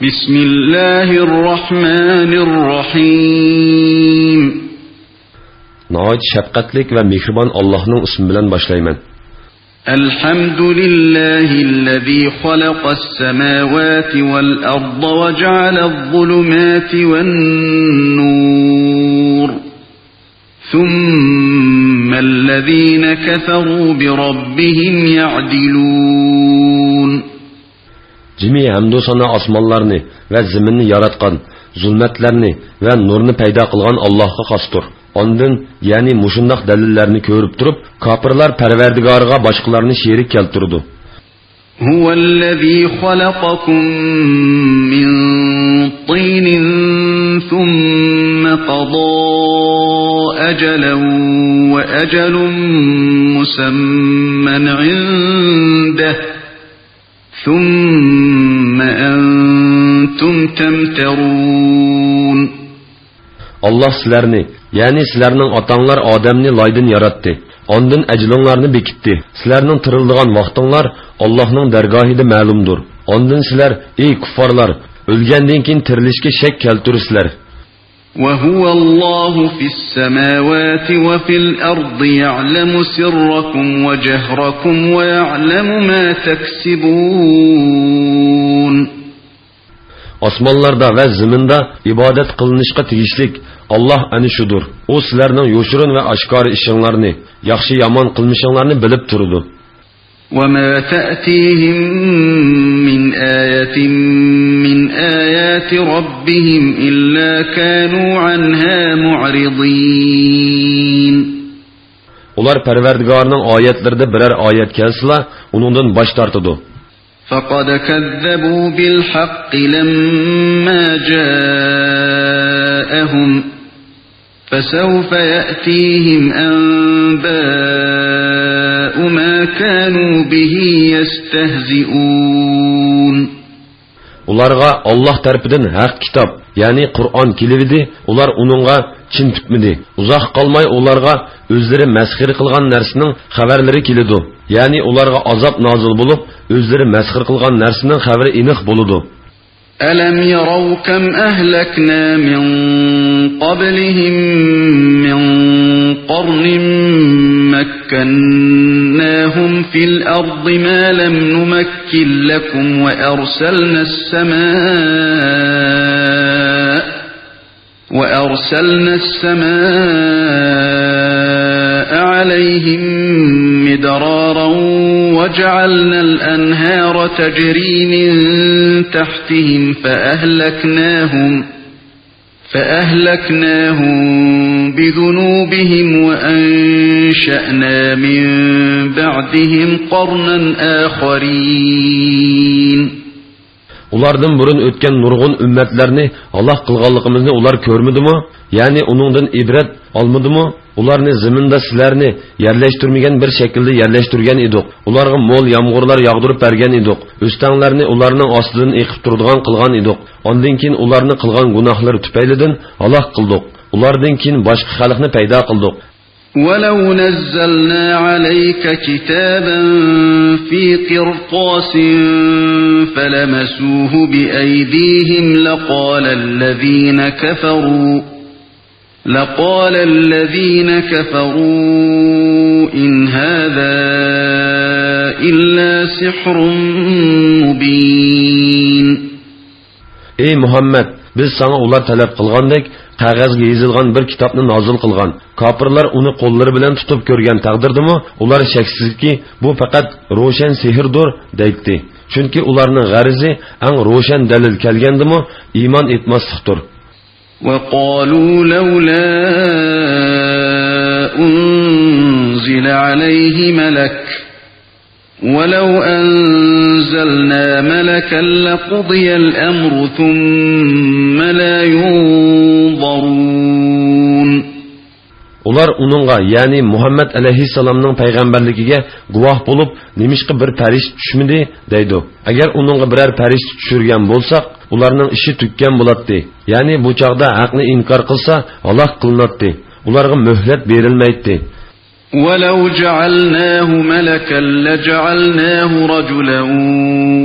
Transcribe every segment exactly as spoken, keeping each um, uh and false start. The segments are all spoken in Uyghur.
بسم الله الرحمن الرحيم. ناھايىتى شەپقەتلىك ۋە مېھرىبان ئاللاھنىڭ ئىسمى بىلەن باشلايمەن. الحمد لله الذي خلق السماوات والأرض وجعل الظلمات والنور ثم الذين كفروا بربهم يعدلون. جىمى ھەمدۇ سانا ئاسمانلارنى ۋە زېمىننى ياراتقان، زۇلمەتلەرنى ۋە نۇرنى پەيدا قىلغان ئاللاھقا خاستۇر. ئاندىن، يەنى مۇشۇنداق دەلىللەرنى كۆرۈپ تۇرۇپ، كاپىرلار پەرۋەردىگارىغا باشقىلارنى شېرىك كەلتۈرىدۇ. هو الذي خلقكم من طين ثم قضى أجلا وأجل مسمى عنده ثم أنتم تمترون. ئاللاھ سىلەرنى، يەنى سىلەرنىڭ ئاتاڭلار ئادەمنى لايدىن ياراتتى. ئاندىن ئەجىلىڭلارنى بېكىتتى. سىلەرنىڭ تىرىلىدىغان ۋاقتىڭلار ئاللاھنىڭ دەرگاھىدا مەلۇمدۇر. ئاندىن سىلەر، ئەي كۇففارلار، ئۆلگەندىن كېيىن تىرىلىشكە شەك كەلتۈرىسىلەر. وهو الله في السماوات وفي الأرض يعلم سركم وجهركم ويعلم ما تكسبون. ئاسمانلاردا ۋە زېمىندا ئىبادەت قىلىنىشقا تېگىشلىك ئاللاھ ئەنە شۇدۇر. ئۇ سىلەرنىڭ يوشۇرۇن ۋە ئاشكارا ئىشىڭلارنى، ياخشى-يامان قىلمىشىڭلارنى بىلىپ تۇرىدۇ. وما تأتيهم من آية من آيات ربهم إلا كانوا عنها معرضين. ئۇلار پەرۋەردىگارىنىڭ ئايەتلىرىدە بىرەر ئايەت كەلسىلا، ئۇنىڭدىن باش تارتىدۇ. فقد كذبوا بالحق لما جاءهم فسوف يأتيهم أنباء ما كانوا به يستهزئون. ئۇلارغا ئاللاھ تەرىپىدىن ھەق كىتاب، يەنى قۇرئان كېلىۋىدى، ئۇلار ئۇنىڭغا چىن پۈتمىدى. ئۇزاق قالماي ئۇلارغا ئۆزلىرى مەسخىرە قىلغان نەرسىنىڭ خەۋەرلىرى كېلىدۇ. يەنى ئۇلارغا ئازاب نازىل بولۇپ، ئۆزلىرى مەسخىرە قىلغان نەرسىنىڭ خەۋىرى ئېنىق بولىدۇ. ألم يروا كم أهلكنا من قبلهم من قرن مكناهم في الأرض ما لم نمكن لكم وأرسلنا السماء وأرسلنا السماء عليهم مدرارا وجعلنا الأنهار تجري من تحتهم فأهلكناهم، فأهلكناهم بذنوبهم وأنشأنا من بعدهم قرنا آخرين. ئۇلاردىن بۇرۇن ئۆتكەن نۇرغۇن ئۈممەتلەرنى ھالاك قىلغانلىقىمىزنى ئۇلار كۆرمىدىمۇ؟ يەنى ئۇنىڭدىن ئىبرەت ئالمىدىمۇ؟ ئۇلارنى زېمىندا سىلەرنى يەرلەشتۈرمىگەن بىر شەكىلدە يەرلەشتۈرگەن ئىدۇق. ئۇلارغا مول يامغۇرلار ياغدۇرۇپ بەرگەن ئىدۇق. ئۆستەڭلەرنى ئۇلارنىڭ ئاستىدىن ئېقىپ تۇرىدىغان قىلغان ئىدۇق. ئاندىن كېيىن ئۇلارنى قىلغان گۇناھلىرى تۈپەيلىدىن ھالاك قىلدۇق. ئۇلاردىن كېيىن باشقا خەلقنى پەيدا قىلدۇق. ولو نزلنا عليك كتابا في قرطاس فلمسوه بأيديهم لقال الذين كفروا، لقال الذين كفروا إن هذا إلا سحر مبين. ئەي مۇھەممەد، بىز ساڭا ئۇلار تەلەپ قىلغاندەك قەغەزگە يېزىلغان بىر كىتابنى نازىل قىلغان. كاپىرلار ئۇنى قوللىرى بىلەن تۇتۇپ كۆرگەن تەقدىردىمۇ، ئۇلار شەكسىزكى، بۇ پەقەت روشەن سېھىردۇر، دەيتتى. چۈنكى ئۇلارنىڭ غەرىزى ئەڭ روشەن دەلىل كەلگەندىمۇ ئىمان ئېيتماسلىقتۇر. وقالوا لولا أنزل عليه ملك ولو أنزلنا ملكا لقضي الأمر ثم لا ينظرون. ئۇلار ئۇنىڭغا، يەنى مۇھەممەد ئەلەيھىسسالامنىڭ پەيغەمبەرلىكىگە گۇۋاھ بولۇپ، نېمىشقا بىر پەرىشتە چۈشمىدى؟ دەيدۇ. ئەگەر ئۇنىڭغا بىرەر پەرىشتە چۈشۈرگەن بولساق، ئۇلارنىڭ ئىشى تۈگىگەن بولاتتى. يەنى بۇ چاغدا ھەقنى ئىنكار قىلسا، ھالاك قىلىناتتى. ئۇلارغا مۆھلەت بېرىلمەيتتى. وَلَوْ جَعَلْنَاهُ مَلَكًا لَجَعَلْنَاهُ رَجُلًا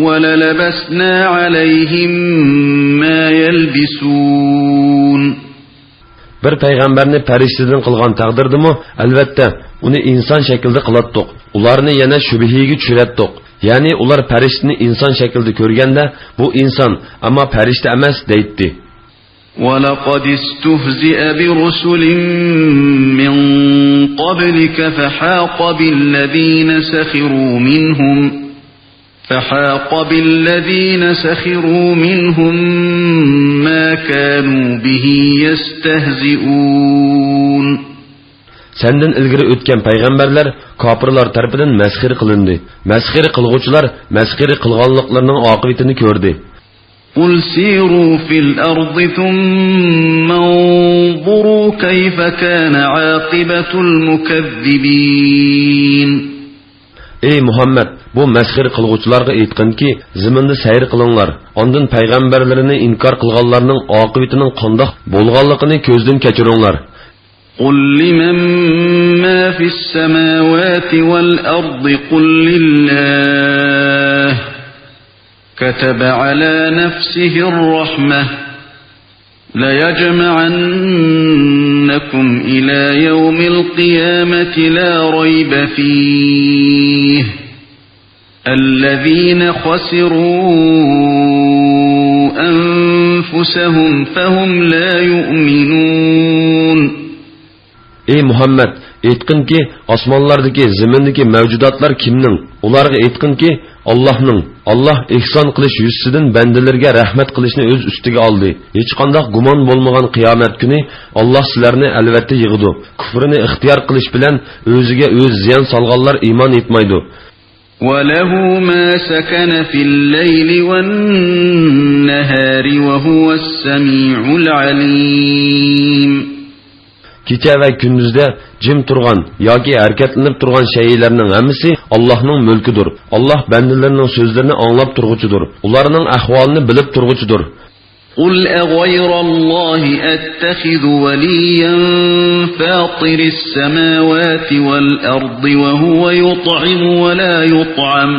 وَلَلَبَسْنَا عَلَيْهِم مَّا يَلْبِسُونَ. بىر پەيغەمبەرنى پەرىشتىدىن قىلغان تەقدىردىمۇ، ئەلۋەتتە، ئۇنى ئىنسان شەكلىدە قىلاتتۇق. ئۇلارنى يەنە شۈبھىگە چۈشۈرەتتۇق. يەنى ئۇلار پەرىشتىنى ئىنسان شەكلىدە كۆرگەندە، بۇ ئىنسان، ئەمما پەرىشتە ئەمەس، دەيتتى. وَلَقَدِ اسْتُهْزِئَ بِرُسُلٍ مِّن قَبْلِكَ فَحَاقَ بِالَّذِينَ سَخِرُوا مِنْهُمْ، فَحَاقَ بِالَّذِينَ سَخِرُوا مِنْهُمْ مَا كَانُوا بِهِ يَسْتَهْزِئُونَ. سەندىن ئىلگىرى ئۆتكەن پەيغەمبەرلەر كاپىرلار تەرىپىدىن مەسخىرە قىلىندى. مەسخىرە قىلغۇچىلار مەسخىرە قىلغانلىقلىرىنىڭ ئاقىۋىتىنى كۆردى. قُلْ سِيرُوا فِي الْأَرْضِ ثُمَّ انظُرُوا كَيْفَ كَانَ عَاقِبَةُ الْمُكَذِّبِينَ. ئەي مۇھەممەد، بۇ مەسخىرە قىلغۇچىلارغا ئېيتقىنكى، زېمىندا سەير قىلىڭلار، ئاندىن پەيغەمبەرلىرىنى ئىنكار قىلغانلارنىڭ ئاقىۋىتىنىڭ قانداق بولغانلىقىنى كۆزدىن كەچۈرۈڭلار. قُل لِّمَن مَّا فِي السَّمَاوَاتِ وَالْأَرْضِ، قُل لِّلَّهِ، كَتَبَ عَلَىٰ نَفْسِهِ الرَّحْمَةَ، لَيَجْمَعَنَّكُمْ إِلَىٰ يَوْمِ الْقِيَامَةِ لَا رَيْبَ فِيهِ، الَّذِينَ خَسِرُوا أَنفُسَهُمْ فَهُمْ لَا يُؤْمِنُونَ. ئەي مۇھەممەد، ئېيتقىنكى، ئاسمانلاردىكى، زېمىندىكى مەۋجۇداتلار كىمنىڭ؟ ئۇلارغا ئېيتقىنكى، ئاللاھنىڭ. ئاللاھ ئېھسان قىلىش يۈزىسىدىن بەندىلىرىگە رەھمەت قىلىشنى ئۆز ئۈستىگە ئالدى. ھېچقانداق گۇمان بولمىغان قىيامەت كۈنى ئاللاھ سىلەرنى ئەلۋەتتە يىغىدۇ. كۇفرىنى ئىختىيار قىلىش بىلەن ئۆزىگە ئۆزى زىيان سالغانلار ئىمان ئېيتمايدۇ. وَلَهُ مَا سَكَنَ فِي اللَّيْلِ وَالنَّهَارِ وَهُوَ السَّمِيعُ الْعَلِيمُ. كېچە ۋە كۈندۈزدە جىم تۇرغان ياكى ھەرىكەتلىنىپ تۇرغان شەيئىلەرنىڭ ھەممىسى ئاللاھنىڭ مۈلكىدۇر. ئاللاھ بەندىلىرىنىڭ سۆزلىرىنى ئاڭلاپ تۇرغۇچىدۇر. ئۇلارنىڭ ئەھۋالىنى بىلىپ تۇرغۇچىدۇر. قُلْ أَغَيْرَ اللَّهِ أَتَّخِذُ وَلِيًّا فَاطِرِ السَّمَاوَاتِ وَالْأَرْضِ وَهُوَ يُطْعِمُ وَلَا يُطْعَمُ.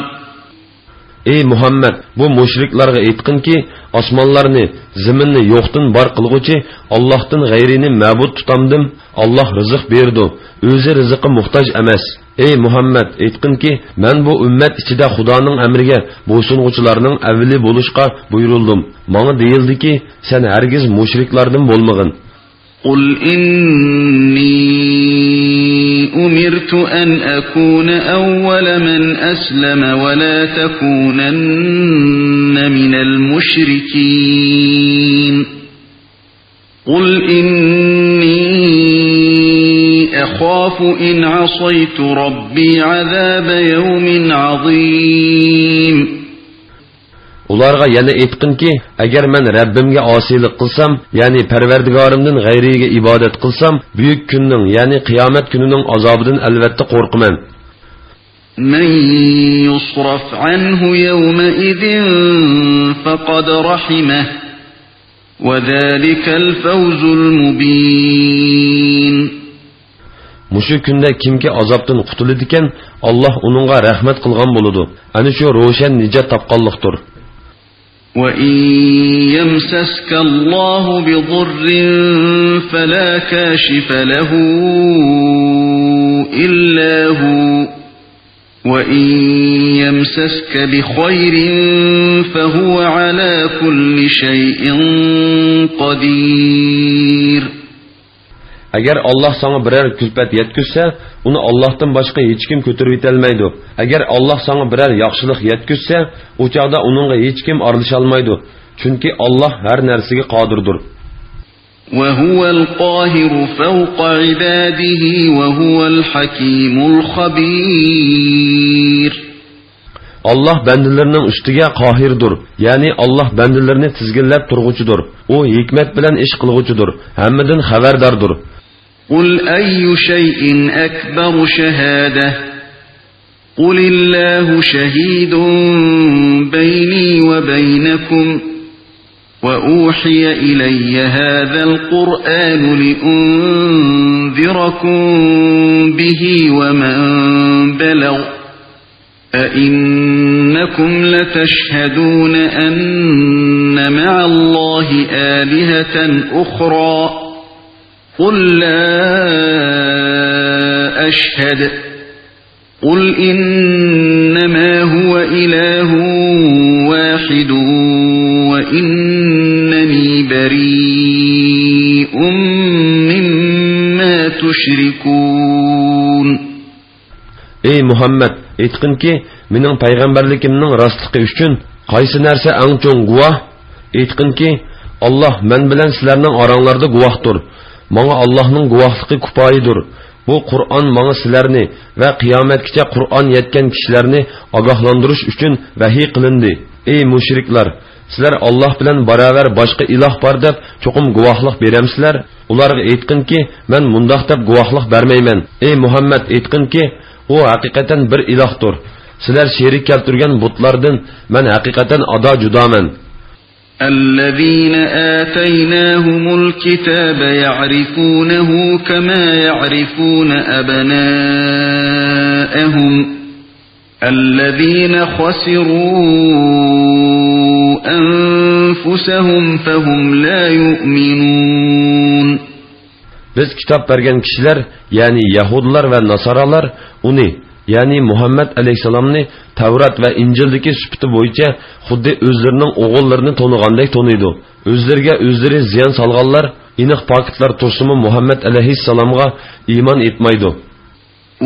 ئەي مۇھەممەد، بۇ مۇشرىكلارغا ئېيتقىنكى، ئاسمانلارنى، زېمىننى يوقتىن بار قىلغۇچى ئاللاھتىن غەيرىنى مەبۇد تۇتامدىم؟ ئاللاھ رىزىق بېرىدۇ، ئۆزى رىزىققا موھتاج ئەمەس. ئەي مۇھەممەد، ئېيتقىنكى، مەن بۇ ئۈممەت ئىچىدە خۇدانىڭ ئەمرىگە بويسۇنغۇچىلارنىڭ ئەۋۋىلى بولۇشقا بۇيرۇلدۇم. ماڭا دېيىلدىكى، سەن ھەرگىز مۇشرىكلاردىن بولمىغىن. قُلْ إِنِّي أُمِرْتُ أَنْ أَكُونَ أَوَّلَ مَنْ أَسْلَمَ وَلَا تَكُونَنَّ مِنَ الْمُشْرِكِينَ. قُلْ إِنِّي أَخَافُ إِنْ عَصَيْتُ رَبِّي عَذَابَ يَوْمٍ عَظِيمٍ. ئۇلارغا يەنە ئېيتقىنكى، ئەگەر مەن رەببىمگە ئاسىيلىق قىلسام، يەنى پەرۋەردىگارىمدىن غەيرىگە ئىبادەت قىلسام، بۈيۈك كۈننىڭ، يەنى قىيامەت كۈنىنىڭ ئازابىدىن ئەلۋەتتە قورقىمەن. مَن يُصْرَفْ عَنْهُ يَوْمَئِذٍ فَقَدْ رَحِمَهُ، وَذَٰلِكَ الْفَوْزُ الْمُبِينُ. مۇشۇ كۈندە كىمكى ئازابتىن قۇتۇلىدىكەن، ئاللاھ ئۇنىڭغا رەھمەت قىلغان بولىدۇ. ئەنە شۇ روشەن نىجات تاپقانلىقتۇر. وَإِن يَمْسَسْكَ اللَّهُ بِضُرٍّ فَلَا كَاشِفَ لَهُ إِلَّا هُوَ، وَإِن يَمْسَسْكَ بِخَيْرٍ فَهُوَ عَلَىٰ كُلِّ شَيْءٍ قَدِيرٌ. ئەگەر ئاللاھ ساڭا بىرەر كۈلپەت يەتكۈزسە، ئۇنى ئاللاھتىن باشقا ھېچكىم كۆتۈرۈۋېتەلمەيدۇ. ئەگەر ئاللاھ ساڭا بىرەر ياخشىلىق يەتكۈزسە، ئۇ چاغدا ئۇنىڭغا ھېچكىم ئارىلىشالمايدۇ. چۈنكى ئاللاھ ھەر نەرسىگە قادىردۇر. وَهُوَ الْقَاهِرُ فَوْقَ عِبَادِهِ وَهُوَ الْحَكِيمُ الْخَبِيرُ. ئاللاھ بەندىلىرىنىڭ ئۈستىگە قاھىردۇر، يەنى ئاللاھ بەندىلىرىنى تىزگىنلەپ تۇرغۇچىدۇر. ئۇ ھېكمەت بىلەن ئىش قىلغۇچىدۇر، ھەممىدىن خەۋەرداردۇر. قُلْ أَيُّ شَيْءٍ أَكْبَرُ شَهَادَةً، قُلِ اللَّهُ شَهِيدٌ بَيْنِي وَبَيْنَكُمْ، وأوحي إلي هذا القرآن لأنذركم به ومن بلغ أئنكم لتشهدون أن مع الله آلهة أخرى قل لا أشهد قل إنما هو إله واحد وإنني بريء مما تشركون. ئەي مۇھەممەد، ئېيتقىنكى، مېنىڭ پەيغەمبەرلىكىمنىڭ راستلىقى ئۈچۈن قايسى نەرسە ئەڭ چوڭ گۇۋاھ؟ ئېيتقىنكى، ئاللاھ مەن بىلەن سىلەرنىڭ ئاراڭلاردا گۇۋاھتۇر. ماڭا ئاللاھنىڭ گۇۋاھلىقى كۇپايىدۇر. بۇ قۇرئان ماڭا سىلەرنى ۋە قىيامەتكىچە قۇرئان يەتكەن كىشىلەرنى ئاگاھلاندۇرۇش ئۈچۈن ۋەھىي قىلىندى. ئەي مۇشرىكلار، سىلەر ئاللاھ بىلەن باراۋەر باشقا ئىلاھ بار دەپ چوقۇم گۇۋاھلىق بېرەمسىلەر؟ ئۇلارغا ئېيتقىنكى، مەن مۇنداق دەپ گۇۋاھلىق بەرمەيمەن. ئەي مۇھەممەد، ئېيتقىنكى، ئۇ ھەقىقەتەن بىر ئىلاھتۇر. سىلەر شېرىك كەلتۈرگەن بۇتلاردىن مەن ھەقىقەتەن ئادا جۇدامەن. الذين آتيناهم الكتاب يعرفونه كما يعرفون أبناءهم الذين خسروا أنفسهم فهم لا يؤمنون. بىز كىتاب بەرگەن كىشىلەر، يەنى يەھۇدىيلار ۋە ناسارالار ئۇنى، يەنى مۇھەممەد ئەلەيھىسسالامنى تەۋرات ۋە ئىنجىلدىكى سۈپىتى بويىچە خۇددى ئۆزلىرىنىڭ ئوغۇللىرىنى تونۇغاندەك تونۇيدۇ. ئۆزلىرىگە ئۆزلىرى زىيان سالغانلار ئېنىق پاكىتلار تۇرسىمۇ مۇھەممەد ئەلەيھىسسالامغا ئىمان ئېيتمايدۇ.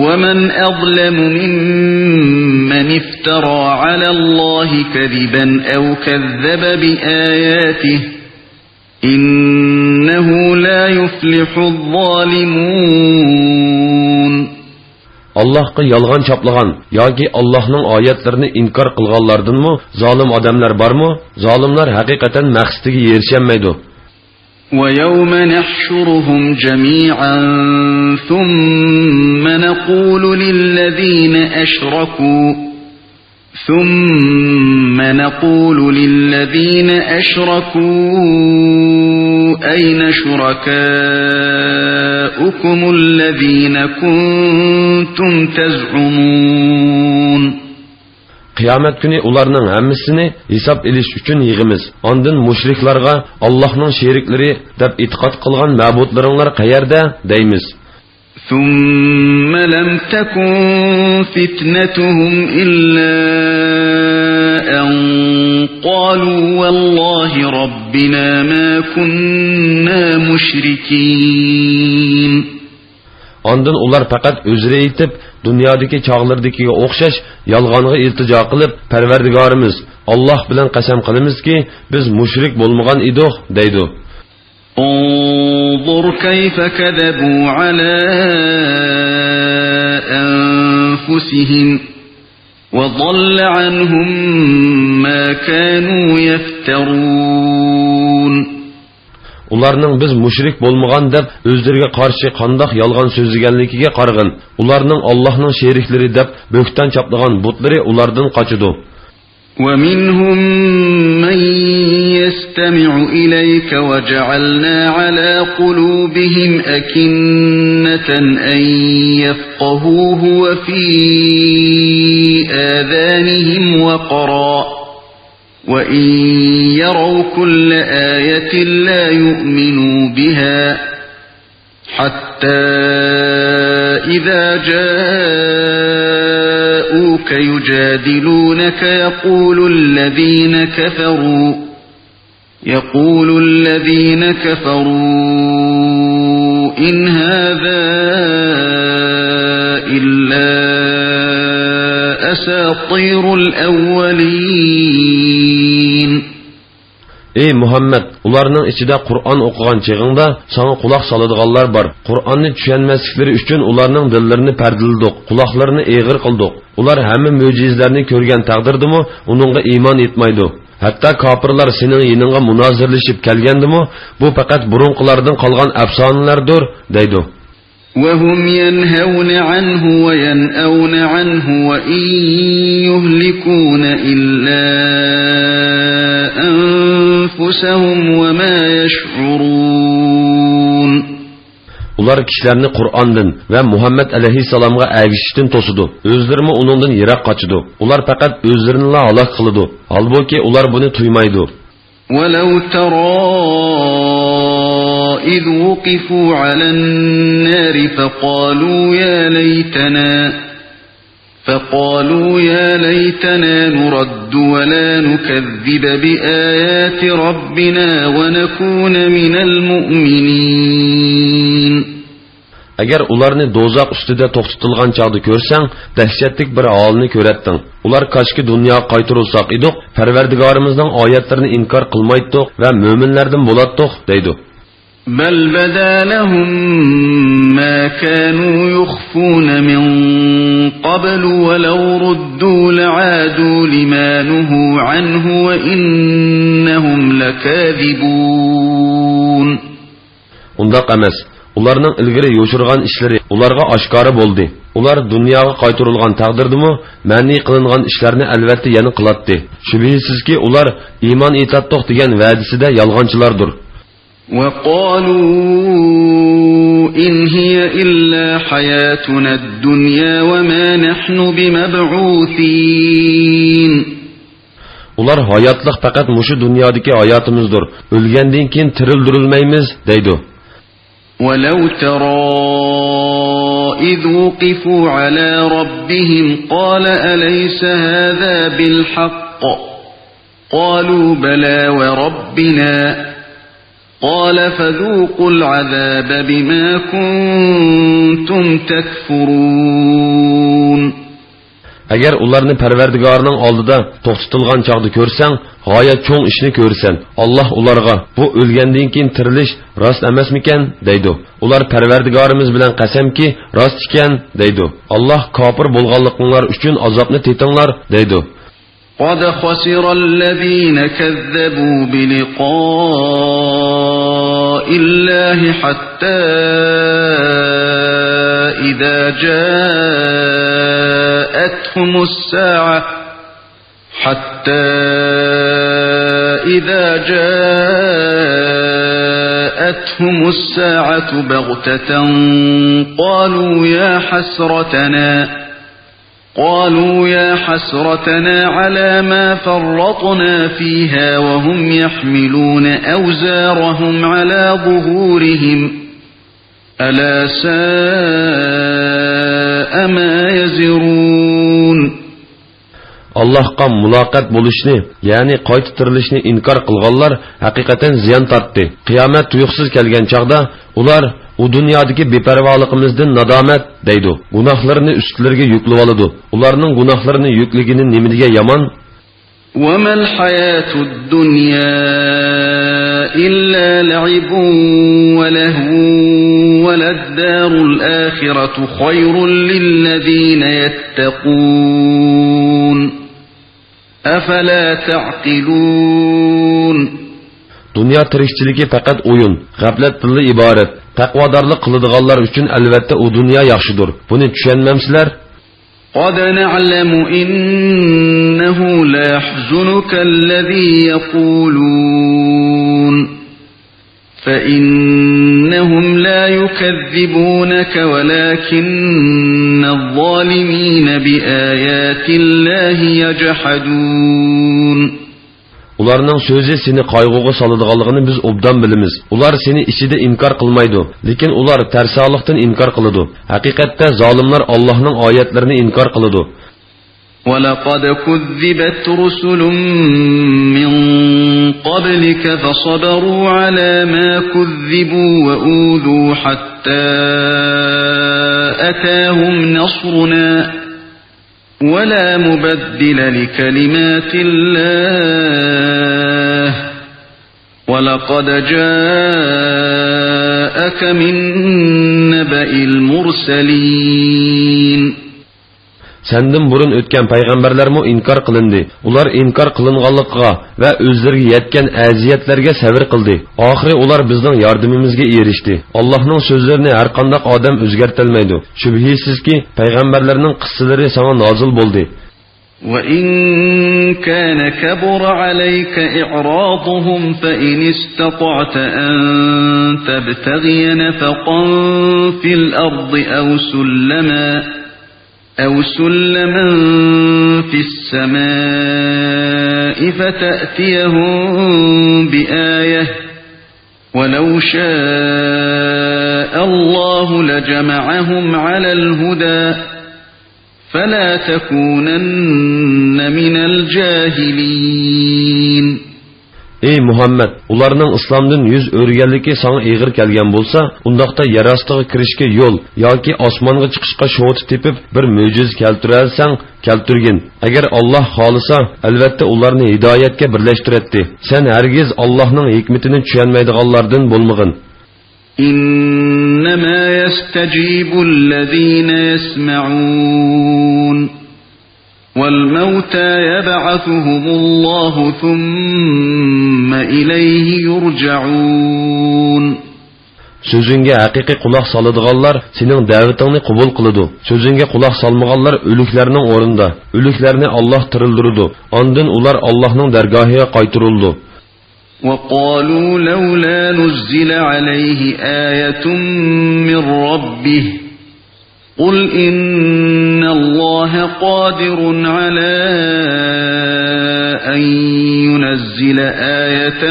ومن أظلم ممن افترى على الله كذبا أو كذب بآياته إنه لا يفلح الظالمون. ئاللاھقا يالغان چاپلىغان ياكى ئاللاھنىڭ ئايەتلىرىنى ئىنكار قىلغانلاردىنمۇ زالىم ئادەملەر بارمۇ؟ زالىملار ھەقىقەتەن مەقسىتىگە يېرىشەلمەيدۇ. ويوم نحشرهم جميعا ثم نقول للذين أشركوا ثم نقول للذين أشركوا أين شركاؤكم الذين كنتم تزعمون. قىيامەت كۈنى ئۇلارنىڭ ھەممىسىنى ھېساب ئېلىش ئۈچۈن يىغىمىز. ئاندىن مۇشرىكلارغا، ئاللاھنىڭ شېرىكلىرى دەپ ئېتىقاد قىلغان مەبۇدلىرىڭلار قەيەردە؟ دەيمىز. ثم لم تكن فتنتهم إلا أن قالوا والله ربنا ما كنا مشركين. ئاندىن ئۇلار پەقەت ئۆزرە ئېيتىپ، دۇنيادىكى چاغلىرىدىكىگە ئوخشاش يالغانغا ئىلتىجا قىلىپ، پەرۋەردىگارىمىز، ئاللاھ بىلەن قەسەم قىلىمىزكى، بىز مۇشرىك بولمىغان ئىدۇق، دەيدۇ. انظر كيف كذبوا على أنفسهم وضل عنهم ما كانوا يفترون. ئۇلارنىڭ بىز مۇشرىك بولمىغان دەپ ئۆزلىرىگە قارشى قانداق يالغان سۆزلىگەنلىكىگە قارىغىن. ئۇلارنىڭ ئاللاھنىڭ شېرىكلىرى دەپ بۆھتان چاپلىغان بۇتلىرى ئۇلاردىن قاچىدۇ. ومنهم من يستمع إليك وجعلنا على قلوبهم أكنة أن يفقهوه وفي آذانهم وقرا وإن يروا كل آية لا يؤمنوا بها حتى إذا جاءوك يجادلونك يقول الذين كفروا يقول الذين كفروا إن هذا إلا أساطير الأولين. ئەي مۇھەممەد، ئۇلارنىڭ ئىچىدە قۇرئان ئوقۇغان چېغىڭدا ساڭا قۇلاق سالىدىغانلار بار. قۇرئاننى چۈشەنمەسلىكلىرى ئۈچۈن ئۇلارنىڭ دىللىرىنى پەردىلىدۇق، قۇلاقلىرىنى ئېغىر قىلدۇق. ئۇلار ھەممە مۆجىزىلەرنى كۆرگەن تەقدىردىمۇ ئۇنىڭغا ئىمان ئېيتمايدۇ. ھەتتا كاپىرلار سېنىڭ يېنىڭغا مۇنازىرىلىشىپ كەلگەندىمۇ، بۇ پەقەت بۇرۇنقىلاردىن قالغان ئەپسانىلەردۇر، دەيدۇ. وهم ينهون عنه وينأون عنه وإن يهلكون إلا أنفسهم وما يشعرون. ئۇلار كىشىلەرنى قۇرئاندىن ۋە مۇھەممەد ئەلەيھىسسالامغا ئەگىشىشتىن توسىدۇ. ئۆزلىرىمۇ ئۇنىڭدىن يىراق قاچىدۇ. ئۇلار پەقەت ئۆزلىرىنىلا ھالاك قىلىدۇ. ھالبۇكى، ئۇلار بۇنى تۇيمايدۇ. ولو ترى إذ وقفوا على النار فقالوا يا ليتنا، فقالوا يا ليتنا نرد ولا نكذب بآيات ربنا ونكون من المؤمنين. ئەگەر ئۇلارنى دوزاخ ئۈستىدە توختىتىلغان چاغدا كۆرسەڭ، دەھشەتلىك بىر ھالنى كۆرەتتىڭ. ئۇلار، كاشكى دۇنياغا قايتۇرۇلساق ئىدۇق، پەرۋەردىگارىمىزنىڭ ئايەتلىرىنى ئىنكار قىلمايتتۇق ۋە مۆمىنلەردىن بولاتتۇق، دەيدۇ. بل بدا لهم ما كانوا يخفون من قبل ولو ردوا لعادوا لما نهوا عنه وإنهم لكاذبون. ئۇنداق ئەمەس. ئۇلارنىڭ ئىلگىرى يوشۇرغان ئىشلىرى ئۇلارغا ئاشكارا بولدى. ئۇلار دۇنياغا قايتۇرۇلغان تەقدىردىمۇ مەنئى قىلىنغان ئىشلارنى ئەلۋەتتە يەنە قىلاتتى. شۈبھىسىزكى، ئۇلار ئىمان ئېيتاتتۇق دېگەن ۋەدىسىدە يالغانچىلاردۇر. وقالوا إن هي إلا حياتنا الدنيا وما نحن بمبعوثين. ئۇلار، ھاياتلىق پەقەت مۇشۇ دۇنيادىكى ھاياتىمىزدۇر، ئۆلگەندىن كېيىن تىرىلدۈرۈلمەيمىز، دەيدۇ. ولو ترى إذ وقفوا على ربهم قال أليس هذا بالحق؟ قالوا بلى وربنا. قال فذوقوا العذاب بما كنتم تكفرون. ئەگەر ئۇلارنى پەرۋەردىگارىنىڭ ئالدىدا توختىتىلغان چاغدا كۆرسەڭ، غايەت چوڭ ئىشنى كۆرىسەن. ئاللاھ ئۇلارغا، بۇ ئۆلگەندىن كېيىن تىرىلىش راست ئەمەسمىكەن؟ دەيدۇ. ئۇلار، پەرۋەردىگارىمىز بىلەن قەسەمكى، راست ئىكەن، دەيدۇ. ئاللاھ، كاپىر بولغانلىقىڭلار ئۈچۈن ئازابنى تېتىڭلار، دەيدۇ. قد خسر الذين كذبوا بلقاء الله حتى إذا جاءتهم الساعة، حتى إذا جاءتهم الساعة بغتة قالوا يا حسرتنا، قالوا يا حسرتنا على ما فرطنا فيها وهم يحملون أوزارهم على ظهورهم، ألا ساء ما يزرون. ئاللاھقا مۇلاقات بولۇشنى، يەنى قايتا تىرىلىشنى ئىنكار قىلغانلار ھەقىقەتەن زىيان تارتتى. قىيامەت تۇيۇقسىز كەلگەن چاغدا ئۇلار، ئۇ دۇنيادىكى بىپەرۋالىقىمىزدىن نادامەت، دەيدۇ. گۇناھلىرىنى ئۈستلىرىگە يۈكلىۋالىدۇ. ئۇلارنىڭ گۇناھلىرىنى يۈكلىگىنى نېمىدېگەن يامان؟ وما الحياة الدنيا إلا لعب ولهو وللدار الآخرة خير للذين يتقون. أفلا تعقلون. دۇنيا تىرىكچىلىكى پەقەت ئويۇن، غەپلەتتىنلا ئىبارەت. تەقۋادارلىق قىلىدىغانلار ئۈچۈن ئەلۋەتتە ئۇ دۇنيا ياخشىدۇر. بۇنى چۈشەنمەمسىلەر؟ قد نعلم إنه ليحزنك الذي يقولون، فإنهم لا يكذبونك ولكن الظالمين بآيات الله يجحدون. ئۇلارنىڭ سۆزى سېنى قايغۇغا سالىدىغانلىقىنى بىز ئوبدان بىلىمىز. ئۇلار سېنى ئىچىدە ئىنكار قىلمايدۇ، لېكىن ئۇلار تەرسالىقتىن ئىنكار قىلىدۇ. ھەقىقەتتە زالىملار ئاللاھنىڭ ئايەتلىرىنى ئىنكار قىلىدۇ. ولقد كذبت رسل من قبلك فصبروا على ما كذبوا وأوذوا حتى أتاهم نصرنا ولا مبدل لكلمات الله ولقد جاءك من نبأ المرسلين. سەندىن بۇرۇن ئۆتكەن پەيغەمبەرلەرمۇ ئىنكار قىلىندى. ئۇلار ئىنكار قىلىنغانلىقىغا ۋە ئۆزلىرىگە يەتكەن ئەزىيەتلەرگە سەۋر قىلدى. ئاخىرى ئۇلار بىزنىڭ ياردىمىمىزگە ئېرىشتى. ئاللاھنىڭ سۆزلىرىنى ھەرقانداق ئادەم ئۆزگەرتەلمەيدۇ. شۈبھىسىزكى، پەيغەمبەرلەرنىڭ قىسسىلىرى ساڭا نازىل بولدى. وَإِن كَانَ كَبُرَ عَلَيْكَ إِعْرَاضُهُمْ فَإِنِ اسْتَطَعْتَ أَن تَبْتَغِيَ نَفَقًا فِي الْأَرْضِ أَوْ سُلَّمًا، أَوْ سُلَّمًا فِي السَّمَاءِ فَتَأْتِيَهُم بِآيَةٍ، وَلَوْ شَاءَ اللَّهُ لَجَمَعَهُمْ عَلَى الْهُدَى، فَلَا تَكُونَنَّ مِنَ الْجَاهِلِينَ. ئەي مۇھەممەد، ئۇلارنىڭ ئىسلامدىن يۈز ئۆرۈگەنلىكى ساڭا ئېغىر كەلگەن بولسا، ئۇنداقتا يەر ئاستىغا كىرىشكە يول ياكى ئاسمانغا چىقىشقا شوتا تېپىپ، بىر مۆجىزە كەلتۈرەلىسەڭ، كەلتۈرگىن. ئەگەر ئاللاھ خالىسا، ئەلۋەتتە ئۇلارنى ھىدايەتكە بىرلەشتۈرەتتى. سەن ھەرگىز ئاللاھنىڭ ھېكمىتىنى چۈشەنمەيدىغانلاردىن بولمىغىن. إِنَّمَا يَسْتَجِيبُ الَّذِينَ يَسْمَعُونَ، وَالْمَوْتَى يَبْعَثُهُمُ اللَّهُ ثُمَّ إِلَيْهِ يُرْجَعُونَ. سۆزۈڭگە ھەقىقىي قۇلاق سالىدىغانلار سېنىڭ دەۋىتىڭنى قوبۇل قىلىدۇ. سۆزۈڭگە قۇلاق سالمىغانلار ئۆلۈكلەرنىڭ ئورنىدا. ئۆلۈكلەرنى ئاللاھ تىرىلدۈرىدۇ. ئاندىن ئۇلار ئاللاھنىڭ دەرگاھىغا قايتۇرۇلىدۇ. وَقَالُوا لَوْلَا نُزِّلَ عَلَيْهِ آيَةٌ مِّن رَّبِّهِ، قُلْ إِنَّ اللَّهَ قَادِرٌ عَلَىٰ أَن يُنَزِّلَ آيَةً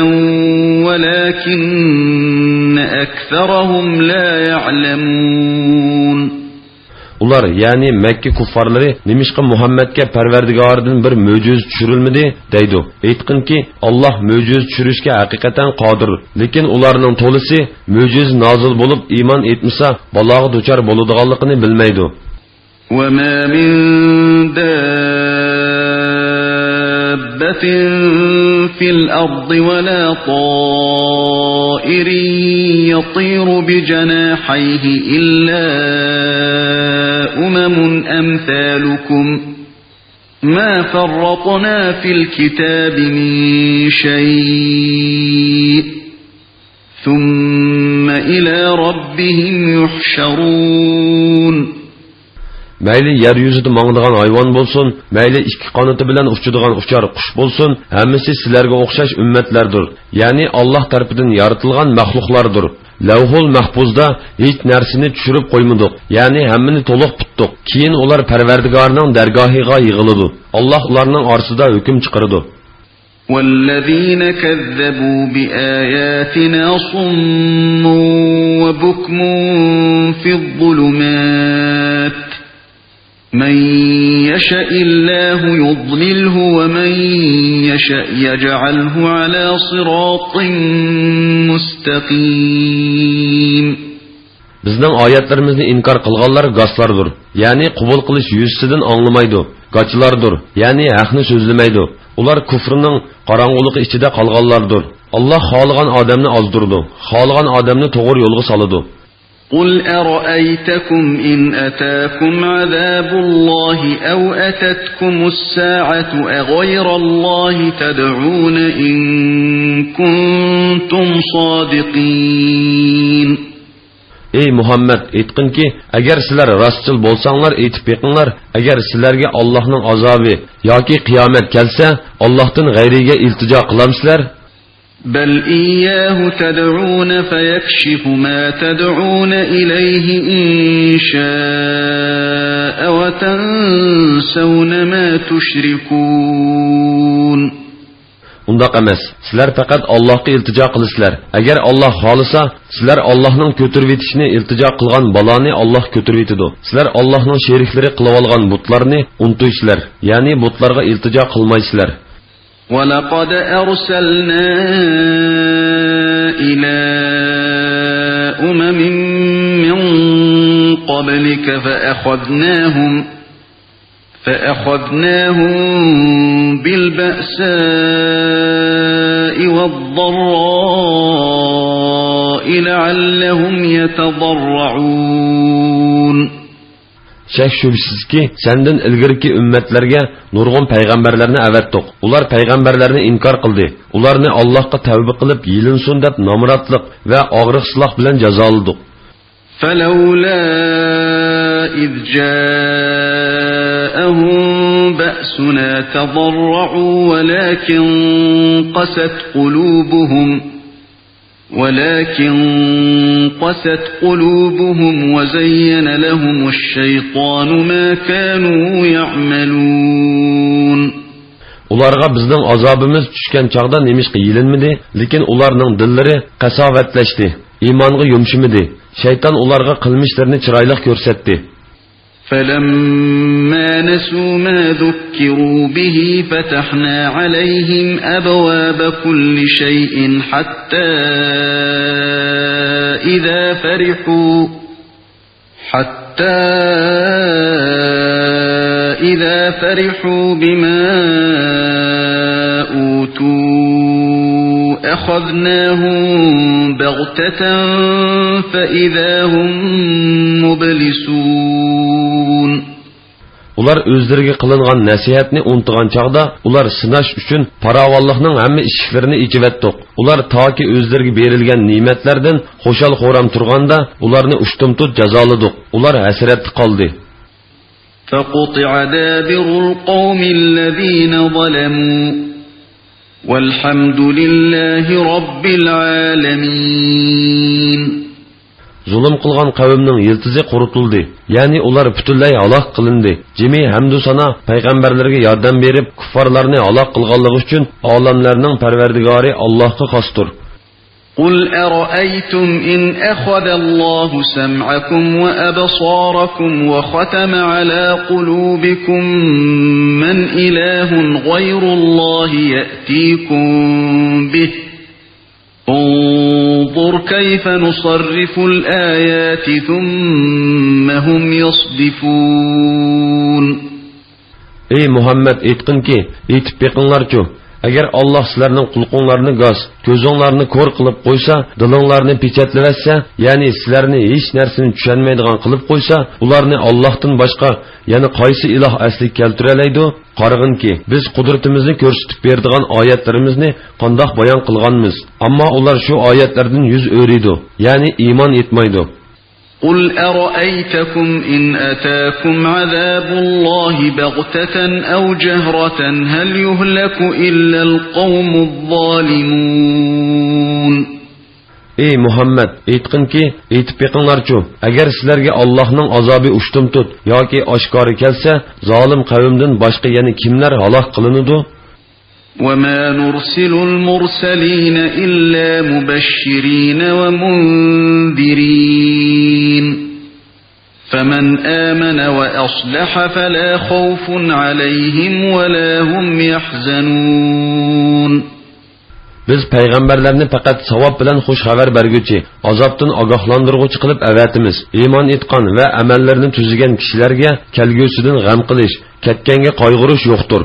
وَلَٰكِنَّ أَكْثَرَهُمْ لَا يَعْلَمُونَ. ئۇلار، يەنى مەككە كۇففارلىرى، نېمىشقا مۇھەممەدكە پەرۋەردىگارىدىن بىر مۆجىزە چۈشۈرۈلمىدى؟ دەيدۇ. ئېيتقىنكى، ئاللاھ مۆجىزە چۈشۈرۈشكە ھەقىقەتەن قادىر. لېكىن ئۇلارنىڭ تولىسى مۆجىزە نازىل بولۇپ ئىمان ئېيتمىسا، بالاغا دۇچار بولىدىغانلىقىنى بىلمەيدۇ. وَمَا مِن دَابَّةٍ فِّي الْأَرْضِ وَلَا طَائِرٍ يَطِيرُ بِجَنَاحَيْهِ إِلَّا أُمَمٌ أَمْثَالُكُم، مَّا فَرَّطْنَا فِي الْكِتَابِ مِن شَيْءٍ، ثُمَّ إِلَىٰ رَبِّهِمْ يُحْشَرُونَ. مەيلى يەر يۈزىدە ماڭىدىغان ھايۋان بولسۇن، مەيلى ئىككى قانىتى بىلەن ئۇچىدىغان ئۇچار قۇش بولسۇن، ھەممىسى سىلەرگە ئوخشاش ئۈممەتلەردۇر، يەنى ئاللاھ تەرىپىدىن يارىتىلغان مەخلۇقلاردۇر. لەۋھۇل مەھپۇزدا ھېچ نەرسىنى چۈشۈرۈپ قويمىدۇق، يەنى ھەممىنى تولۇق پۈتتۇق. كېيىن ئۇلار پەرۋەردىگارنىڭ دەرگاھىغا يىغىلىدۇ. ئاللاھ ئۇلارنىڭ ئارىسىدا ھۆكۈم چىقىرىدۇ. وَالَّذِينَ كَذَّبُوا بِآيَاتِنَا صُمٌّ وَبُكْمٌ فِي الظُّلُمَاتِ، مَن يَشَإِ اللَّهُ يُضْلِلْهُ وَمَن يَشَأْ يَجْعَلْهُ عَلَىٰ صِرَاطٍ مُّسْتَقِيمٍ. بىزنىڭ ئايەتلىرىمىزنى ئىنكار قىلغانلار گاسلاردۇر، يەنى قوبۇل قىلىش يۈزىسىدىن ئاڭلىمايدۇ، گاچىلاردۇر، يەنى ھەقنى سۆزلىمەيدۇ. ئۇلار كۇفرىنىڭ قاراڭغۇلۇقى ئىچىدە قالغانلاردۇر. ئاللاھ خالىغان ئادەمنى ئازدۇرىدۇ، خالىغان ئادەمنى توغرا يولغا سالىدۇ. قُلْ أَرَأَيْتَكُمْ إِنْ أَتَاكُمْ عَذَابُ اللَّهِ أَوْ أَتَتْكُمُ السَّاعَةُ أَغَيْرَ اللَّهِ تَدْعُونَ إِن كُنتُمْ صَادِقِينَ. ئەي مۇھەممەد، ئېيتقىنكى، ئەگەر سىلەر راستچىل بولساڭلار، ئېيتىپ بېقىڭلار، ئەگەر سىلەرگە ئاللاھنىڭ ئازابى ياكى قىيامەت كەلسە، ئاللاھتىن غەيرىگە ئىلتىجا قىلامسىلەر؟ بَلْ إِيَّاهُ تَدْعُونَ فَيَكْشِفُ مَا تَدْعُونَ إِلَيْهِ إِن شَاءَ وَتَنسَوْنَ مَا تُشْرِكُونَ. ئۇنداق ئەمەس. سىلەر پەقەت ئاللاھقا ئىلتىجا قىلىسىلەر. ئەگەر ئاللاھ خالىسا، سىلەر ئاللاھنىڭ كۆتۈرۈۋېتىشىنى ئىلتىجا قىلغان بالانى ئاللاھ كۆتۈرۈۋېتىدۇ. سىلەر ئاللاھنىڭ شېرىكلىرى قىلىۋالغان بۇتلارنى ئۇنتۇيسىلەر، يەنى بۇتلارغا ئىلتىجا قىلمايسىلەر. وَلَقَدْ أَرْسَلْنَا إِلَىٰ أُمَمٍ مِّن قَبْلِكَ فَأَخَذْنَاهُمْ، فَأَخَذْنَاهُم بِالْبَأْسَاءِ وَالضَّرَّاءِ لَعَلَّهُمْ يَتَضَرَّعُونَ. شەك-شۈبھىسىزكى، سەندىن ئىلگىرىكى ئۈممەتلەرگە نۇرغۇن پەيغەمبەرلەرنى ئەۋەتتۇق. ئۇلار پەيغەمبەرلەرنى ئىنكار قىلدى. ئۇلارنى ئاللاھقا تەۋبە قىلىپ يېلىنسۇن دەپ نامراتلىق ۋە ئاغرىقسىزلىق بىلەن جازالىدۇق. فلولا إذ جاءهم بأسنا تضرعوا ولكن قست قلوبهم ولكن قست قلوبهم وزين لهم الشيطان ما كانوا يعملون. ئۇلارغا بىزنىڭ ئازابىمىز چۈشكەن چاغدا نېمىشقا يېلىنمىدى؟ لېكىن ئۇلارنىڭ دىللىرى قاساۋەتلەشتى، ئىمانغا يۇمشىمىدى. شەيتان ئۇلارغا قىلمىشلىرىنى چىرايلىق كۆرسەتتى. فلما نسوا ما ذكروا به فتحنا عليهم أبواب كل شيء حتى إذا فرحوا حتى إذا فرحوا بما أوتوا أخذناهم بغتة فإذا هم مبلسون. ئۇلار ئۆزلىرىگە قىلىنغان نەسىھەتنى ئۇنتۇغان چاغدا، ئۇلار سىناش ئۈچۈن پاراۋانلىقنىڭ ھەممە ئىشىكلىرىنى ئېچىۋەتتۇق. ئۇلار تاكى ئۆزلىرىگە بېرىلگەن نېمەتلەردىن خۇشال-خۇرام تۇرغاندا، ئۇلارنى ئۇشتۇمتۇت جازالىدۇق. ئۇلار ھەسرەتتە قالدى. فقطع دابر القوم الذين ظلموا والحمد لله رب العالمين. زۇلۇم قىلغان قەۋمنىڭ يىلتىزى قۇرۇتۇلدى، يەنى ئۇلار پۈتۈنلەي ھالاك قىلىندى. جىمى ھەمدۇ سانا پەيغەمبەرلەرگە ياردەم بېرىپ، كۇففارلارنى ھالاك قىلغانلىقى ئۈچۈن ئالەملەرنىڭ پەرۋەردىگارى ئاللاھقا خاستۇر. قل أرأيتم إن أخذ الله سمعكم وأبصاركم وختم على قلوبكم من إله غير الله يأتيكم به انظر كيف نصرف الآيات ثم هم يصدفون. ئەي مۇھەممەد، ئېيتقىنكى، ئېيتىپ بېقىڭلارچۇ، ئەگەر ئاللاھ سىلەرنىڭ قۇلىقىڭلارنى گاس، كۆزۈڭلارنى كور قىلىپ قويسا، دىلىڭلارنى پېچەتلىۋەتسە، يەنى سىلەرنى ھېچ نەرسىنى چۈشەنمەيدىغان قىلىپ قويسا، ئۇلارنى ئاللاھتىن باشقا يەنە قايسى ئىلاھ ئەسلىگە كەلتۈرەلەيدۇ؟ قارىغىنكى، بىز قۇدرىتىمىزنى كۆرسىتىپ بېرىدىغان ئايەتلىرىمىزنى قانداق بايان قىلغانمىز، ئەمما ئۇلار شۇ ئايەتلەردىن يۈز ئۆرۈيدۇ، يەنى ئىمان ئېيتمايدۇ. قل أرأيتكم إن أتاكم عذاب الله بغتة أو جهرة هل يهلك إلا القوم الظالمون. ئەي مۇھەممەد، ئېيتقىنكى، ئېيتىپ بېقىڭلارچۇ، ئەگەر سىلەرگە ئاللاھنىڭ ئازابى ئۇشتۇمتۇت ياكى ئاشكارا كەلسە، زالىم قەۋمدىن باشقا يەنە كىملەر ھالاك قىلىنىدۇ؟ وما نرسل المرسلين إلا مبشرين ومنذرين فمن آمن وأصلح فلا خوف عليهم ولا هم يحزنون. بىز پەيغەمبەرلەرنى پەقەت ساۋاب بىلەن خۇش خەۋەر بەرگۈچى، ئازابتىن ئاگاھلاندۇرغۇچى قىلىپ ئەۋەتىمىز. ئىمان ئېيتقان ۋە ئەمەللىرىنى تۈزىگەن كىشىلەرگە كەلگۈسىدىن غەم قىلىش، كەتكەنگە قايغۇرۇش يوقتۇر.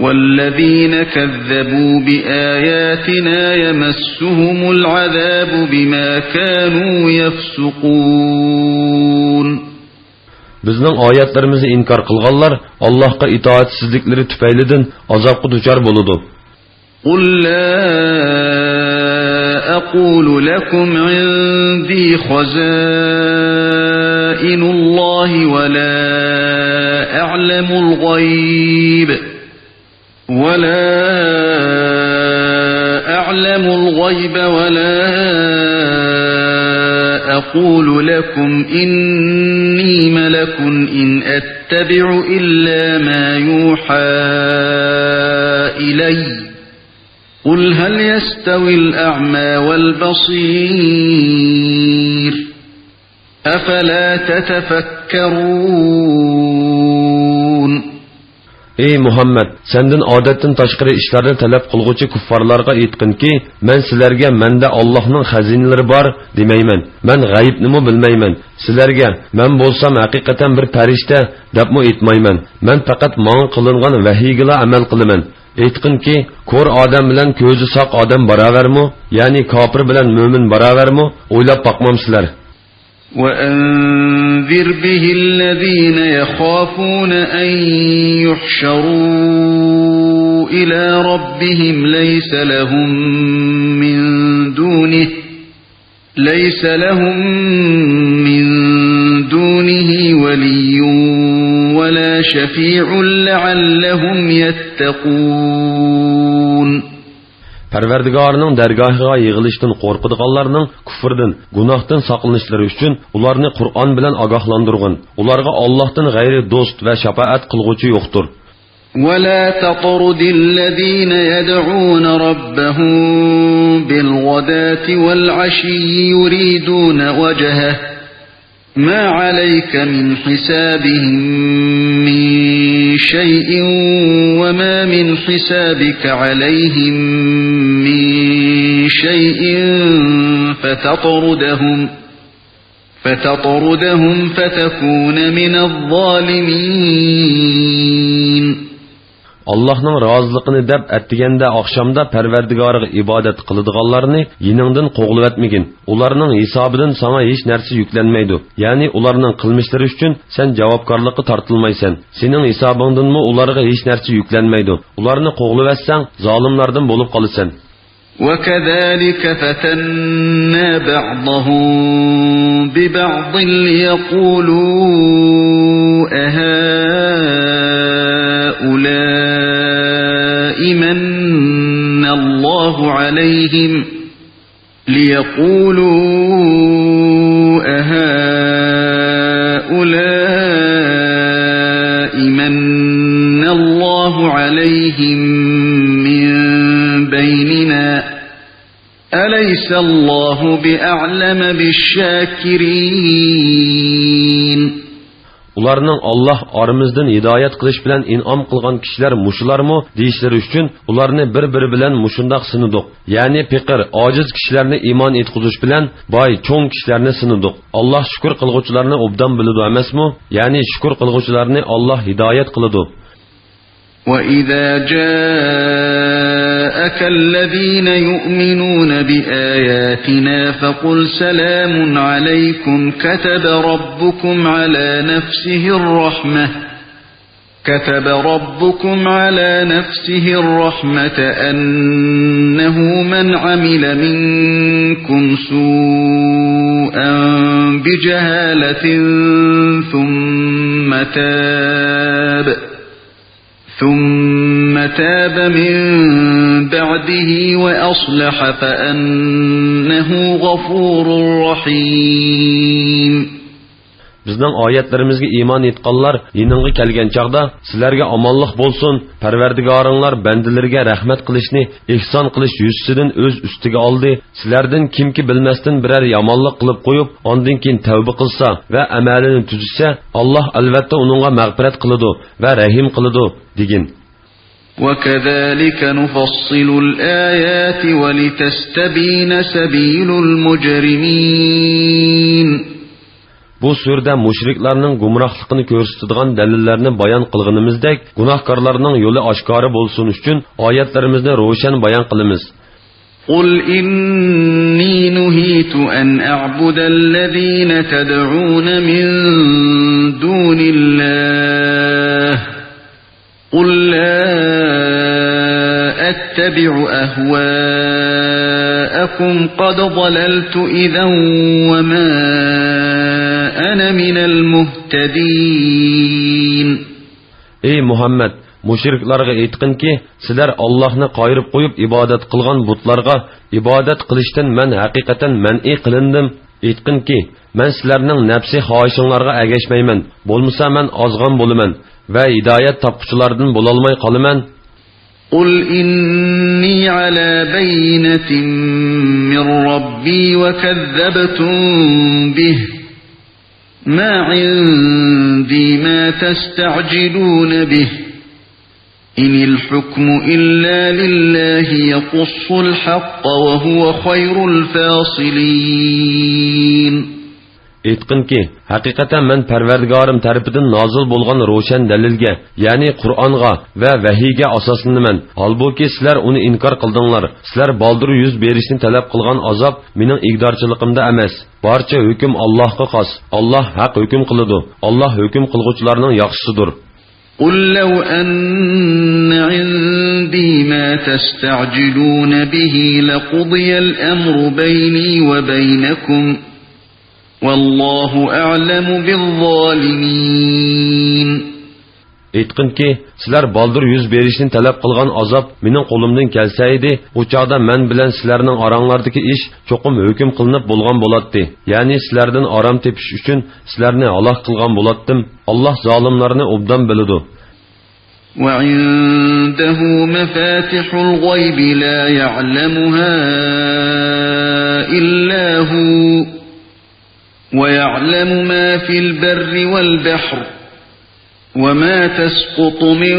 والذين كذبوا بآياتنا يمسهم العذاب بما كانوا يفسقون. بىزنىڭ ئايەتلىرىمىزنى ئىنكار قىلغانلار ئاللاھقا ئىتائەتسىزلىكلىرى تۈپەيلىدىن ئازابقا دۇچار بولىدۇ. قل لا أقول لكم عندي خزائن الله ولا أعلم الغيب ولا أعلم الغيب ولا أقول لكم إني ملك إن أتبع إلا ما يوحى إلي قل هل يستوي الأعمى والبصير أفلا تتفكرون. ئەي مۇھەممەد، سەندىن ئادەتتىن تاشقىرى ئىشلارنى تەلەپ قىلغۇچى كۇففارلارغا ئېيتقىنكى، مەن سىلەرگە مەندە ئاللاھنىڭ خەزىنىلىرى بار دېمەيمەن. مەن غەيىبنىمۇ بىلمەيمەن. سىلەرگە مەن بولسام ھەقىقەتەن بىر پەرىشتە دەپمۇ ئېيتمايمەن. مەن پەقەت ماڭا قىلىنغان ۋەھىيگىلا ئەمەل قىلىمەن. ئېيتقىنكى، كور ئادەم بىلەن كۆزى ساق ئادەم باراۋەرمۇ؟ يەنى كاپىر بىلەن مۆمىن باراۋەرمۇ؟ ئويلاپ باقمامسىلەر؟ وأنذر به الذين يخافون أن يحشروا إلى ربهم ليس لهم من دونه، ليس لهم من دونه ولي ولا شفيع لعلهم يتقون. پەرۋەردىگارىنىڭ دەرگاھىغا يىغىلىشتىن قورقىدىغانلارنىڭ كۇفرىدىن، گۇناھتىن ساقلىنىشلىرى ئۈچۈن ئۇلارنى قۇرئان بىلەن ئاگاھلاندۇرغىن. ئۇلارغا ئاللاھتىن غەيرى دوست ۋە شاپائەت قىلغۇچى يوقتۇر. ولا تطرد الذين يدعون ربهم بالغداة والعشي يريدون وجهه، ما عليك من حسابهم من شيء وما من حسابك عليهم من شيء فتطردهم، فتطردهم فتكون من الظالمين. ئاللاھنىڭ رازىلىقىنى دەپ ئەتىگەندە ئاخشامدا پەرۋەردىگارىغا ئىبادەت قىلىدىغانلارنى يېنىڭدىن قوغلىۋەتمىگىن. ئۇلارنىڭ ھېسابىدىن ساڭا ھېچ نەرسە يۈكلەنمەيدۇ. يەنى ئۇلارنىڭ قىلمىشلىرى ئۈچۈن سەن جاۋابكارلىققا تارتىلمايسەن. سېنىڭ ھېسابىڭدىنمۇ ئۇلارغا ھېچ نەرسە يۈكلەنمەيدۇ. ئۇلارنى قوغلىۋەتسەڭ، زالىملاردىن بولۇپ قالىسەن. وكذلك فتنا بعضهم ببعض ليقولوا أهؤلاء من الله عليهم، ليقولوا أهؤلاء من الله عليهم من بيننا، أليس الله بأعلم بالشاكرين. ئۇلارنىڭ ئاللاھ ئارىمىزدىن ھىدايەت قىلىش بىلەن ئىنئام قىلغان كىشىلەر مۇشۇلارمۇ دېيىشلىرى ئۈچۈن ئۇلارنى بىر-بىرى بىلەن مۇشۇنداق سىنىدۇق. يەنى پېقىر، ئاجىز كىشىلەرنى ئىمان ئېيتقۇزۇش بىلەن باي، چوڭ كىشىلەرنى سىنىدۇق. ئاللاھ شۈكۈر قىلغۇچىلارنى ئوبدان بىلىدۇ ئەمەسمۇ؟ يەنى شۈكۈر قىلغۇچىلارنى ئاللاھ ھىدايەت قىلىدۇ. وإذا جاءك الذين يؤمنون بآياتنا فقل سلام عليكم كتب ربكم على نفسه الرحمة، كتب ربكم على نفسه الرحمة أنه من عمل منكم سوءا بجهالة ثم تاب، ثم تاب من بعده وأصلح فأنه غفور رحيم. بىزنىڭ ئايەتلىرىمىزگە ئىمان ئېيتقانلار يېنىڭغا كەلگەن چاغدا، سىلەرگە ئامانلىق بولسۇن، پەرۋەردىگارىڭلار بەندىلىرىگە رەھمەت قىلىشنى ئېھسان قىلىش يۈزىسىدىن ئۆز ئۈستىگە ئالدى، سىلەردىن كىمكى بىلمەستىن بىرەر يامانلىق قىلىپ قويۇپ، ئاندىن كېيىن تەۋبە قىلسا ۋە ئەمەلىنى تۈزىسە، ئاللاھ ئەلۋەتتە ئۇنىڭغا مەغپىرەت قىلىدۇ ۋە رەھىم قىلىدۇ، دېگىن. وكذلك نفصل الآيات ولتستبين سبيل المجرمين. بۇ سۈرىدە مۇشرىكلارنىڭ گۇمراھلىقىنى كۆرسىتىدىغان دەلىللەرنى بايان قىلغىنىمىزدەك، گۇناھكارلارنىڭ يولى ئاشكارا بولسۇن ئۈچۈن ئايەتلىرىمىزنى روشەن بايان قىلىمىز. قل إني نهيت أن أعبد الذين تدعون من دون الله، قل لا أتبع أهواءكم قد ضللت إذا وما أنا من المهتدين. ئەي مۇھەممەد، مۇشرىكلارغا ئېيتقىنكى، سىلەر ئاللاھنى قايرىپ قويۇپ ئىبادەت قىلغان بۇتلارغا ئىبادەت قىلىشتىن مەن ھەقىقەتەن مەنئى قىلىندىم. ئېيتقىنكى، مەن سىلەرنىڭ نەپسىي خاھىشىڭلارغا ئەگەشمەيمەن، بولمىسا مەن ئازغان بولىمەن ۋە ھىدايەت تاپقۇچىلاردىن بولالماي قالىمەن. قل إني على بينة من ربي وكذبتم به، ما عندي ما تستعجلون به، إن الحكم إلا لله يقص الحق وهو خير الفاصلين. ئېيتقىنكى، ھەقىقەتەن مەن پەرۋەردىگارىم تەرىپىدىن نازىل بولغان روشەن دەلىلگە، يەنى قۇرئانغا ۋە ۋەھىيگە ئاساسلىنىمەن. ھالبۇكى، سىلەر ئۇنى ئىنكار قىلدىڭلار. سىلەر بالدۇر يۈز بېرىشنى تەلەپ قىلغان ئازاب مېنىڭ ئىگىدارچىلىقىمدا ئەمەس. بارچە ھۆكۈم ئاللاھقا خاس. ئاللاھ ھەق ھۆكۈم قىلىدۇ. ئاللاھ ھۆكۈم قىلغۇچىلارنىڭ ياخشىسىدۇر. قل لو أن عندي ما تستعجلون به لقضي الأمر بيني وبينكم والله أعلم بالظالمين. ئېيتقىنكى، سىلەر بالدۇر يۈز بېرىشنى تەلەپ قىلغان ئازاب مېنىڭ قولۇمدىن كەلسە ئىدى، ئۇ چاغدا مەن بىلەن سىلەرنىڭ ئاراڭلاردىكى ئىش چوقۇم ھۆكۈم قىلىنىپ بولغان بولاتتى. يەنى سىلەردىن ئارام تېپىش ئۈچۈن سىلەرنى ھالاك قىلغان بولاتتىم. ئاللاھ زالىملارنى ئوبدان بىلىدۇ. وعنده مفاتح الغيب لا يعلمها إلا هو ويعلم ما في البر والبحر وما تسقط من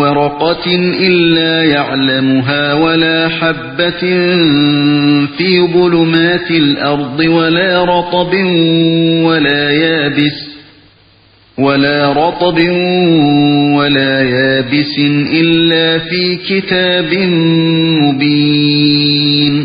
ورقة إلا يعلمها ولا حبة في ظلمات الأرض ولا رطب ولا يابس ولا رطب ولا يابس إلا في كتاب مبين.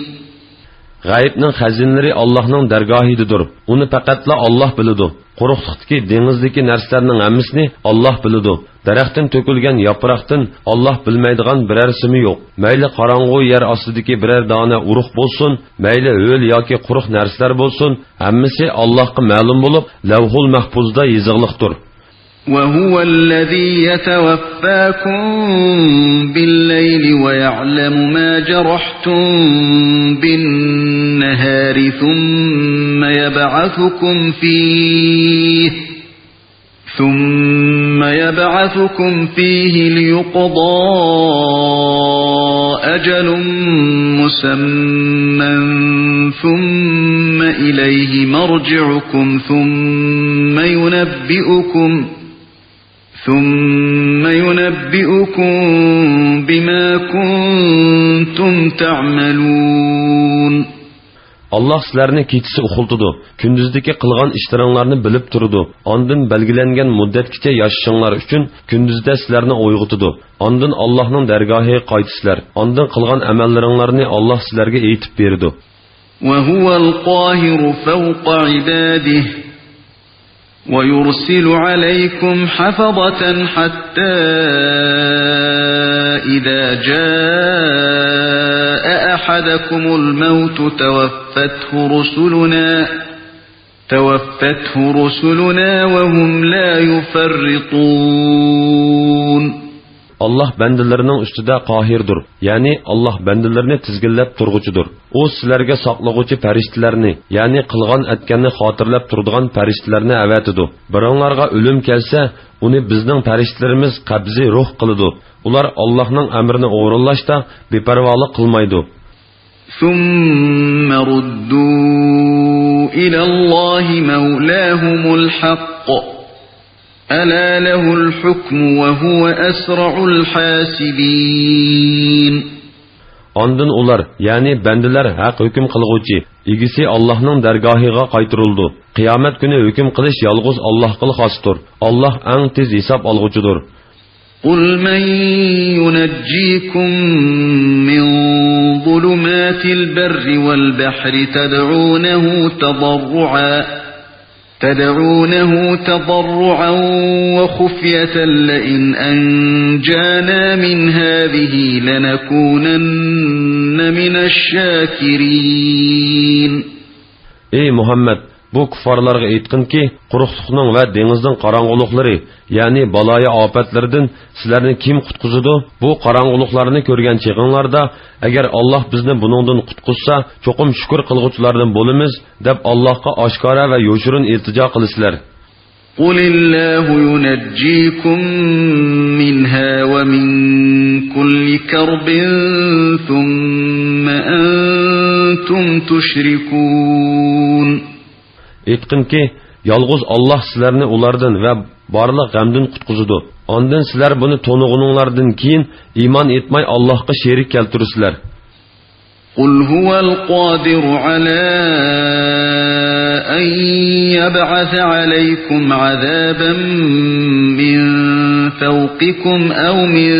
غەيىبنىڭ خەزىنىلىرى ئاللاھنىڭ دەرگاھىدىدۇر. ئۇنى پەقەتلا ئاللاھ بىلىدۇ. قۇرۇقلۇقتىكى، دېڭىزدىكى نەرسىلەرنىڭ ھەممىسىنى ئاللاھ بىلىدۇ. دەرەختىن تۆكۈلگەن ياپراقتىن ئاللاھ بىلمەيدىغان بىرەرسىمۇ يوق. مەيلى قاراڭغۇ يەر ئاستىدىكى بىرەر دانە ئۇرۇق بولسۇن، مەيلى ھۆل ياكى قۇرۇق نەرسىلەر بولسۇن، ھەممىسى ئاللاھقا مەلۇم بولۇپ، لەۋھۇل مەھپۇزدا يېزىقلىقتۇر. وهو الذي يتوفاكم بالليل ويعلم ما جرحتم بالنهار ثم يبعثكم فيه ثم يبعثكم فيه ليقضى أجل مسمى ثم إليه مرجعكم ثم ينبئكم، ثم ينبئكم بما كنتم تعملون. ئاللاھ سىلەرنى كېچىسى ئۇخلىتىدۇ، كۈندۈزدىكى قىلغان ئىشلىرىڭلارنى بىلىپ تۇرىدۇ. ئاندىن بەلگىلەنگەن مۇددەتكىچە ياشىشىڭلار ئۈچۈن كۈندۈزدە سىلەرنى ئويغىتىدۇ. ئاندىن ئاللاھنىڭ دەرگاھىغا قايتىسىلەر. ئاندىن قىلغان ئەمەللىرىڭلارنى ئاللاھ سىلەرگە ئېيتىپ بېرىدۇ. وهو القاهر فوق عباده ويرسل عليكم حفظة حتى إذا جاء أحدكم الموت توفته رسلنا، توفته رسلنا وهم لا يفرطون. ئاللاھ بەندىلىرىنىڭ ئۈستىدە قاھىردۇر، يەنى ئاللاھ بەندىلىرىنى تىزگىنلەپ تۇرغۇچىدۇر. ئۇ سىلەرگە ساقلىغۇچى پەرىشتىلەرنى، يەنى قىلغان ئەتكەننى خاتىرىلەپ تۇرىدىغان پەرىشتىلەرنى ئەۋەتىدۇ. بىرىڭلارغا ئۆلۈم كەلسە، ئۇنى بىزنىڭ پەرىشتىلىرىمىز قەبزى روھ قىلىدۇ. ئۇلار ئاللاھنىڭ ئەمرىنى ئورۇنلاشتا بىپەرۋالىق قىلمايدۇ. ثم ردوا إلى الله مولاهم الحق ألا له الحكم وهو أسرع الحاسبين. ئاندىن ئۇلار، يەنى بەندىلەر ھەق ھۆكۈم قىلغۇچى، ئىگىسى ئاللاھنىڭ دەرگاھىغا قايتۇرۇلىدۇ. قىيامەت كۈنى ھۆكۈم قىلىش يالغۇز ئاللاھقىلا خاستۇر. ئاللاھ ئەڭ تېز ھېساب ئالغۇچىدۇر. قل من ينجيكم من ظلمات البر والبحر تدعونه تضرعا، تدعونه تضرعا وخفية لئن أنجانا من هذه لنكونن من الشاكرين. ئەي مۇھەممەد، بۇ كۇففارلارغا ئېيتقىنكى، قۇرۇقلۇقنىڭ ۋە دېڭىزنىڭ قاراڭغۇلۇقلىرى، يەنى بالايىئاپەتلىرىدىن سىلەرنى كىم قۇتقۇزىدۇ؟ بۇ قاراڭغۇلۇقلارنى كۆرگەن چېغىڭلاردا، ئەگەر ئاللاھ بىزنى بۇنىڭدىن قۇتقۇزسا، چوقۇم شۈكۈر قىلغۇچىلاردىن بولىمىز، دەپ ئاللاھقا ئاشكارا ۋە يوشۇرۇن ئىلتىجا قىلىسىلەر. قل الله ينجيكم منها ومن كل كرب ثم أنتم تشركون. ئېيتقىنكى، يالغۇز ئاللاھ سىلەرنى ئۇلاردىن ۋە بارلىق غەمدىن قۇتقۇزىدۇ. ئاندىن سىلەر بۇنى تونۇغىنىڭلاردىن كېيىن ئىمان ئېيتماي ئاللاھقا شېرىك كەلتۈرىسىلەر. قل هو القادر على أن يبعث عليكم عذابا من فوقكم أو من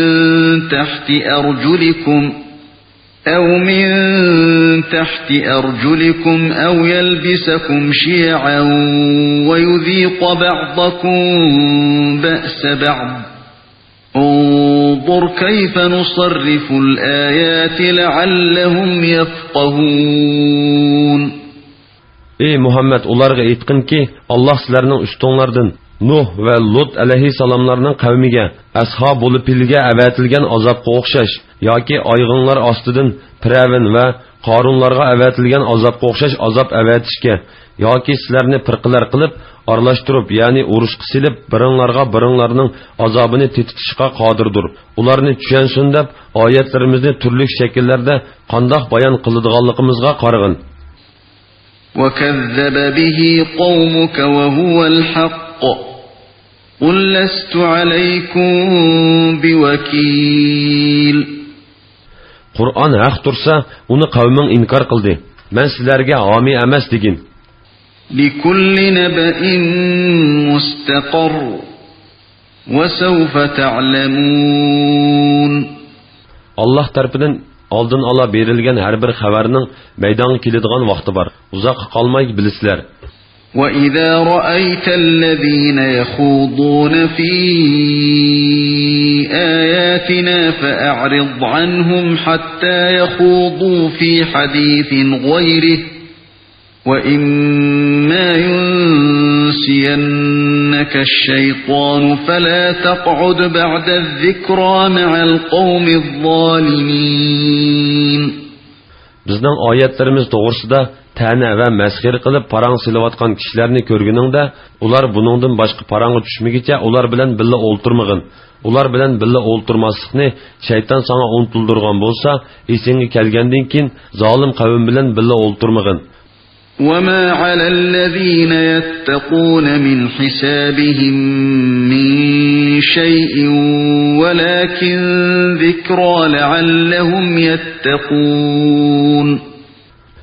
تحت أرجلكم أو من تحت أرجلكم أو يلبسكم شيعا ويذيق بعضكم بأس بعض. انظر كيف نصرف الآيات لعلهم يفقهون. ئى مۇھەممەد، ئۇلارغا ئېيتقىنكى، ئاللاھ سىلەرنىڭ ئۈستۈڭلاردىن نۇھ ۋە لۇت ئەلەيھىسسالاملارنىڭ قەۋمىگە، ئەسھابۇلفىلگە ئەۋەتىلگەن ئازابقا ئوخشاش ياكى ئايىغىڭلار ئاستىدىن پىرئەۋن ۋە قارۇنلارغا ئەۋەتىلگەن ئازابقا ئوخشاش ئازاب ئەۋەتىشكە ياكى سىلەرنى پىرقىلەر قىلىپ، ئارىلاشتۇرۇپ، يەنى ئۇرۇشقا سېلىپ، بىرىڭلارغا بىرىڭلارنىڭ ئازابىنى تېتىتىشقا قادىردۇر. ئۇلارنى چۈشەنسۇن دەپ، ئايەتلىرىمىزنى تۈرلۈك شەكىللەردە قانداق بايان قىلىدىغانلىقىمىزغا قارىغىن. وكذب به قومك وهو الحق قل لست عليكم بوكيل. قۇرئان ھەق تۇرسا، ئۇنى قەۋمىڭ ئىنكار قىلدى. مەن سىلەرگە ھامىي ئەمەس دېگىن. لكل نبإ مستقر وسوف تعلمون. ئاللاھ تەرىپىدىن ئالدىن ئالا بېرىلگەن ھەر بىر خەۋەرنىڭ مەيدانغا كېلىدىغان ۋاقتى بار. ئۇزاققا قالماي بىلىسىلەر. وإذا رأيت الذين يخوضون في آياتنا فأعرض عنهم حتى يخوضوا في حديث غيره وإما ينسينك الشيطان فلا تقعد بعد الذكرى مع القوم الظالمين. بىزنىڭ ئايەتلىرىمىز توغرىسىدا تەنە ۋە مەسخىرە قىلىپ پاراڭ سېلىۋاتقان كىشىلەرنى كۆرگىنىڭدە، ئۇلار بۇنىڭدىن باشقا پاراڭغا چۈشمىگۈچە ئۇلار بىلەن بىللە ئولتۇرمىغىن. ئۇلار بىلەن بىللە ئولتۇرماسلىقنى شەيتان ساڭا ئۇنتۇلدۇرغان بولسا، ئېسىڭگە كەلگەندىن كېيىن زالىم قەۋم بىلەن بىللە ئولتۇرمىغىن. وما على الذين يتقون من حسابهم من شيء ولكن ذكرى لعلهم يتقون.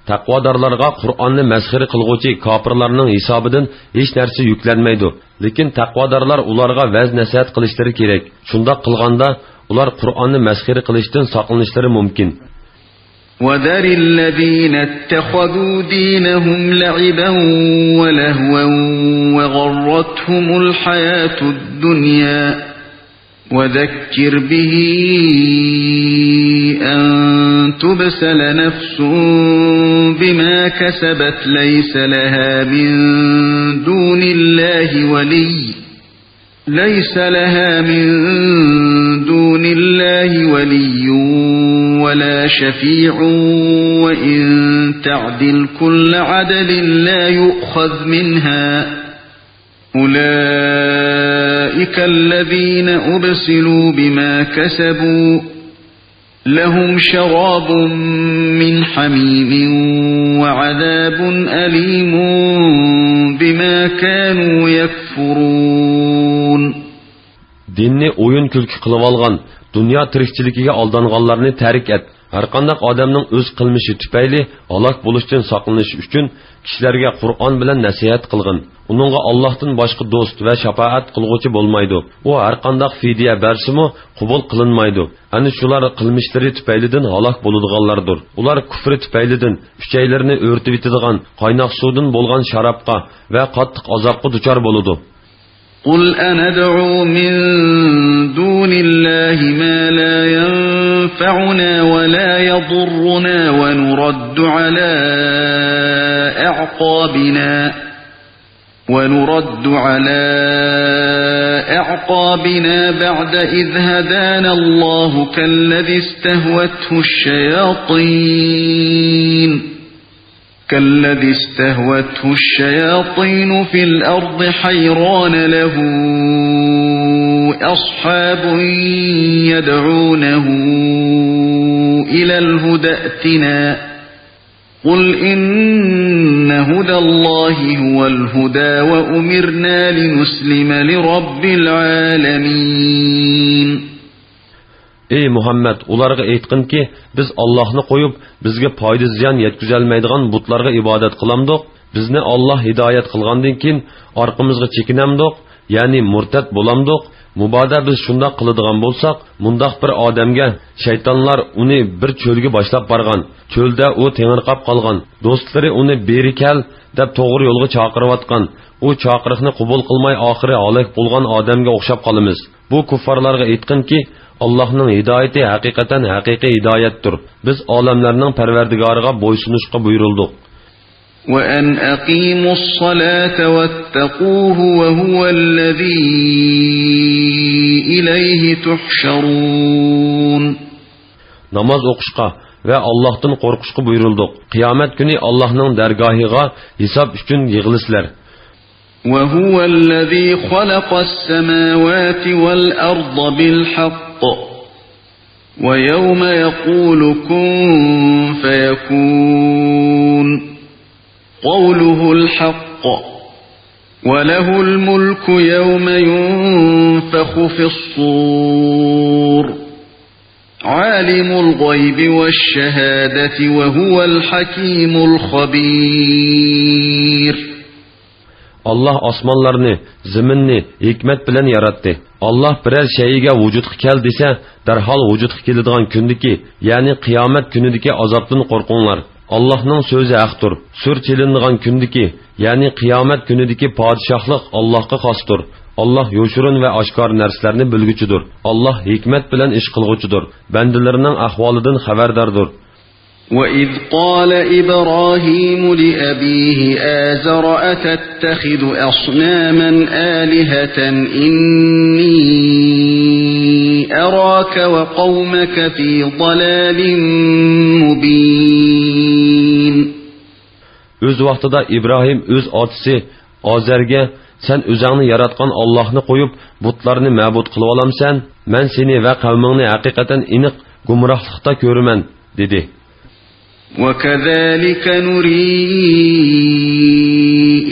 تەقۋادارلارغا قۇرئاننى مەسخىرە قىلغۇچى كاپىرلارنىڭ ھېسابىدىن ھېچ نەرسە يۈكلەنمەيدۇ. لېكىن تەقۋادارلار ئۇلارغا ۋەز-نەسىھەت قىلىشلىرى كېرەك. شۇنداق قىلغاندا، ئۇلار قۇرئاننى مەسخىرە قىلىشتىن ساقلىنىشلىرى مۇمكىن. وذر الذين اتخذوا دينهم لعبا ولهوا وغرتهم الحياة الدنيا وذكر به أن تبسل نفس بما كسبت ليس لها من دون الله ولي ليس لها من دون الله ولي ولا شفيع وإن تعدل كل عدل لا يؤخذ منها أولئك الذين أبسلوا بما كسبوا لهم شراب من حميم وعذاب أليم بما كانوا يكفرون. دىننى ئويۇن-كۈلكە قىلىۋالغان، دۇنيا تىرىكچىلىكىگە ئالدانغانلارنى تەرك ئەت. ھەرقانداق ئادەمنىڭ ئۆز قىلمىشى تۈپەيلى ھالاك بولۇشتىن ساقلىنىش ئۈچۈن كىشىلەرگە قۇرئان بىلەن نەسىھەت قىلغىن. ئۇنىڭغا ئاللاھتىن باشقا دوست ۋە شاپائەت قىلغۇچى بولمايدۇ. ئۇ ھەرقانداق فىدىيە بەرسىمۇ قوبۇل قىلىنمايدۇ. ئەنە شۇلار قىلمىشلىرى تۈپەيلىدىن ھالاك بولىدىغانلاردۇر. ئۇلار كۇفرى تۈپەيلىدىن ئۈچەيلىرىنى ئۆرتىۋېتىدىغان قايناق سۇدىن بولغان شارابقا ۋە قاتتىق ئازابقا دۇچار بولىدۇ. قل أندع من دون الله ما لا ينفعنا ولا يضرنا ونرد على أعقابنا ونرد على أعقابنا بعد إذ هدانا الله كالذي استهوته الشياطين كالذي استهوته الشياطين في الأرض حيران له أصحاب يدعونه إلى الهدى ائتنا قل إن هدى الله هو الهدى وأمرنا لنسلم لرب العالمين. ئەي مۇھەممەد، ئۇلارغا ئېيتقىنكى، بىز ئاللاھنى قويۇپ، بىزگە پايدا-زىيان يەتكۈزەلمەيدىغان بۇتلارغا ئىبادەت قىلامدۇق؟ بىزنى ئاللاھ ھىدايەت قىلغاندىن كېيىن ئارقىمىزغا چېكىنەمدۇق؟ يەنى مۇرتەت بولامدۇق؟ مۇبادا بىز شۇنداق قىلىدىغان بولساق، مۇنداق بىر ئادەمگە، شەيتانلار ئۇنى بىر چۆلگە باشلاپ بارغان، چۆلدە ئۇ تېڭىرقاپ قالغان، دوستلىرى ئۇنى «بېرى كەل» دەپ توغرا يولغا چاقىرىۋاتقان، ئۇ چاقىرىقنى قوبۇل قىلماي ئاخىرى ھالاك بولغان ئادەمگە ئوخشاپ قالىمىز. بۇ كۇففارلارغا ئېيتقىنكى، ئاللاھنىڭ ھىدايىتى ھەقىقەتەن ھەقىقىي ھىدايەتتۇر. بىز ئالەملەرنىڭ پەرۋەردىگارىغا بويسۇنۇشقا بۇيرۇلدۇق. وأن أقيموا الصلاة واتقوه وهو الذي إليه تحشرون. ناماز ئوقۇشقا ۋە ئاللاھتىن قورقۇشقا بۇيرۇلدۇق. قىيامەت كۈنى ئاللاھنىڭ دەرگاھىغا ھېساب ئۈچۈن يىغىلىسىلەر. وهو الذي خلق السماوات والأرض بالحق ويوم يقول كن فيكون قوله الحق وله الملك يوم ينفخ في الصور عالم الغيب والشهادة وهو الحكيم الخبير. ئاللاھ ئاسمانلارنى، زېمىننى ھېكمەت بىلەن ياراتتى. ئاللاھ بىرەر شەيئىگە ۋۇجۇدقا كەل دېسە، دەرھال ۋۇجۇدقا كېلىدىغان كۈندىكى، يەنى قىيامەت كۈنىدىكى ئازابتىن قورقۇڭلار. ئاللاھنىڭ سۆزى ھەقتۇر. سۈر چېلىنىدىغان كۈندىكى، يەنى قىيامەت كۈنىدىكى پادىشاھلىق ئاللاھقا خاستۇر. ئاللاھ يوشۇرۇن ۋە ئاشكارا نەرسىلەرنى بىلگۈچىدۇر. ئاللاھ ھېكمەت بىلەن ئىش قىلغۇچىدۇر. بەندىلىرىنىڭ ئەھۋالىدىن خەۋەرداردۇر. وإذ قال إبراهيم لأبيه آزر أتتخذ أصناما آلهة إني أراك وقومك في ضلال مبين. ئۆز ۋاقتىدا ئىبراھىم ئۆز ئاتىسى ئازەرگە، سەن ئۆزەڭنى ياراتقان ئاللاھنى قويۇپ، بۇتلارنى مەبۇد قىلىۋالامسەن؟ مەن سېنى ۋە قەۋمىڭنى ھەقىقەتەن ئېنىق گۇمراھلىقتا كۆرىمەن، دېدى. وكذلك نري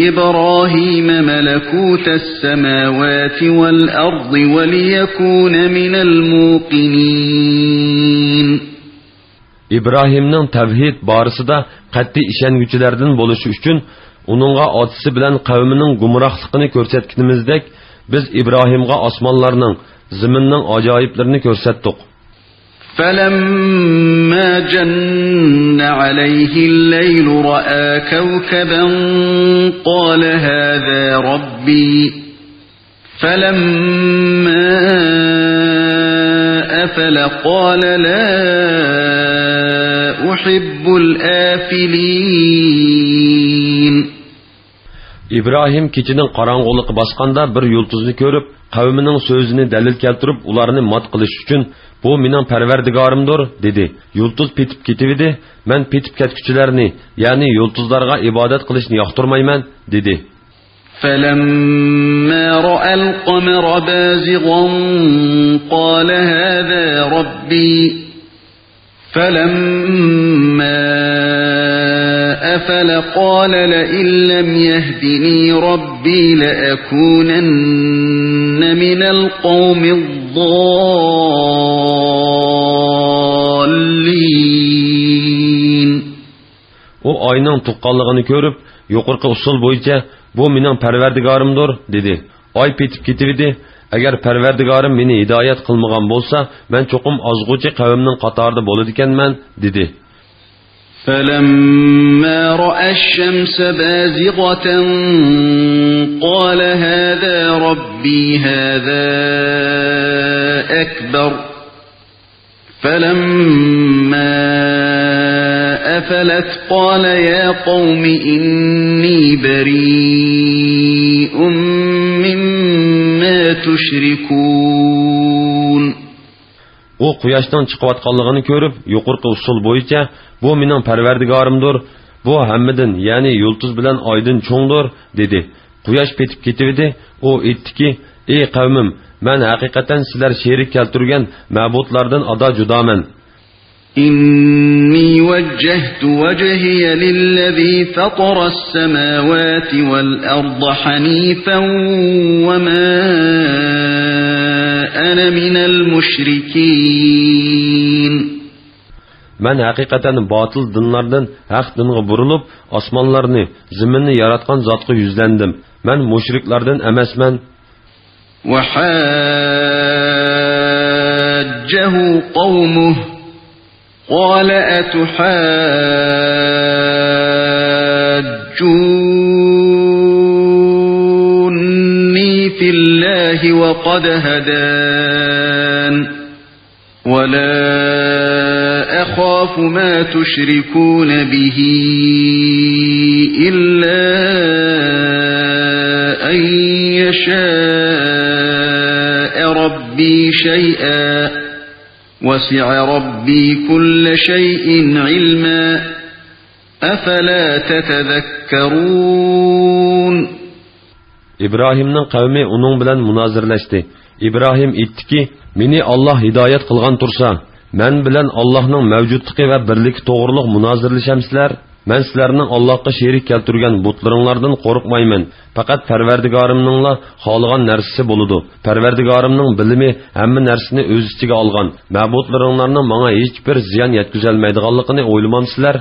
إبراهيم ملكوت السماوات والأرض وليكون من الموقنين. ئىبراھىمنىڭ تەۋھىد بارىسىدا قەتئىي ئىشەنگۈچىلەردىن بولۇشى ئۈچۈن، ئۇنىڭغا ئاتىسى بىلەن قەۋمىنىڭ گۇمراھلىقىنى كۆرسەتكىنىمىزدەك، بىز ئىبراھىمغا ئاسمانلارنىڭ، زېمىننىڭ ئاجايىپلىرىنى كۆرسەتتۇق. فلما جن عليه الليل رأى كوكبا قال هذا ربي. فلما أفل قال لا أحب الآفلين. ئىبراھىم كېچىنىڭ قاراڭغۇلۇقى باسقاندا بىر يۇلتۇزنى كۆرۈپ، قەۋمىنىڭ سۆزىنى دەلىل كەلتۈرۈپ، ئۇلارنى مات قىلىش ئۈچۈن، بۇ مېنىڭ پەرۋەردىگارىمدۇر، دېدى. يۇلتۇز پېتىپ كېتىۋىدى، مەن پېتىپ كەتكۈچىلەرنى، يەنى يۇلتۇزلارغا ئىبادەت قىلىشنى ياقتۇرمايمەن، دېدى. فلما رأى القمر بازغا قال هذا ربي. فلما أفل قال لئن لم يهدني ربي لأكونن من القوم الضالين. ئۇ ئاينىڭ تۇغقانلىقىنى كۆرۈپ، يۇقىرىقى ئۇسۇل بويىچە، بۇ مېنىڭ پەرۋەردىگارىمدۇر، دېدى. ئاي پېتىپ كېتىۋىدى. ئەگەر پەرۋەردىگارىم مېنى ھىدايەت قىلمىغان بولسا، مەن چوقۇم ئازغۇچى قەۋمنىڭ قاتارىدا بولىدىكەنمەن، دېدى. فلما رأى الشمس بازغة قال هذا ربي هذا أكبر. فلما أفلت قال يا قوم إني بريء مما تشركون. ئۇ قۇياشنىڭ چىقىۋاتقانلىقىنى كۆرۈپ، يۇقىرىقى ئۇسۇل بويىچە، بۇ مېنىڭ پەرۋەردىگارىمدۇر، بۇ ھەممىدىن، يەنى يۇلتۇز بىلەن ئايدىن چوڭدۇر، دېدى. قۇياش پېتىپ كېتىۋىدى. ئۇ ئېيتتىكى، ئەي قەۋمىم، مەن ھەقىقەتەن سىلەر شېرىك كەلتۈرگەن مەبۇدلاردىن ئادا جۇدامەن. إني وجهت وجهي للذي فطر السماوات والأرض حنيفا وما أنا من المشركين. مەن ھەقىقەتەن باتىل دىنلاردىن ھەق دىنغا بۇرۇلۇپ، ئاسمانلارنى، زېمىننى ياراتقان زاتقا يۈزلەندىم. مەن مۇشرىكلاردىن ئەمەسمەن. وحاجه قومه قال أتحاجوني في الله وقد هدان ولا أخاف ما تشركون به إلا أن يشاء ربي شيئا وسع ربي كل شيء علما أفلا تتذكرون. ئىبراھىمنىڭ قەۋمى ئۇنىڭ بىلەن مۇنازىرىلەشتى. ئىبراھىم ئېيتتىكى، مېنى ئاللاھ ھىدايەت قىلغان تۇرسا، مەن بىلەن ئاللاھنىڭ مەۋجۇتلۇقى ۋە بىرلىكى توغرۇلۇق مۇنازىرىلىشەمسىلەر؟ مەن سىلەرنىڭ ئاللاھقا شېرىك كەلتۈرگەن بۇتلىرىڭلاردىن قورقمايمەن. پەقەت پەرۋەردىگارىمنىڭلا خالىغان نەرسىسى بولىدۇ. پەرۋەردىگارىمنىڭ بىلىمى ھەممە نەرسىنى ئۆز ئىچىگە ئالغان. مەبۇدلىرىڭلارنىڭ ماڭا ھېچبىر زىيان يەتكۈزەلمەيدىغانلىقىنى ئويلىمامسىلەر؟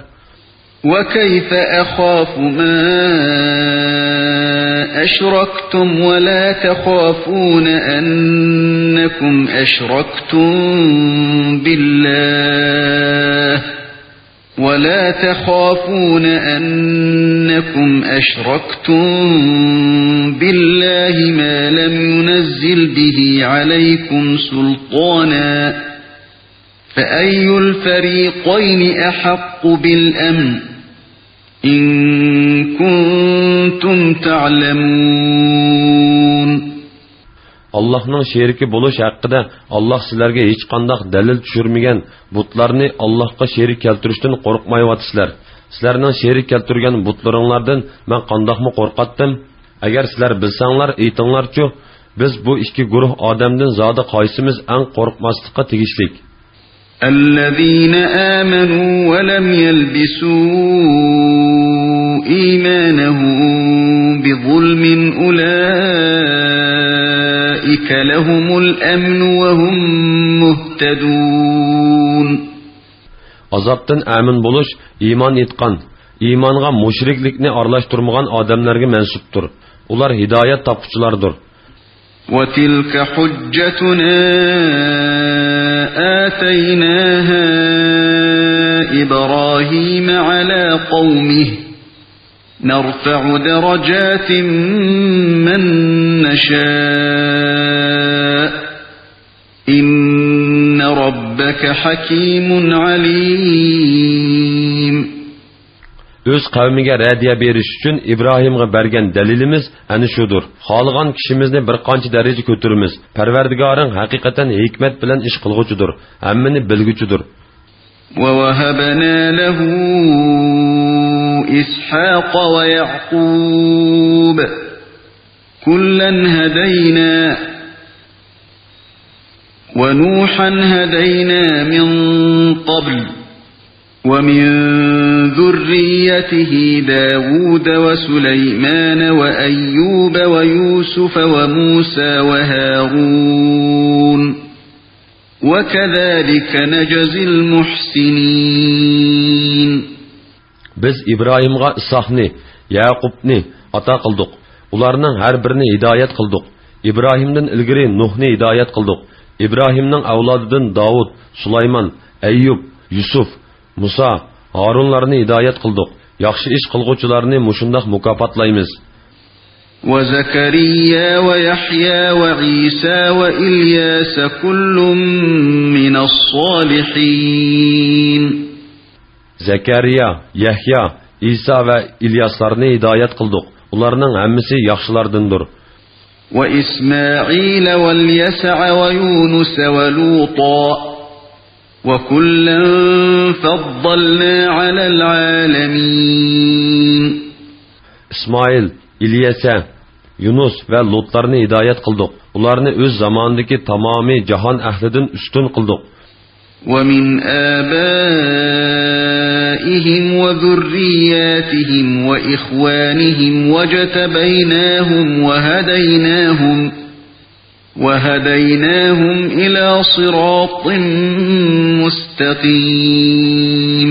وكيف أخاف ما أشركتم ولا تخافون أنكم أشركتم بالله ولا تخافون أنكم أشركتم بالله ما لم ينزل به عليكم سلطانا فأي الفريقين أحق بالأمن إن كنتم تعلمون. ئاللاھنىڭ شېرىكى بولۇش ھەققىدە ئاللاھ سىلەرگە ھېچقانداق دەلىل چۈشۈرمىگەن بۇتلارنى ئاللاھقا شېرىك كەلتۈرۈشتىن قورقمايۋاتىسىلەر. سىلەرنىڭ شېرىك كەلتۈرگەن بۇتلىرىڭلاردىن مەن قانداقمۇ قورقاتتىم؟ ئەگەر سىلەر بىلسەڭلار، ئېيتىڭلارچۇ، بىز بۇ ئىككى گۇرۇھ ئادەمدىن زادى قايسىمىز ئەڭ قورقماسلىققا تېگىشلىك؟ الذين آمنوا ولم يلبسوا إيمانهم بظلم أولئك لهم الأمن وهم مهتدون. ئازابتىن ئەمىن بولۇش ئىمان ئېيتقان، ئىمانغا مۇشرىكلىكنى ئارىلاشتۇرمىغان ئادەملەرگە مەنسۇپتۇر. ئۇلار ھىدايەت تاپقۇچىلاردۇر. وتلك حجتنا آتيناها إبراهيم على قومه نرفع درجات من نشاء إن ربك حكيم عليم. ئۆز قەۋمىگە رەدىيە بېرىش ئۈچۈن ئىبراھىمغا بەرگەن دەلىلىمىز ئەنە شۇدۇر. خالىغان كىشىمىزنى بىر قانچە دەرىجە كۆتۈرىمىز. پەرۋەردىگارىڭ ھەقىقەتەن ھېكمەت بىلەن ئىش قىلغۇچىدۇر، ھەممىنى بىلگۈچىدۇر. ووهبنا له إسحاق ويعقوب كلا هدينا ونوحا هدينا من قبل ومن ذريته داود وسليمان وأيوب ويوسف وموسى وهارون وكذلك نجزي المحسنين. بىز ئىبراھىمغا ئىسھاقنى، يەقۇبنى ئاتا قىلدۇق. ئۇلارنىڭ ھەر بىرىنى ھىدايەت قىلدۇق. ئىبراھىمدىن ئىلگىرى نۇھنى ھىدايەت قىلدۇق. ئىبراھىمنىڭ ئەۋلادىدىن داۋۇت، سۇلايمان، ئەييۇب، يۈسۈپ، مۇسا، ھارۇنلارنى ھىدايەت قىلدۇق. ياخشى ئىش قىلغۇچىلارنى مۇشۇنداق مۇكاپاتلايمىز. وزكريا ويحيى وعيسى وإلياس كل من الصالحين. زەكەرىيا، يەھيا، ئىسا ۋە ئىلياسلارنى ھىدايەت قىلدۇق. ئۇلارنىڭ ھەممىسى ياخشىلاردىندۇر. وإسماعيل واليسع ويونس ولوطا وكلا فضلنا على العالمين. ئىسمائىل، ئىليەسە، يۇنۇس ۋە لۇتلارنى ھىدايەت قىلدۇق. ئۇلارنى ئۆز زامانىدىكى تامامىي جاھان ئەھلىدىن ئۈستۈن قىلدۇق. ومن آبائهم وذرياتهم وإخوانهم واجتبيناهم وهديناهم، وهديناهم إلى صراط مستقيم.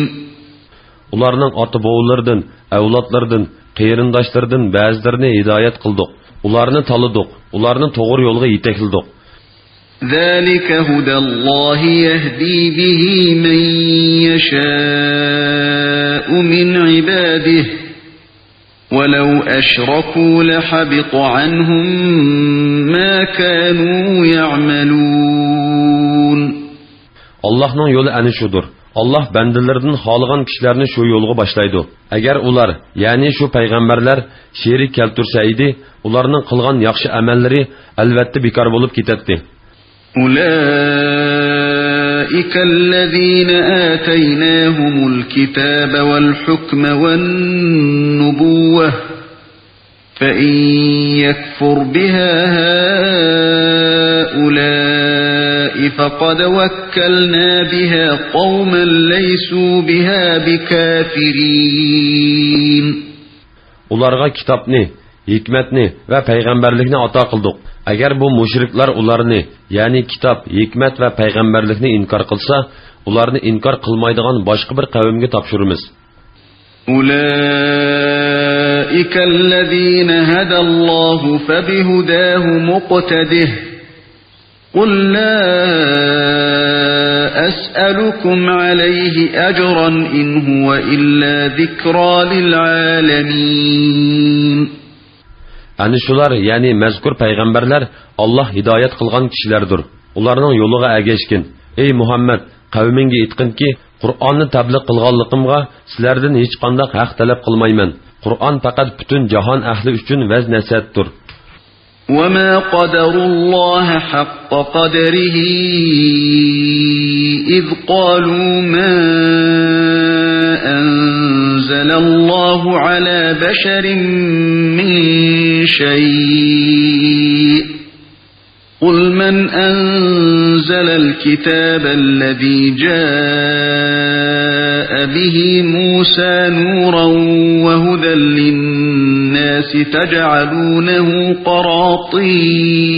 ئۇلارنىڭ ئاتا-بوۋىلىرىدىن، ئەۋلادلىرىدىن، قېرىنداشلىرىدىن بەزىلىرىنى ھىدايەت قىلدۇق. ئۇلارنى تاللىدۇق. ئۇلارنى توغرا يولغا يېتەكلىدۇق. ذلك هدى الله يهدي به من يشاء من عباده ولو أشركوا لحبط عنهم ما كانوا يعملون. ئاللاھنىڭ يولى ئەنە شۇدۇر. ئاللاھ بەندىلىرىدىن خالىغان كىشىلەرنى شۇ يولغا باشلايدۇ. ئەگەر ئۇلار، يەنى شۇ پەيغەمبەرلەر شېرىك كەلتۈرسە ئىدى، ئۇلارنىڭ قىلغان ياخشى ئەمەللىرى ئەلۋەتتە بىكار بولۇپ كېتەتتى. أولئك الذين آتيناهم الكتاب والحكم والنبوة فإن يكفر بها هؤلاء فقد وكلنا بها قوما ليسوا بها بكافرين. ئۇلارغا كىتابنى، ھېكمەتنى ۋە پەيغەمبەرلىكنى ئاتا قىلدۇق. ئەگەر بۇ مۇشرىكلار ئۇلارنى، يەنى كىتاب، ھېكمەت ۋە پەيغەمبەرلىكنى ئىنكار قىلسا، ئۇلارنى ئىنكار قىلمايدىغان باشقا بىر قەۋمگە تاپشۇرىمىز. أولئك الذين هدى الله فبهداه مقتده قل لا أسألكم عليه أجرا إن هو إلا ذكرى للعالمين. ئەنە شۇلار، يەنى مەزكۇر پەيغەمبەرلەر ئاللاھ ھىدايەت قىلغان كىشىلەردۇر. ئۇلارنىڭ يولىغا ئەگەشكىن. ئەي مۇھەممەد، قەۋمىڭگە ئېيتقىنكى، قۇرئاننى تەبلىغ قىلغانلىقىمغا سىلەردىن ھېچقانداق ھەق تەلەپ قىلمايمەن. قۇرئان پەقەت پۈتۈن جاھان ئەھلى ئۈچۈن ۋەز-نەسىھەتتۇر. وما قدروا الله حق قدره إذ قالوا ما أنزل الله على بشر من شيء قل من أنزل الكتاب الذي جاء به موسى نورا وهدى للناس تجعلونه قراطيس،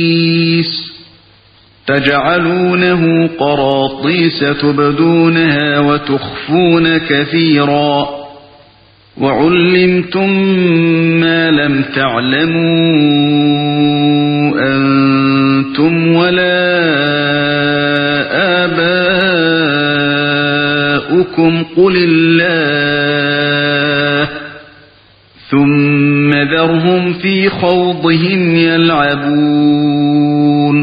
تجعلونه قراطيس تبدونها وتخفون كثيرا وعلمتم ما لم تعلموا أنتم ولا آباؤكم قل الله ثم ذرهم في خوضهم يلعبون.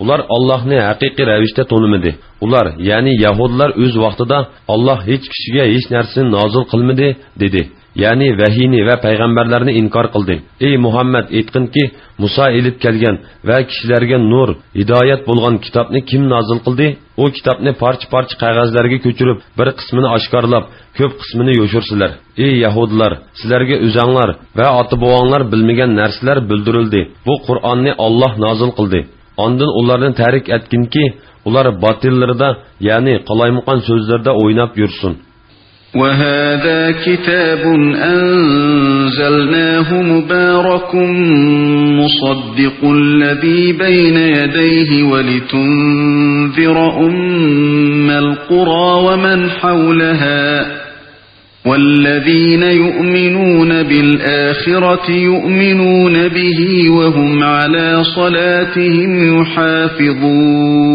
ئۇلار ئاللاھنى ھەقىقىي رەۋىشتە تونۇمىدى. ئۇلار، يەنى يەھۇدىيلار ئۆز ۋاقتىدا، «ئاللاھ ھېچ كىشىگە ھېچ نەرسىنى نازىل قىلمىدى» دېدى. يەنى ۋەھىينى ۋە پەيغەمبەرلەرنى ئىنكار قىلدى. ئەي مۇھەممەد، ئېيتقىنكى، مۇسا ئېلىپ كەلگەن ۋە كىشىلەرگە نۇر، ھىدايەت بولغان كىتابنى كىم نازىل قىلدى؟ ئۇ كىتابنى پارچە-پارچە قەغەزلەرگە كۆچۈرۈپ، بىر قىسمىنى ئاشكارىلاپ، كۆپ قىسمىنى يوشۇرىسىلەر. ئەي يەھۇدىيلار، سىلەرگە ئۆزەڭلار ۋە ئاتا-بوۋاڭلار بىلمىگەن نەرسىلەر بىلدۈرۈلدى. بۇ قۇرئاننى ئاللاھ نازىل قىلدى. ئاندىن ئۇلارنى تەرك ئەتكىنكى، ئۇلار باتىللىرىدا، يەنى قالايمىقان سۆزلىرىدە ئويناپ يۈرسۇن. وهذا كتاب أنزلناه مبارك مصدق الذي بين يديه ولتنذر أم القرى ومن حولها والذين يؤمنون بالآخرة يؤمنون به وهم على صلاتهم يحافظون.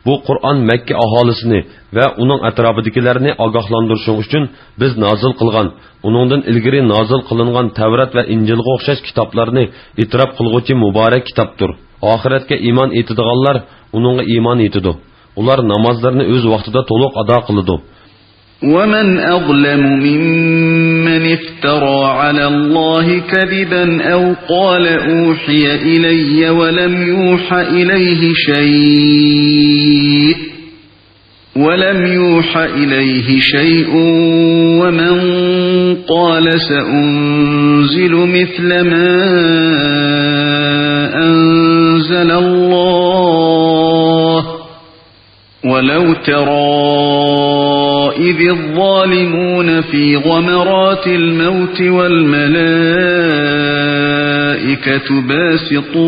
بۇ قۇرئان مەككە ئاھالىسىنى ۋە ئۇنىڭ ئەتراپىدىكىلەرنى ئاگاھلاندۇرۇشۇڭ ئۈچۈن بىز نازىل قىلغان، ئۇنىڭدىن ئىلگىرى نازىل قىلىنغان تەۋرات ۋە ئىنجىلغا ئوخشاش كىتابلارنى ئېتىراپ قىلغۇچى مۇبارەك كىتابتۇر. ئاخىرەتكە ئىمان ئېيتىدىغانلار ئۇنىڭغا ئىمان ئېيتىدۇ. ئۇلار نامازلىرىنى ئۆز ۋاقتىدا تولۇق ئادا قىلىدۇ. ومن أظلم ممن افترى على الله كذبا أو قال أوحي إلي ولم يوح إليه شيء، ولم يوح إليه شيء ومن قال سأنزل مثل ما أنزل الله ولو ترى إذ الظالمون في غمرات الموت والملائكة باسطو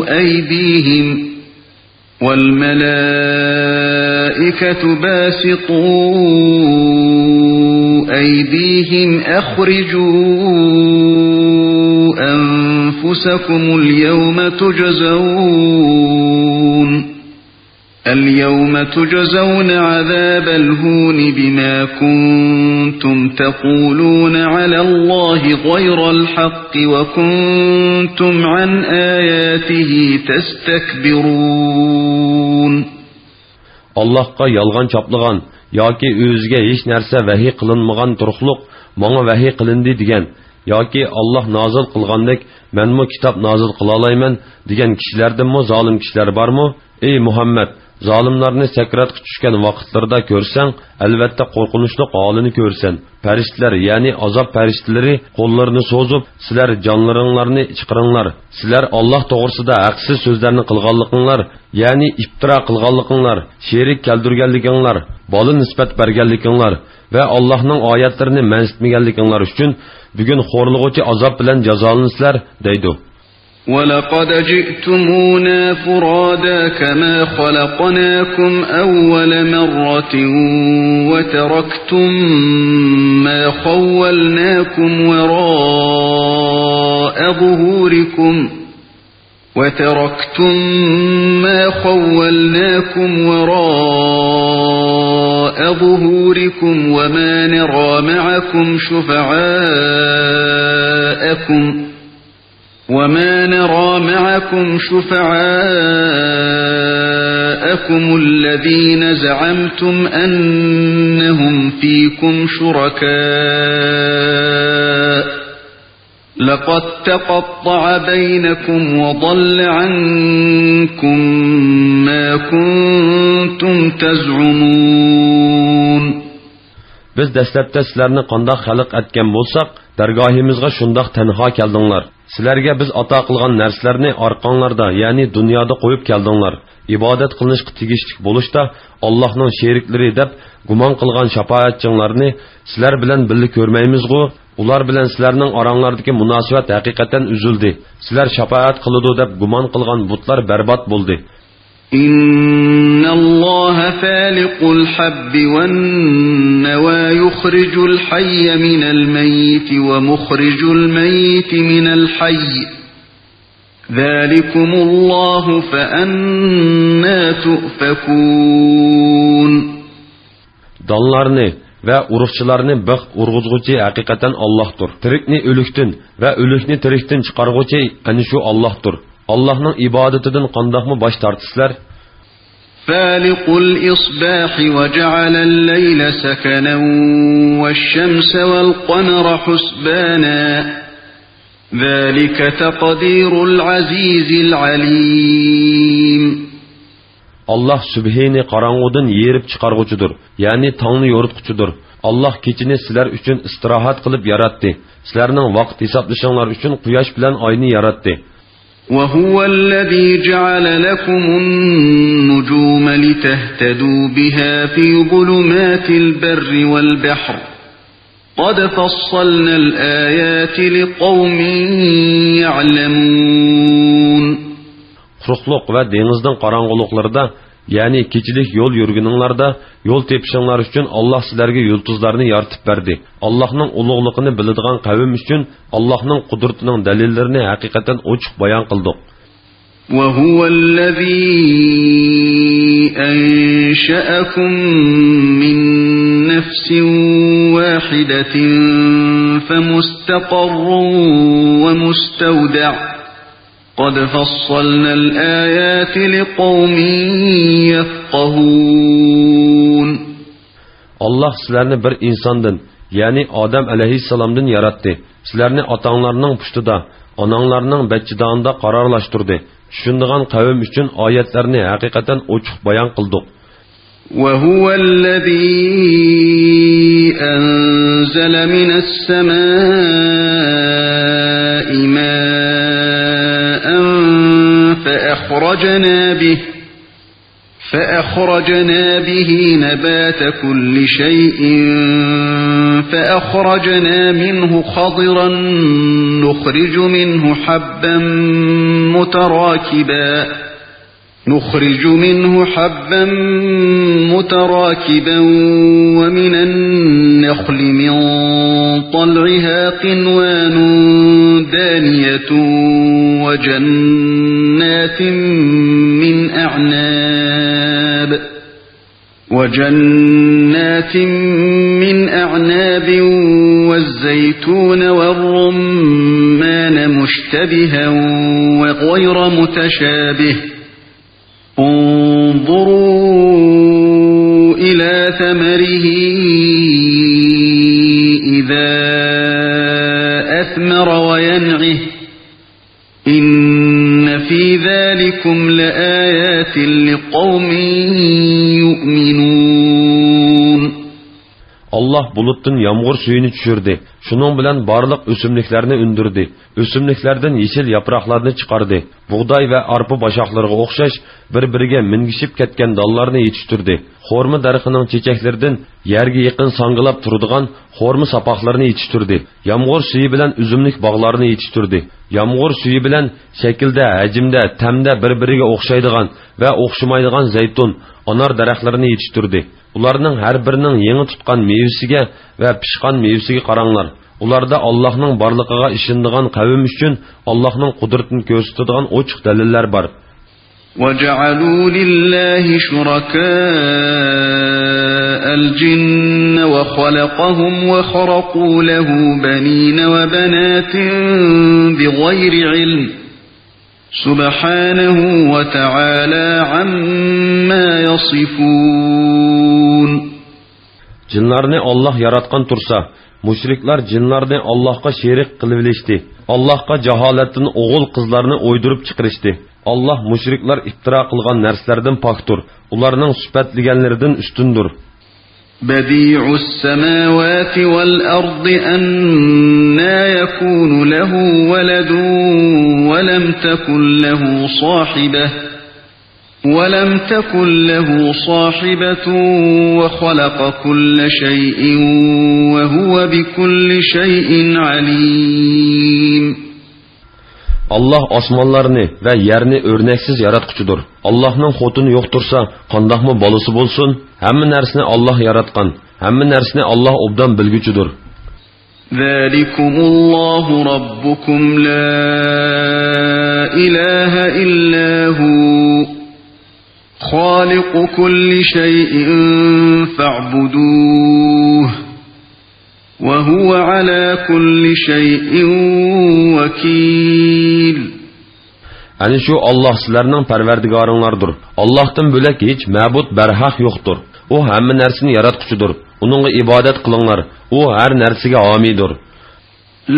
أيديهم والملائكة باسطو أيديهم أخرجوا أنفسكم اليوم تجزون اليوم تجزون عذاب الهون بما كنتم تقولون على الله غير الحق وكنتم عن آياته تستكبرون. ئاللاھقا يالغان چاپلىغان ياكى ئۆزىگە ھېچ نەرسە ۋەھىي قىلىنمىغان تۇرۇقلۇق ماڭا ۋەھىي قىلىندى دېگەن ياكى ئاللاھ نازىل قىلغاندەك مەنمۇ كىتاب نازىل قىلالايمەن دېگەن كىشىلەردىنمۇ زالىم كىشىلەر بارمۇ؟ ئەي مۇھەممەد! زالىملارنى سەكراتقا چۈشكەن ۋاقىتلىرىدا كۆرسەڭ، ئەلۋەتتە قورقۇنچلۇق ھالىنى كۆرىسەن. پەرىشتىلەر، يەنى ئازاب پەرىشتىلىرى قوللىرىنى سوزۇپ، سىلەر جانلىرىڭلارنى چىقىرىڭلار، سىلەر ئاللاھ توغرىسىدا ھەقسىز سۆزلەرنى قىلغانلىقىڭلار، يەنى ئىپتىرا قىلغانلىقىڭلار، شېرىك كەلتۈرگەنلىكىڭلار، بالا نىسبەت بەرگەنلىكىڭلار ۋە ئاللاھنىڭ ئايەتلىرىنى مەنسىتمىگەنلىكىڭلار ئۈچۈن بۈگۈن خورلىغۇچى ئازاب بىلەن جازالىنىسىلەر، دەيدۇ. ولقد جئتمونا فرادا كما خلقناكم أول مرة وتركتم ما خولناكم وراء ظهوركم وتركتم ما خولناكم وراء ظهوركم وما نرى معكم شفعاءكم وما نرى معكم شفعاءكم الذين زعمتم أنهم فيكم شركاء لقد تقطع بينكم وضل عنكم ما كنتم تزعمون. بىز دەسلەپتە سىلەرنى قانداق خەلق ئەتكەن بولساق، دەرگاھىمىزغا شۇنداق تەنھا كەلدىڭلار. سىلەرگە بىز ئاتا قىلغان نەرسىلەرنى ئارقاڭلاردا، يەنى دۇنيادا قويۇپ كەلدىڭلار. ئىبادەت قىلىنىشقا تېگىشلىك بولۇشتا ئاللاھنىڭ شېرىكلىرى دەپ گۇمان قىلغان شاپائەتچىڭلارنى سىلەر بىلەن بىللە كۆرمەيمىزغۇ؟ ئۇلار بىلەن سىلەرنىڭ ئاراڭلاردىكى مۇناسىۋەت ھەقىقەتەن ئۈزۈلدى. سىلەر شاپائەت قىلىدۇ دەپ گۇمان قىلغان بۇتلار بەربات بولدى. إن الله فالق الحب والنوى يخرج الحي من الميت ومخرج الميت من الحي ذلكم الله فأنى تؤفكون. دانلارنى ۋە ئۇرۇقچىلارنى بىخ ئۇرغۇزغۇچى ھەقىقەتەن ئاللاھتۇر. تىرىكنى ئۆلۈكتىن ۋە ئۆلۈكنى تىرىكتىن چىقارغۇچى ئەنە شۇ ئاللاھتۇر. ئاللاھنىڭ ئىبادىتىدىن قانداقمۇ باش تارتىسىلەر؟ فالق الإصباح وجعل الليل سكنا والشمس والقمر حسبانا ذلك تقدير العزيز العليم. ئاللاھ سۈبھىنى قاراڭغۇدىن يېرىپ چىقارغۇچىدۇر، يەنى تاڭنى يورۇتقۇچىدۇر. ئاللاھ كېچىنى سىلەر ئۈچۈن ئىستىراھەت قىلىپ ياراتتى. سىلەرنىڭ ۋاقىت ھېسابلىشىڭلار ئۈچۈن قۇياش بىلەن ئاينى ياراتتى. وهو الذي جعل لكم النجوم لتهتدوا بها في ظلمات البر والبحر قد فصلنا الآيات لقوم يعلمون. قۇرۇقلۇق ۋە دېڭىزنىڭ قاراڭغۇلۇقلىرىدا، يەنى كېچىلىك يول يۈرگىنىڭلاردا يول تېپىشىڭلار ئۈچۈن ئاللاھ سىلەرگە يۇلتۇزلارنى يارىتىپ بەردى. ئاللاھنىڭ ئۇلۇغلۇقىنى بىلىدىغان قەۋم ئۈچۈن ئاللاھنىڭ قۇدرىتىنىڭ دەلىللىرىنى ھەقىقەتەن ئوچۇق بايان قىلدۇق. وهو الذي أنشأكم من نفس واحدة فمستقر ومستودع قد فصلنا الآيات لقوم يفقهون. ئاللاھ سىلەرنى بىر ئىنساندىن، يەنى ئادەم ئەلەيھىسسالامدىن ياراتتى. سىلەرنى ئاتاڭلارنىڭ پۇشتىدا، ئاناڭلارنىڭ بەچچىدانىدا قارارلاشتۇردى. چۈشىنىدىغان قەۋم ئۈچۈن ئايەتلەرنى ھەقىقەتەن ئوچۇق بايان قىلدۇق. وهو الذي أنزل من السماء ماء فأخرجنا به فأخرجنا به نبات كل شيء فأخرجنا منه خضرا نخرج منه حبا متراكبا نخرج منه حبا متراكبا ومن النخل من طلعها قنوان دانية وجنات من أعناب وجنات من أعناب والزيتون والرمان مشتبها وغير متشابه انظروا إلى ثمره إذا أثمر وينعه إن في ذلكم لآيات لقوم يؤمنون. ئاللاھ بۇلۇتتىن يامغۇر سۈيىنى چۈشۈردى. شۇنىڭ بىلەن بارلىق ئۆسۈملۈكلەرنى ئۈندۈردى. ئۆسۈملۈكلەردىن يېشىل ياپراقلارنى چىقاردى. بۇغداي ۋە ئارپا باشاقلىرىغا ئوخشاش بىر-بىرىگە مىنگىشىپ كەتكەن دانلارنى يېتىشتۈردى. خورما دەرىخىنىڭ چېچەكلىرىدىن يەرگە يېقىن ساڭگىلاپ تۇرىدىغان خورما ساپاقلىرىنى يېتىشتۈردى. يامغۇر سۈيى بىلەن ئۈزۈملۈك باغلارنى يېتىشتۈردى. يامغۇر سۈيى بىلەن شەكىلدە، ھەجىمدە، تەمدە بىر-بىرىگە ئوخشايدىغان ۋە ئوخشىمايدىغان زەيتۇن، ئانار دەرەخلىرىنى يېتىشتۈردى. ئۇلارنىڭ ھەر بىرىنىڭ يېڭى تۇتقان مېۋىسىگە ۋە پىشقان مېۋىسىگە قاراڭلار. ئۇلاردا ئاللاھنىڭ بارلىقىغا ئىشىنىدىغان قەۋم ئۈچۈن ئاللاھنىڭ قۇدرىتىنى كۆرسىتىدىغان ئوچۇق دەلىللەر بار. وجعلوا لله شركاء الجن وخلقهم وخرقوا له بنين وبنات بغير علم سبحانه وتعالى عما يصفون. جىنلارنى ئاللاھ ياراتقان تۇرسا، مۇشرىكلار جىنلارنى ئاللاھقا شېرىك قىلىۋېلىشتى. ئاللاھقا جاھالەتتىن ئوغۇل-قىزلارنى ئويدۇرۇپ چىقىرىشتى. ئاللاھ مۇشرىكلار ئىختىرا قىلغان نەرسىلەردىن پاكتۇر، ئۇلارنىڭ سۈپەتلىگەنلىرىدىن ئۈستۈندۇر. بديع السماوات والأرض أنى يكون له ولد ولم تكن له صاحبة ولم تكن له صاحبة وخلق كل شيء وهو بكل شيء عليم. ئاللاھ ئاسمانلارنى ۋە يەرنى ئۆرنەكسىز ياراتقۇچىدۇر. ئاللاھنىڭ خوتۇنى يوق تۇرسا، قانداقمۇ بالىسى بولسۇن؟ ھەممە نەرسىنى ئاللاھ ياراتقان، ھەممە نەرسىنى ئاللاھ ئوبدان بىلگۈچىدۇر. ذلكم الله ربكم لا إله إلا هو خالق كل شيء فاعبدوه وهو على كل شيء وكيل. ئەنە شۇ ئاللاھ سىلەرنىڭ پەرۋەردىگارىڭلاردۇر. ئاللاھتىن بۆلەك ھېچ مەبۇد بەرھەق يوقتۇر. ئۇ ھەممە نەرسىنى ياراتقۇچىدۇر. ئۇنىڭغا ئىبادەت قىلىڭلار. ئۇ ھەر نەرسىگە ھامىيدۇر.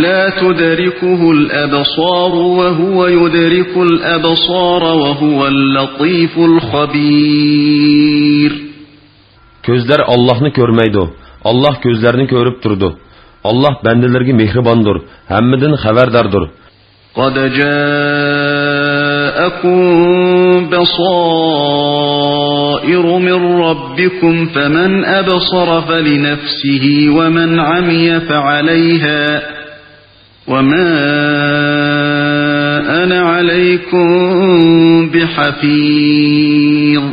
لا تدركه الأبصار وهو يدرك الأبصار وهو اللطيف الخبير. كۆزلەر ئاللاھنى كۆرمەيدۇ. ئاللاھ كۆزلەرنى كۆرۈپ تۇرىدۇ. ئاللاھ بەندىلىرىگە مېھرىباندۇر، ھەممىدىن خەۋەرداردۇر. قد جاءكم بصائر من ربكم فمن أبصر فلنفسه ومن عمي فعليها وما أنا عليكم بحفيظ.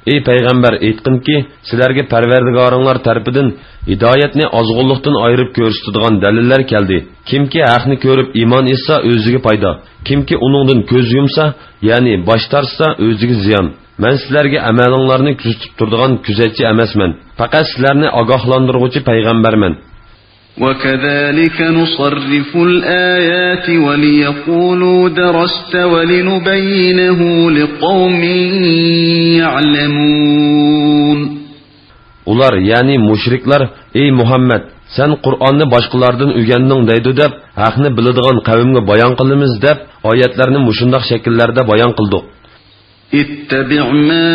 ئەي پەيغەمبەر، ئېيتقىنكى، سىلەرگە پەرۋەردىگارىڭلار تەرىپىدىن ھىدايەتنى ئازغۇنلۇقتىن ئايرىپ كۆرسىتىدىغان دەلىللەر كەلدى. كىمكى ھەقنى كۆرۈپ ئىمان ئېيتسا، ئۆزىگە پايدا. كىمكى ئۇنىڭدىن كۆز يۇمسا، يەنى باش تارتسا، ئۆزىگە زىيان. مەن سىلەرگە ئەمەلىڭلارنى كۆزىتىپ تۇرىدىغان كۆزەتچى ئەمەسمەن. پەقەت سىلەرنى ئاگاھلاندۇرغۇچى پەيغەمبەرمەن. وكذلك نصرف الآيات وليقولوا درست ولنبينه لقوم يعلمون. ئۇلار، يەنى مۇشرىكلار، ئەي مۇھەممەد، سەن قۇرئاننى باشقىلاردىن ئۆگەندىڭ دەيدۇ دەپ، ھەقنى بىلىدىغان قەۋمگە بايان قىلىمىز دەپ، ئايەتلەرنى مۇشۇنداق شەكىللەردە بايان قىلدۇق. اتبع ما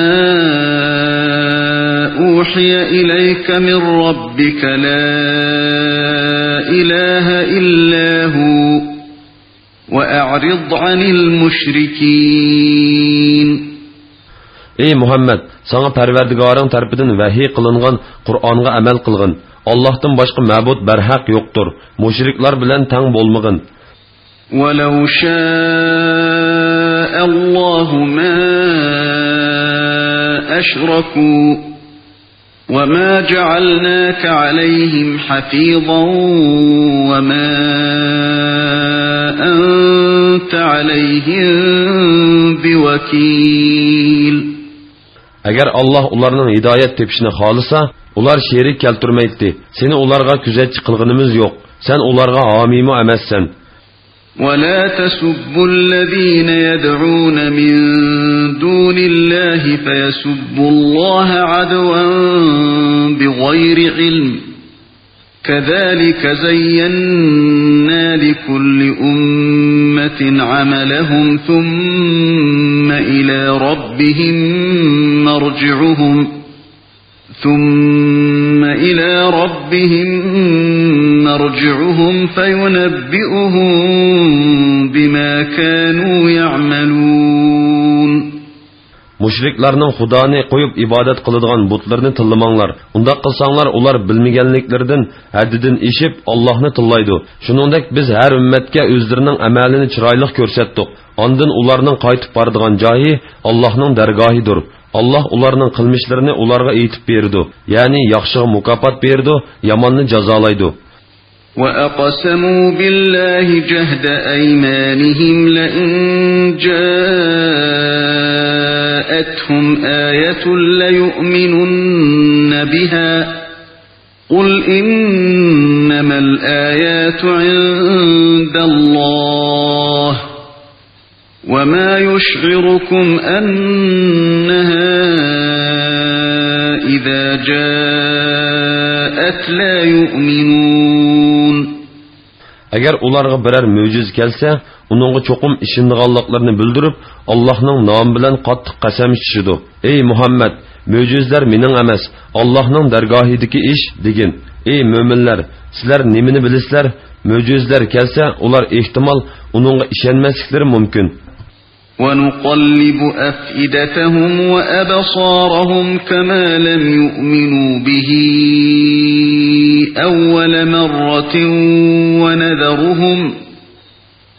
أوحي إليك من ربك لا إله إلا هو وأعرض عن المشركين. ئەي مۇھەممەد، ساڭا پەرۋەردىگارىڭ تەرىپىدىن ۋەھىي قىلىنغان قۇرئانغا ئەمەل قىلغىن. ئاللاھتىن باشقا مەبۇد بەرھەق يوقتۇر. مۇشرىكلار بىلەن تەڭ بولمىغىن. ولو شاء الله ما أشركوا وما جعلناك عليهم حفيظا وما أنت عليهم بوكيل. ئەگەر ئاللاھ ئۇلارنىڭ ھىدايەت تېپىشىنى خالىسا، ئۇلار شېرىك كەلتۈرمەيتتى. سېنى ئۇلارغا كۆزەتچى قىلغىنىمىز يوق. سەن ئۇلارغا ھامىيمۇ ئەمەسسەن. ولا تسبوا الذين يدعون من دون الله فيسبوا الله عدوا بغير علم، كذلك زينا لكل أمة عملهم ثم إلى ربهم مرجعهم ثم إلى ربهم مرجعهم فينبئهم بما كانوا يعملون. مۇشرىكلارنىڭ خۇدانى قويۇپ ئىبادەت قىلىدىغان بۇتلىرىنى تىللىماڭلار. ئۇنداق قىلساڭلار، ئۇلار بىلمىگەنلىكلىرىدىن ھەددىدىن ئېشىپ، ئاللاھنى تىللايدۇ. شۇنىڭدەك بىز ھەر ئۈممەتكە ئۆزلىرىنىڭ ئەمەلىنى چىرايلىق كۆرسەتتۇق. ئاندىن ئۇلارنىڭ قايتىپ بارىدىغان جايى ئاللاھنىڭ دەرگاھىدۇر. ئاللاھ ئۇلارنىڭ قىلمىشلىرىنى ئۇلارغا ئېيتىپ بېرىدۇ، يەنى ياخشىغا مۇكاپات بېرىدۇ، ياماننى جازالايدۇ. وأقسموا بالله جهد أيمانهم لئن جاءتهم آية ليؤمنن بها قل إنما الآيات عند الله وما يشعركم أنها إذا جاءت لا يؤمنون. ئەگەر ئۇلارغا بىرەر مۆجىزە كەلسە، ئۇنىڭغا چوقۇم ئىشىنىدىغانلىقلىرىنى بىلدۈرۈپ، ئاللاھنىڭ نامى بىلەن قاتتىق قەسەم ئىچىشىدۇ. ئەي مۇھەممەد، مۆجىزىلەر مېنىڭ ئەمەس، ئاللاھنىڭ دەرگاھىدىكى ئىش، دېگىن. ئەي مۆمىنلەر، سىلەر نېمىنى بىلىسىلەر؟ مۆجىزىلەر كەلسە، ئۇلار ئېھتىمال ئۇنىڭغا ئىشەنمەسلىكلىرى مۇمكىن. ونقلب أفئدتهم وأبصارهم كما لم يؤمنوا به أول مرة ونذرهم،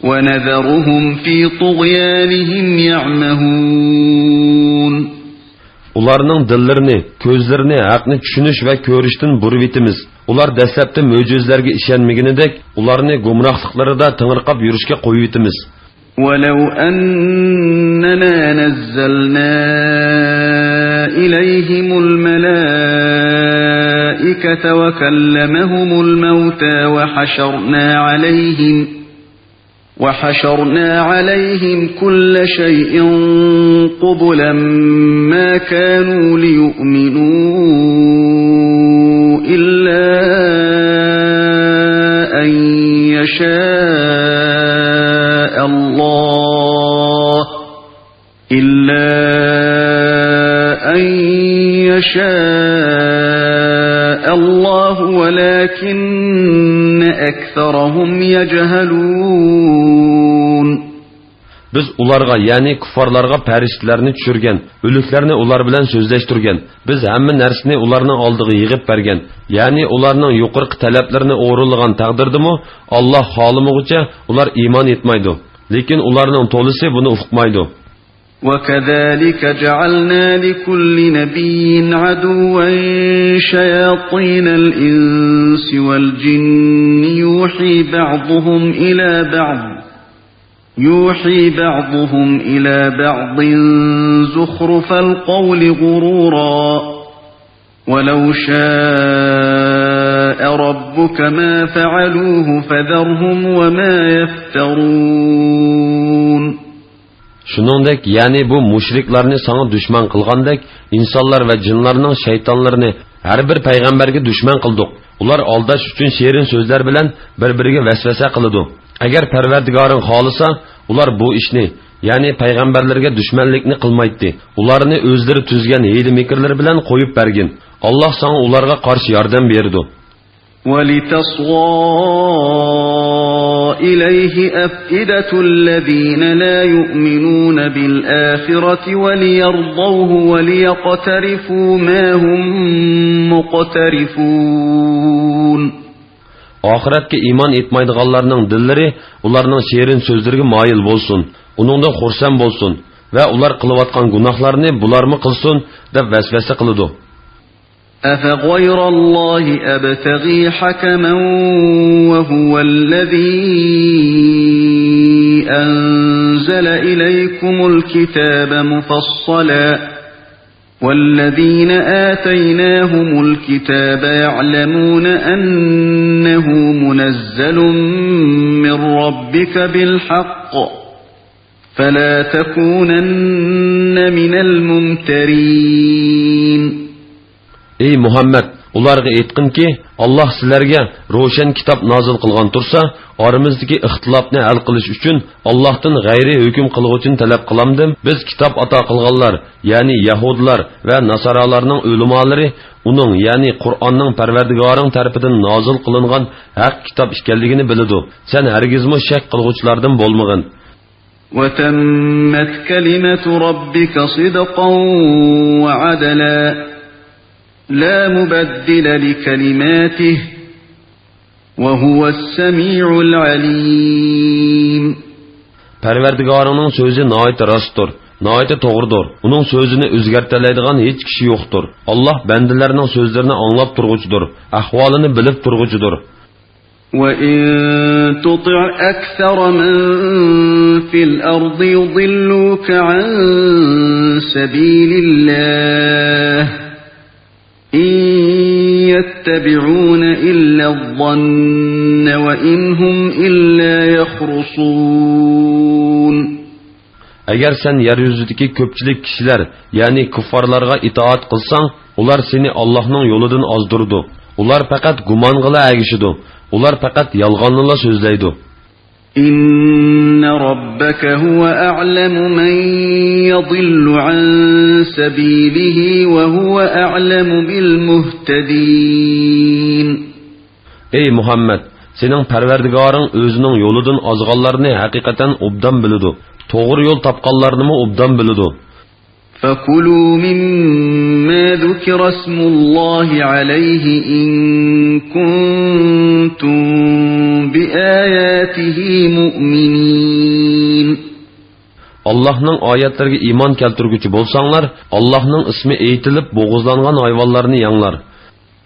ونذرهم في طغيانهم يعمهون. ئۇلارنىڭ دىللىرىنى، كۆزلىرىنى ھەقنى چۈشىنىش ۋە كۆرۈشتىن بۇرۇۋېتىمىز. ئۇلار دەسلەپتە مۆجىزىلەرگە ئىشەنمىگىنىدەك، ئۇلارنى گۇمراھلىقلىرىدا تېڭىرقاپ يۈرۈشكە قويۇۋېتىمىز. ولو أننا نزلنا إليهم الملائكة وكلمهم الموتى وحشرنا عليهم، وحشرنا عليهم كل شيء قبلا ما كانوا ليؤمنوا إلا أن يشاء الله، إلا أن يشاء الله ولكن أكثرهم يجهلون. بىز ئۇلارغا، يەنى كۇففارلارغا پەرىشتىلەرنى چۈشۈرگەن، ئۆلۈكلەرنى ئۇلار بىلەن سۆزلەشتۈرگەن. بىز ھەممە نەرسىنى ئۇلارنىڭ ئالدىغا يىغىپ بەرگەن، يەنى ئۇلارنىڭ يۇقىرىقى تەلەپلىرىنى ئورۇنلىغان تەقدىردىمۇ، ئاللاھ خالىمىغۇچە ئۇلار ئىمان ئېيتمايدۇ. لېكىن ئۇلارنىڭ تولىسى بۇنى ئۇقمايدۇ. وكذلك جعلنا لكل نبي عدوا شياطين الإنس والجن يوحي بعضهم إلى بعض، يوحي بعضهم إلى بعض زخرف القول غرورا، ولو شاء ربك ما فعلوه فذرهم وما يفترون. شۇنىڭدەك، يەنى بۇ مۇشرىكلارنى ساڭا دۈشمەن قىلغاندەك، ئىنسانلار ۋە جىنلارنىڭ شەيتانلىرىنى ھەر بىر پەيغەمبەرگە دۈشمەن قىلدۇق. ئۇلار ئالداش ئۈچۈن شېرىن سۆزلەر بىلەن بىر-بىرىگە ۋەسۋەسە قىلىدۇ. ئەگەر پەرۋەردىگارىڭ خالىسا، ئۇلار بۇ ئىشنى، يەنى پەيغەمبەرلەرگە دۈشمەنلىكنى قىلمايتتى. ئۇلارنى ئۆزلىرى تۈزگەن ھىيلە-مىكىرلىرى بىلەن قويۇپ بەرگىن. ئاللاھ ساڭا ئۇلارغا قارشى ياردەم بېرىدۇ. ولتصغى إليه أفئدة الذين لا يؤمنون بالآخرة وليرضوه وليقترفوا ما هم مقترفون. ئاخىرەتكە ئىمان ئېيتمايدىغانلارنىڭ دىللىرى ئۇلارنىڭ شېرىن سۆزلىرىگە مايىل بولسۇن، ئۇنىڭدىن خۇرسەن بولسۇن ۋە ئۇلار قىلىۋاتقان گۇناھلارنى بۇلارمۇ قىلسۇن دەپ ۋەسۋەسە قىلىدۇ. أفغير الله أبتغي حكما وهو الذي أنزل إليكم الكتاب مفصلا والذين آتيناهم الكتاب يعلمون أنه منزل من ربك بالحق فلا تكونن من الممترين. ئەي مۇھەممەد، ئۇلارغا ئېيتقىنكى، ئاللاھ سىلەرگە روشەن كىتاب نازىل قىلغان تۇرسا، ئارىمىزدىكى ئىختىلاپنى ھەل قىلىش ئۈچۈن ئاللاھتىن غەيرىي ھۆكۈم قىلغۇچىنى تەلەپ قىلامدىم؟ بىز كىتاب ئاتا قىلغانلار، يەنى يەھۇدىيلار ۋە ناسارالارنىڭ ئۆلىمالىرى ئۇنىڭ، يەنى قۇرئاننىڭ پەرۋەردىگارىڭ تەرىپىدىن نازىل قىلىنغان ھەق كىتاب ئىكەنلىكىنى بىلىدۇ. سەن ھەرگىزمۇ شەك قىلغۇچىلاردىن بولمىغىن. وتمت كلمة ربك صدقا وعدلا لا مبدل لكلماته وهو السميع العليم. پەرۋەردىگارىڭنىڭ سۆزى ناھايىتى راستتۇر، ناھايىتى توغرىدۇر. ئۇنىڭ سۆزىنى ئۆزگەرتەلەيدىغان ھېچ كىشى يوقتۇر. ئاللاھ بەندىلەرنىڭ سۆزلىرىنى ئاڭلاپ تۇرغۇچىدۇر، ئەھۋالىنى بىلىپ تۇرغۇچىدۇر. وإن تطع أكثر من في الأرض يضلوك عن سبيل الله إن يتبعون إلا الظن وإن هم إلا يخرصون. ئەگەر سەن يەر يۈزىدىكى كۆپچىلىك كىشىلەر، يەنى كۇففارلارغا ئىتائەت قىلساڭ، ئۇلار سېنى ئاللاھنىڭ يولىدىن ئازدۇرىدۇ. ئۇلار پەقەت گۇمانغىلا ئەگىشىدۇ. ئۇلار پەقەت يالغاننىلا سۆزلەيدۇ. إن ربك هو أعلم من يضل عن سبيله وهو أعلم بالمهتدين. ئەي مۇھەممەد، سېنىڭ پەرۋەردىگارىڭ ئۆزىنىڭ يولىدىن ئازغانلارنى ھەقىقەتەن ئوبدان بىلىدۇ، توغرا يول تاپقانلارنىمۇ ئوبدان بىلىدۇ. فكلوا مما ذكر اسم الله عليه إن كنتم بآياته مؤمنين. ئاللاھنىڭ ئايەتلىرىگە ئىمان كەلتۈرگۈچى بولساڭلار، ئاللاھنىڭ ئىسمى ئېيتىلىپ بوغۇزلانغان ھايۋانلارنى يەڭلار.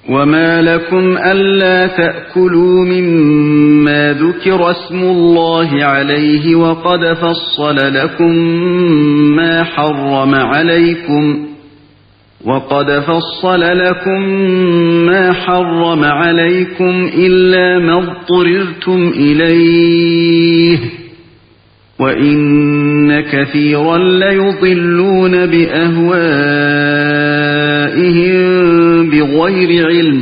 وما لكم ألا تأكلوا مما ذكر اسم الله عليه وقد فصل لكم ما حرم عليكم وقد فصل لكم ما حرم عليكم إلا ما اضطررتم إليه وإن كثيرا ليضلون بأهوائهم بغير علم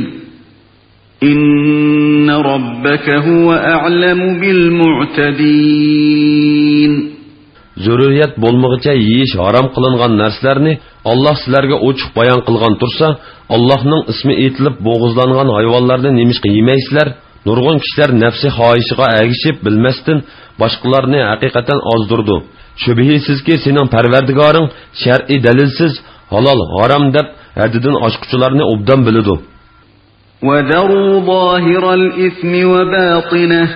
إن ربك هو أعلم بالمعتدين. زۆرۈرىيەت بولمىغۇچە يېيىش ھارام قىلىنغان نەرسىلەرنى ئاللاھ سىلەرگە ئوچۇق بايان قىلغان تۇرسا، ئاللاھنىڭ ئىسمى ئېيتىلىپ بوغۇزلانغان ھايۋانلارنى نېمىشقا يېمەيسىلەر؟ نۇرغۇن كىشىلەر نەپسى خاھىشىغا ئەگىشىپ بىلمەستىن باشقىلارنى ھەقىقەتەن ئازدۇرىدۇ. شۈبھىسىزكى، سېنىڭ پەرۋەردىگارىڭ شەرئىي دەلىلسىز ھالال، ھارام دەپ ھەددىدىن ئاشقۇچىلارنى ئوبدان بىلىدۇ. وذروا ظاهر الإثم وباطنه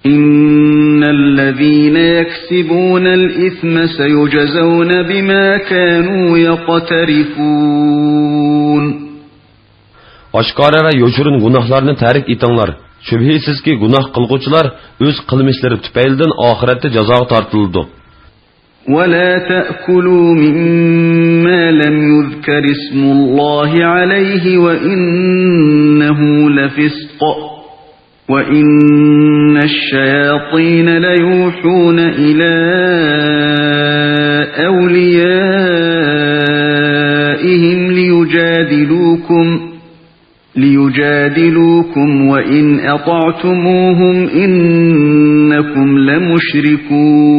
إن الذين يكسبون الإثم سيجزون بما كانوا يقترفون. ئاشكارا ۋە يوشۇرۇن گۇناھلارنى تەرك ئېتىڭلار. شۈبھىسىزكى، گۇناھ قىلغۇچىلار ئۆز قىلمىشلىرى تۈپەيلىدىن ئاخىرەتتە جازاغا تارتىلىدۇ. ولا تأكلوا مما لم يذكر اسم الله عليه وإنه لفسق وإن الشياطين ليوحون إلى أوليائهم ليجادلوكم ليجادلوكم وإن أطعتموهم إنكم لمشركون.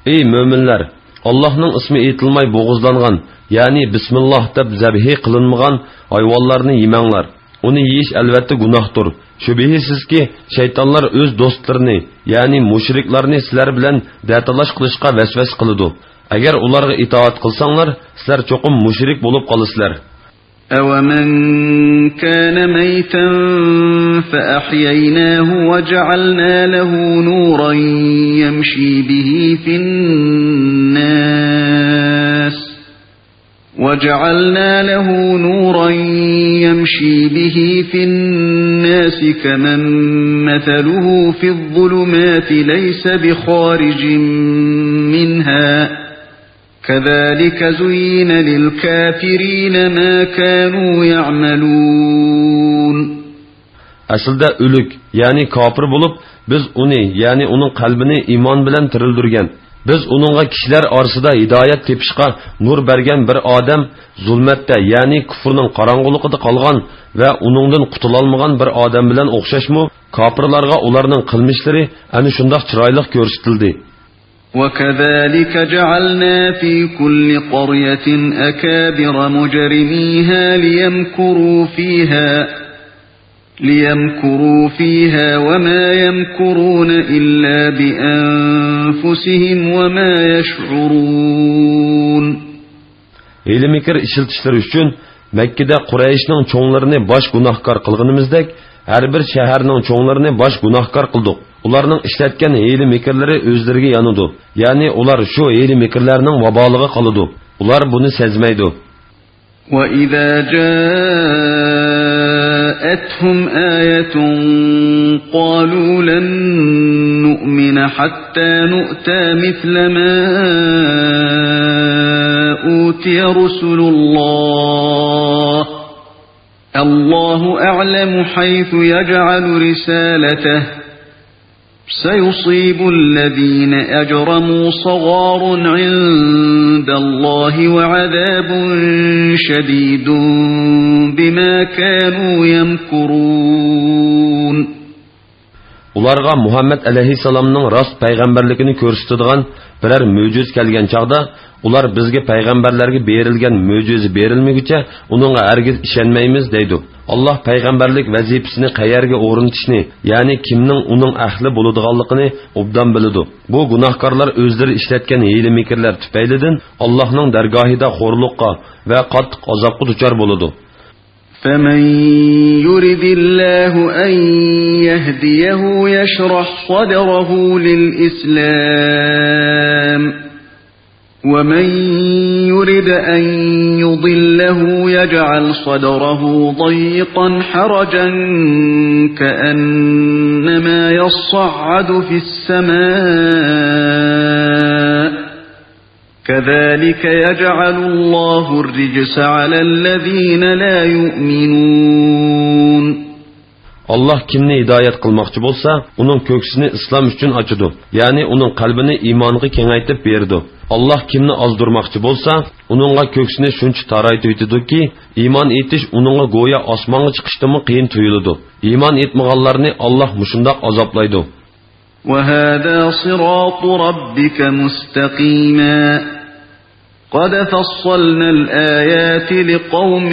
ئەي مۆمىنلەر! ئاللاھنىڭ ئىسمى ئېيتىلماي بوغۇزلانغان، يەنى بىسمىللاھ دەپ زەبھى قىلىنمىغان ھايۋانلارنى يېمەڭلار. ئۇنى يېيىش ئەلۋەتتە گۇناھتۇر. شۈبھىسىزكى، شەيتانلار ئۆز دوستلىرىنى، يەنى مۇشرىكلارنى سىلەر بىلەن دەتالاش قىلىشقا ۋەسۋەسە قىلىدۇ. ئەگەر ئۇلارغا ئىتائەت قىلساڭلار، سىلەر چوقۇم مۇشرىك بولۇپ قالىسىلەر. أَوَمَنْ كَانَ مَيْتًا فَأَحْيَيْنَاهُ وَجَعَلْنَا لَهُ نُورًا يَمْشِي بِهِ فِي النَّاسِ، وَجَعَلْنَا لَهُ نُورًا يَمْشِي بِهِ فِي النَّاسِ كَمَنْ مَثَلُهُ فِي الظُّلُمَاتِ لَيْسَ بِخَارِجٍ مِنْهَا، كَذَلِكَ زُيِّنَ لِلْكَافِرِينَ مَا كَانُوا يَعْمَلُونَ. ئەسلىدە ئۆلۈك، يەنى كاپىر بولۇپ، بىز ئۇنى، يەنى ئۇنىڭ قەلبىنى ئىمان بىلەن تىرىلدۈرگەن. بىز ئۇنىڭغا كىشىلەر ئارىسىدا ھىدايەت تېپىشقا نۇر بەرگەن بىر ئادەم زۇلمەتتە، يەنى كۇفرنىڭ قاراڭغۇلۇقىدا قالغان ۋە ئۇنىڭدىن قۇتۇلالمىغان بىر ئادەم بىلەن ئوخشاشمۇ؟ كاپىرلارغا ئۇلارنىڭ قىلمىشلىرى ئەنە شۇنداق چىرايلىق كۆرسىتىلدى. وَكَذَلِكَ جَعَلْنَا فِي كُلِّ قَرْيَةٍ أَكَابِرَ مُجْرِمِيهَا لِيَمْكُرُوا فِيهَا، لِيَمْكُرُوا فِيهَا وَمَا يَمْكُرُونَ إِلَّا بِأَنْفُسِهِمْ وَمَا يَشْعُرُونَ. ھىيلە-مىكىر ئىشلىتىشلىرى ئۈچۈن مەككىدە قۇرەيشنىڭ چوڭلىرىنى باش گۇناھكار قىلغىنىمىزدەك، ھەر بىر شەھەرنىڭ چوڭلىرىنى باش گۇناھكار قىلدۇق. ئۇلارنىڭ ئىشلەتكەن ھىيلە-مىكىرلىرى ئۆزلىرىگە يانىدۇ. يەنى ئۇلار شۇ ھىيلە-مىكىرلەرنىڭ ۋابالىغا قالىدۇ. ئۇلار بۇنى سەزمەيدۇ. وَإِذَا جَاءَتْهُمْ آيَةٌ قَالُوا لَنْ نُؤْمِنَ حَتَّى نُؤْتَىٰ مِثْلَ مَا أُوتِيَ رُسُلُ اللَّهِ، اللَّهُ أَعْلَمُ حَيْثُ يَجْعَلُ رِسَالَتَهُ، سَيُصِيبُ الَّذِينَ أَجْرَمُوا صَغَارٌ عِندَ اللَّهِ وَعَذَابٌ شَدِيدٌ بِمَا كَانُوا يَمْكُرُونَ. ئۇلارغا مۇھەممەد ئەلەيھىسسالامنىڭ راست پەيغەمبەرلىكىنى كۆرسىتىدىغان بىرەر مۆجىزە كەلگەن چاغدا، ئۇلار بىزگە پەيغەمبەرلەرگە بېرىلگەن مۆجىزە بېرىلمىگۈچە ئۇنىڭغا ھەرگىز ئىشەنمەيمىز دەيدۇ. ئاللاھ پەيغەمبەرلىك ۋەزىپىسىنى قەيەرگە ئورنىتىشنى، يەنى كىمنىڭ ئۇنىڭ ئەھلى بولىدىغانلىقىنى ئوبدان بىلىدۇ. بۇ گۇناھكارلار ئۆزلىرى ئىشلەتكەن ھىيلە-مىكىرلەر تۈپەيلىدىن ئاللاھنىڭ دەرگاھىدا خورلۇققا ۋە قاتتىق ئازابقا دۇچار بولىدۇ. فَمَنْ يُرِدِ اللَّهُ أَنْ يَهْدِيَهُ يَشْرَحْ صَدْرَهُ لِلْإِسْلَامِ، وَمَنْ يُرِدْ أَنْ يُضِلَّهُ يَجْعَلْ صَدْرَهُ ضَيِّقًا حَرَجًا كَأَنَّمَا يَصَّعَّدُ فِي السَّمَاءِ، كَذَلِكَ يَجْعَلُ اللَّهُ الرِّجْسَ عَلَى الَّذِينَ لَا يُؤْمِنُونَ. ئاللاھ كىمنى ھىدايەت قىلماقچى بولسا، ئۇنىڭ كۆكسىنى ئىسلام ئۈچۈن ئاچىدۇ، يەنى ئۇنىڭ قەلبىنى ئىمانغا كېڭەيتىپ بېرىدۇ. ئاللاھ كىمنى ئازدۇرماقچى بولسا، ئۇنىڭغا كۆكسىنى شۇنچە تارايتىۋېتىدۇكى، ئىمان ئېيتىش ئۇنىڭغا گويا ئاسمانغا چىقىشتىنمۇ قىيىن تۇيۇلىدۇ. ئىمان ئېيتمىغانلارنى ئاللاھ مۇشۇنداق ئازابلايدۇ. وَهَذَا صِرَاطُ رَبِّكَ مُسْتَقِيمًا، قَدْ فَصَّلْنَا الْآيَاتِ لِقَوْمٍ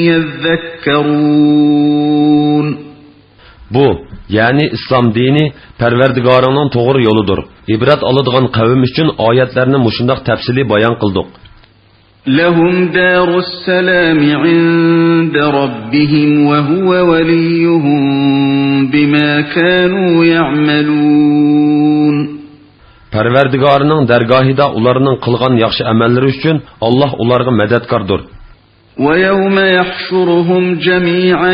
يَذَّكَّرُونَ. بۇ، يەنى ئىسلام دىنى پەرۋەردىگارىڭنىڭ توغرا يولىدۇر. ئىبرەت ئالىدىغان قەۋم ئۈچۈن ئايەتلەرنى مۇشۇنداق تەپسىلىي بايان قىلدۇق. لَهُمْ دَارُ السَّلَامِ عِندَ رَبِّهِمْ وَهُوَ وَلِيُّهُم بِمَا كَانُوا يَعْمَلُونَ. پەرۋەردىگارىنىڭ دەرگاھىدا ئۇلارنىڭ قىلغان ياخشى ئەمەللىرى ئۈچۈن ئاللاھ ئۇلارغا مەدەتكاردۇر. وَيَوْمَ يَحْشُرُهُمْ جَمِيعًا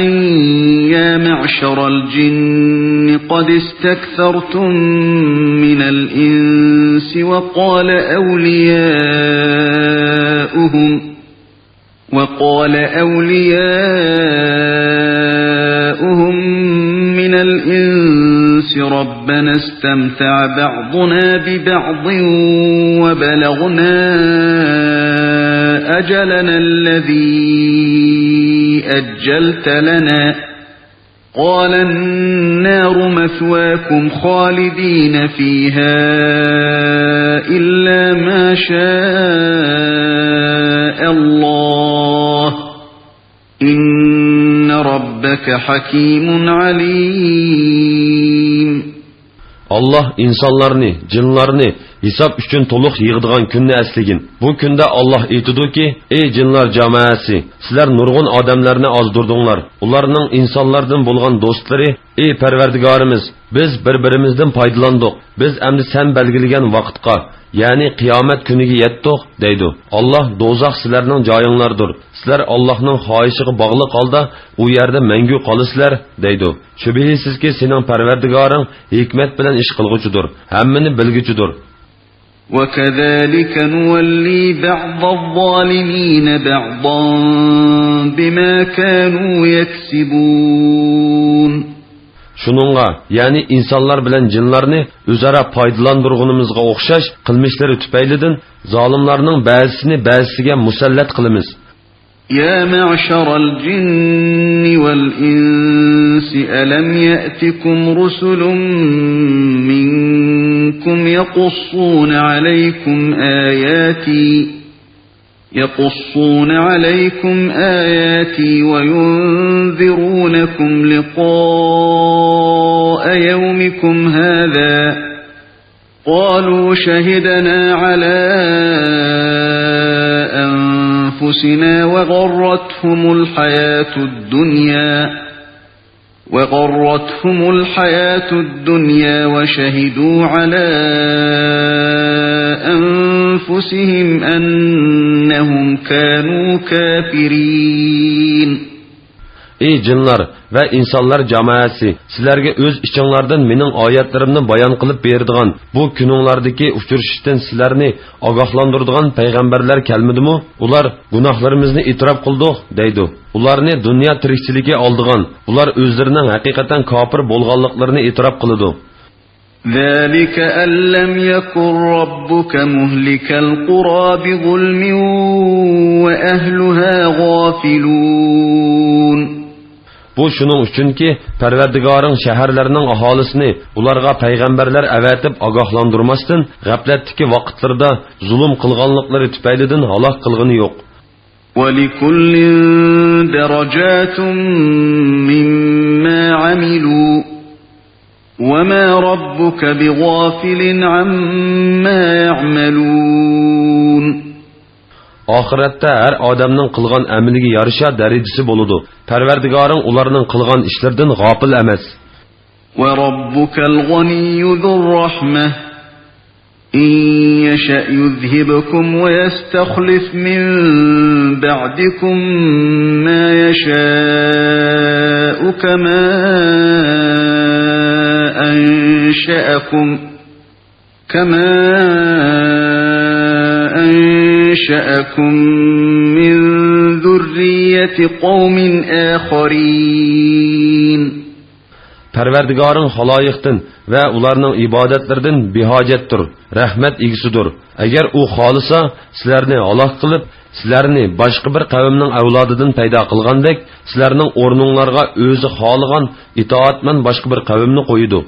يَا مَعْشَرَ الْجِنِّ قَدِ اسْتَكْثَرْتُم مِّنَ الْإِنسِ وَقَالَ أَوْلِيَاؤُهُمْ، وَقَالَ أَوْلِيَاؤُهُمْ مِنَ الْإِنسِ رَبَّنَا اسْتَمْتَعَ بَعْضُنَا بِبَعْضٍ وَبَلَغْنَا أَجَلَنَا الَّذِي أَجَّلْتَ لَنَا، قال النار مثواكم خالدين فيها إلا ما شاء الله إن ربك حكيم عليم. ئاللاھ ئىنسانلارنى، جىنلارنى ھېساب ئۈچۈن تولۇق يىغىدىغان كۈننى ئەسلىگىن. بۇ كۈندە ئاللاھ ئېيتىدۇكى، ئەي جىنلار جامائەسى، سىلەر نۇرغۇن ئادەملەرنى ئازدۇردۇڭلار. ئۇلارنىڭ ئىنسانلاردىن بولغان دوستلىرى، ئەي پەرۋەردىگارىمىز، بىز بىر-بىرىمىزدىن پايدىلاندۇق. بىز ئەمدى سەن بەلگىلىگەن ۋاقىتقا، يەنى قىيامەت كۈنىگە يەتتۇق، دەيدۇ. ئاللاھ، دوزاخ سىلەرنىڭ جايىڭلاردۇر. سىلەر ئاللاھنىڭ خاھىشىغا باغلىق ھالدا ئۇ يەردە مەڭگۈ قالىسىلەر، دەيدۇ. شۈبھىسىزكى، سېنىڭ پەرۋەردىگارىڭ ھېكمەت بىلەن ئىش قىلغۇچىدۇر، ھەممىنى بىلگۈچىدۇر. وكذلك نولي بعض الظالمين بعضا بما كانوا يكسبون. شۇنىڭغا، يەنى ئىنسانلار بىلەن جىنلارنى ئۆزئارا پايدىلاندۇرغىنىمىزغا ئوخشاش قىلمىشلىرى تۈپەيلىدىن زالىملارنىڭ بەزىسىنى بەزىسىگە مۇسەللەت قىلىمىز. يا معشر الجن والإنس ألم يأتكم رسل منكم يقصون عليكم آياتي يقصون عليكم آياتي وينذرونكم لقاء يومكم هذا قالوا شهدنا على أنفسنا وغرتهم الحياة الدنيا وغرتهم الحياة الدنيا وشهدوا على أنفسهم أنهم كانوا كافرين. ئەي جىنلار ۋە ئىنسانلار جامائەسى، سىلەرگە ئۆز ئىچىڭلاردىن مېنىڭ ئايەتلىرىمنى بايان قىلىپ بېرىدىغان، بۇ كۈنۈڭلاردىكى ئۇچرىشىشتىن سىلەرنى ئاگاھلاندۇرىدىغان پەيغەمبەرلەر كەلمىدىمۇ؟ ئۇلار گۇناھلىرىمىزنى ئېتىراپ قىلدۇق، دەيدۇ. ئۇلارنى دۇنيا تىرىكچىلىكى ئالدىغان، ئۇلار ئۆزلىرىنىڭ ھەقىقەتەن كاپىر بولغانلىقلىرىنى ئېتىراپ قىلىدۇ. ذلك أن لم يكن ربك مهلك القرى بظلم وأهلها غافلون. بۇ شۇنىڭ ئۈچۈنكى، پەرۋەردىگارىڭ شەھەرلەرنىڭ ئاھالىسىنى ئۇلارغا پەيغەمبەرلەر ئەۋەتىپ ئاگاھلاندۇرماستىن، غەپلەتتىكى ۋاقىتلىرىدا زۇلۇم قىلغانلىقلىرى تۈپەيلىدىن ھالاك قىلغىنى يوق. ولكل درجات مما عملوا وما ربك بغافل عما يعملون. ئاخىرەتتە ھەر ئادەمنىڭ قىلغان ئەمىلىگە يارىشا دەرىجىسى بولىدۇ. پەرۋەردىگارىڭ ئۇلارنىڭ قىلغان ئىشلىرىدىن غاپىل ئەمەس. وربك الغني ذو الرحمة إن يشأ يذهبكم ويستخلف من بعدكم ما يشاء كما أنشأكم كما أنشأكم من ذرية قوم آخرين. پەرۋەردىگارىڭ خالايىقتىن ۋە ئۇلارنىڭ ئىبادەتلىرىدىن بىھاجەتتۇر، رەھمەت ئىگىسىدۇر. ئەگەر ئۇ خالىسا، سىلەرنى ھالاك قىلىپ، سىلەرنى باشقا بىر قەۋمنىڭ ئەۋلادىدىن پەيدا قىلغاندەك، سىلەرنىڭ ئورنۇڭلارغا ئۆزى خالىغان ئىتائەتمەن باشقا بىر قەۋمنى قويىدۇ.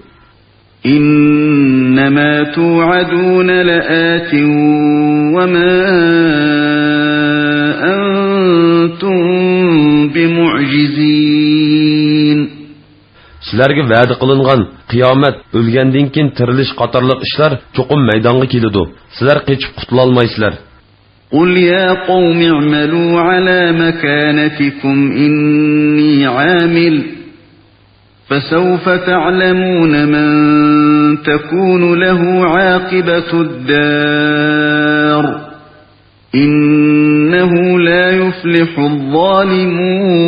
إنما توعدون لآت وما أنتم بمعجزين. سىلەرگە ۋەدە قىلىنغان قىيامەت، ئۆلگەندىن كېيىن تىرىلىش قاتارلىق ئىشلار چوقۇم مەيدانغا كېلىدۇ. سىلەر قېچىپ قۇتۇلالمايسىلەر. قل يا قوم اعملوا على مكانتكم إني عامل فسوف تعلمون من تكون له عاقبة الدار إنه لا يفلح الظالمون.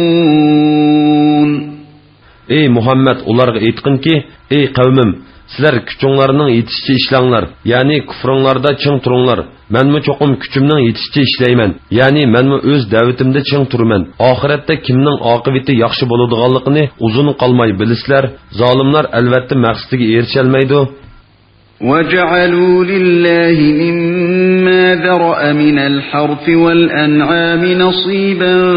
ئەي مۇھەممەد، ئۇلارغا ئېيتقىنكى، ئەي قەۋمىم، سىلەر كۈچۈڭلارنىڭ يېتىشىچە ئىشلەڭلار، يەنى كۇفرۇڭلاردا چىڭ تۇرۇڭلار. مەنمۇ چوقۇم كۈچۈمنىڭ يېتىشىچە ئىشلەيمەن، يەنى مەنمۇ ئۆز دەۋىتىمدە چىڭ تۇرىمەن. ئاخىرەتتە كىمنىڭ ئاقىۋىتى ياخشى بولىدىغانلىقىنى ئۇزۇن قالماي بىلىسىلەر. زالىملار ئەلۋەتتە مەقسىتىگە ئېرىشەلمەيدۇ. وجعلوا لله مما ذرأ من الحرث والأنعام نصيبا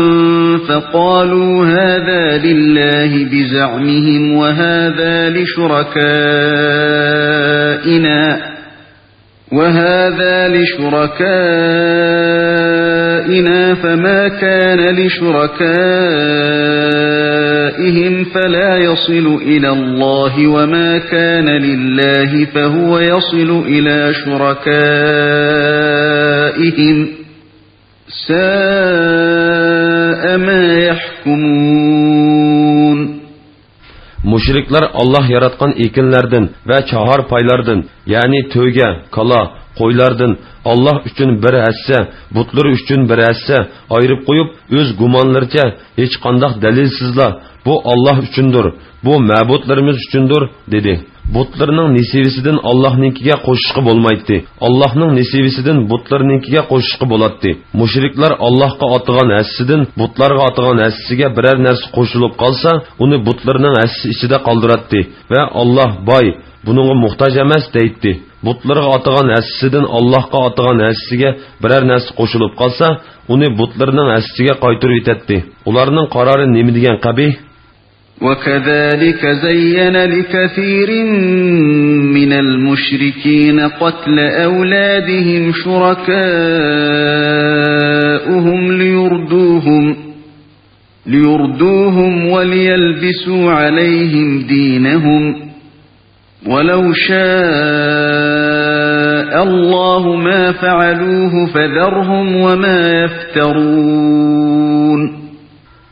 فقالوا هذا لله بزعمهم وهذا لشركائنا وهذا لشركائنا فما كان لشركائهم فلا يصل إلى الله وما كان لله فهو يصل إلى شركائهم ساء ما يحكمون. مۇشرىكلار ئاللاھ ياراتقان ئېكىنلەردىن ۋە چاھارپايلاردىن، يەنى تۆگە، كالا، قويلاردىن ئاللاھ ئۈچۈن بىر ھەسسە، بۇتلىرى ئۈچۈن بىر ھەسسە ئايرىپ قويۇپ، ئۆز گۇمانلىرىچە ھېچقانداق دەلىلسىزلا، بۇ ئاللاھ ئۈچۈندۇر، بۇ مەبۇدلىرىمىز ئۈچۈندۇر، دېدى. بۇتلىرىنىڭ نېسىۋىسىدىن ئاللاھنىڭكىگە قوشۇشقا بولمايتتى. ئاللاھنىڭ نېسىۋىسىدىن بۇتلىرىنىڭكىگە قوشۇشقا بولاتتى. مۇشرىكلار ئاللاھقا ئاتىغان ھەسسىدىن بۇتلارغا ئاتىغان ھەسسىگە بىرەر نەرسە قوشۇلۇپ قالسا، ئۇنى بۇتلىرىنىڭ ھەسسىسى ئىچىدە قالدۇراتتى ۋە ئاللاھ باي، بۇنىڭغا موھتاج ئەمەس، دەيتتى. بۇتلىرىغا ئاتىغان ھەسسىسىدىن ئاللاھقا ئاتىغان ھەسسىسىگە بىرەر نەرسە قوشۇلۇپ قالسا، ئۇنى بۇتلىرىنىڭ ھەسسىسىگە قايتۇرۇۋېتەتتى. ئۇلارنىڭ قارارى نېمە دېگەن قەبىھ! وكذلك زين لكثير من المشركين قتل أولادهم شركاؤهم ليردوهم، ليردوهم وليلبسوا عليهم دينهم، ولو شاء الله ما فعلوه فذرهم وما يفترون.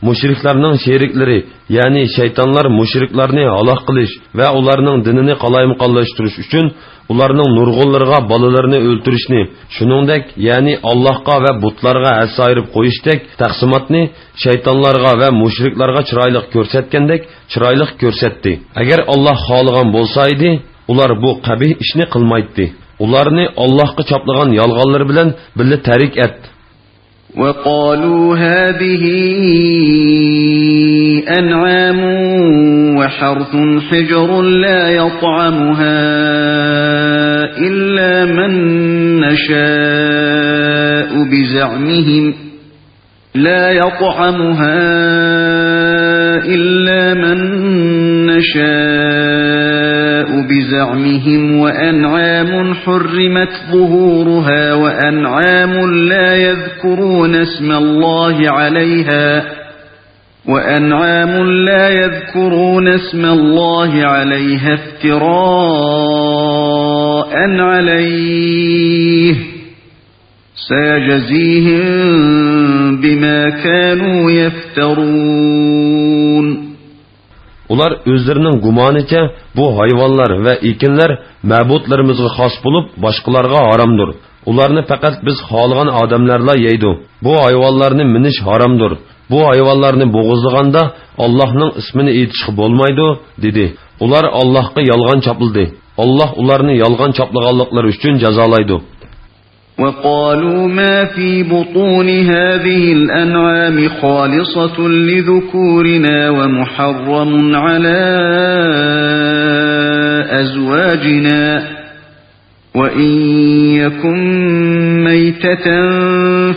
مۇشرىكلارنىڭ شېرىكلىرى، يەنى شەيتانلار مۇشرىكلارنى ھالاك قىلىش ۋە ئۇلارنىڭ دىنىنى قالايمىقانلاشتۇرۇش ئۈچۈن ئۇلارنىڭ نۇرغۇنلىرىغا بالىلىرىنى ئۆلتۈرۈشنى، شۇنىڭدەك، يەنى ئاللاھقا ۋە بۇتلارغا ھەسسە ئايرىپ قويۇشتەك تەقسىماتنى شەيتانلارغا ۋە مۇشرىكلارغا چىرايلىق كۆرسەتكەندەك چىرايلىق كۆرسەتتى. ئەگەر ئاللاھ خالىغان بولسا ئىدى، ئۇلار بۇ قەبىھ ئىشنى قىلمايتتى. ئۇلارنى ئاللاھقا چاپلىغان يالغانلىرى بىلەن بىللە تەرك ئەت. وقالوا هذه أنعام وحرث حجر لا يطعمها إلا من نشاء بزعمهم، لا يطعمها إلا من نشاء بزعمهم وأنعام حرمت ظهورها وأنعام لا يذكرون اسم الله عليها، وأنعام لا يذكرون اسم الله عليها افتراء عليه، سيجزيهم بما كانوا يفترون. ئۇلار ئۆزلىرىنىڭ گۇمانىچە بۇ ھايۋانلار ۋە ئېكىنلەر مەبۇدلىرىمىزغا خاس بولۇپ، باشقىلارغا ھارامدۇر. ئۇلارنى پەقەت بىز خالىغان ئادەملەرلا يەيدۇ. بۇ ھايۋانلارنى مىنىش ھارامدۇر. بۇ ھايۋانلارنى بوغۇزلىغاندا ئاللاھنىڭ ئىسمىنى ئېيتىشقا بولمايدۇ، دېدى. ئۇلار ئاللاھقا يالغان چاپلىدى. ئاللاھ ئۇلارنى يالغان چاپلىغانلىقلىرى ئۈچۈن جازالايدۇ. وقالوا ما في بطون هذه الأنعام خالصة لذكورنا ومحرم على أزواجنا وإن يكن ميتة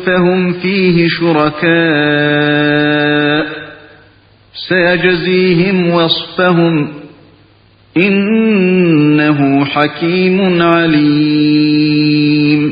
فهم فيه شركاء سيجزيهم وصفهم إنه حكيم عليم.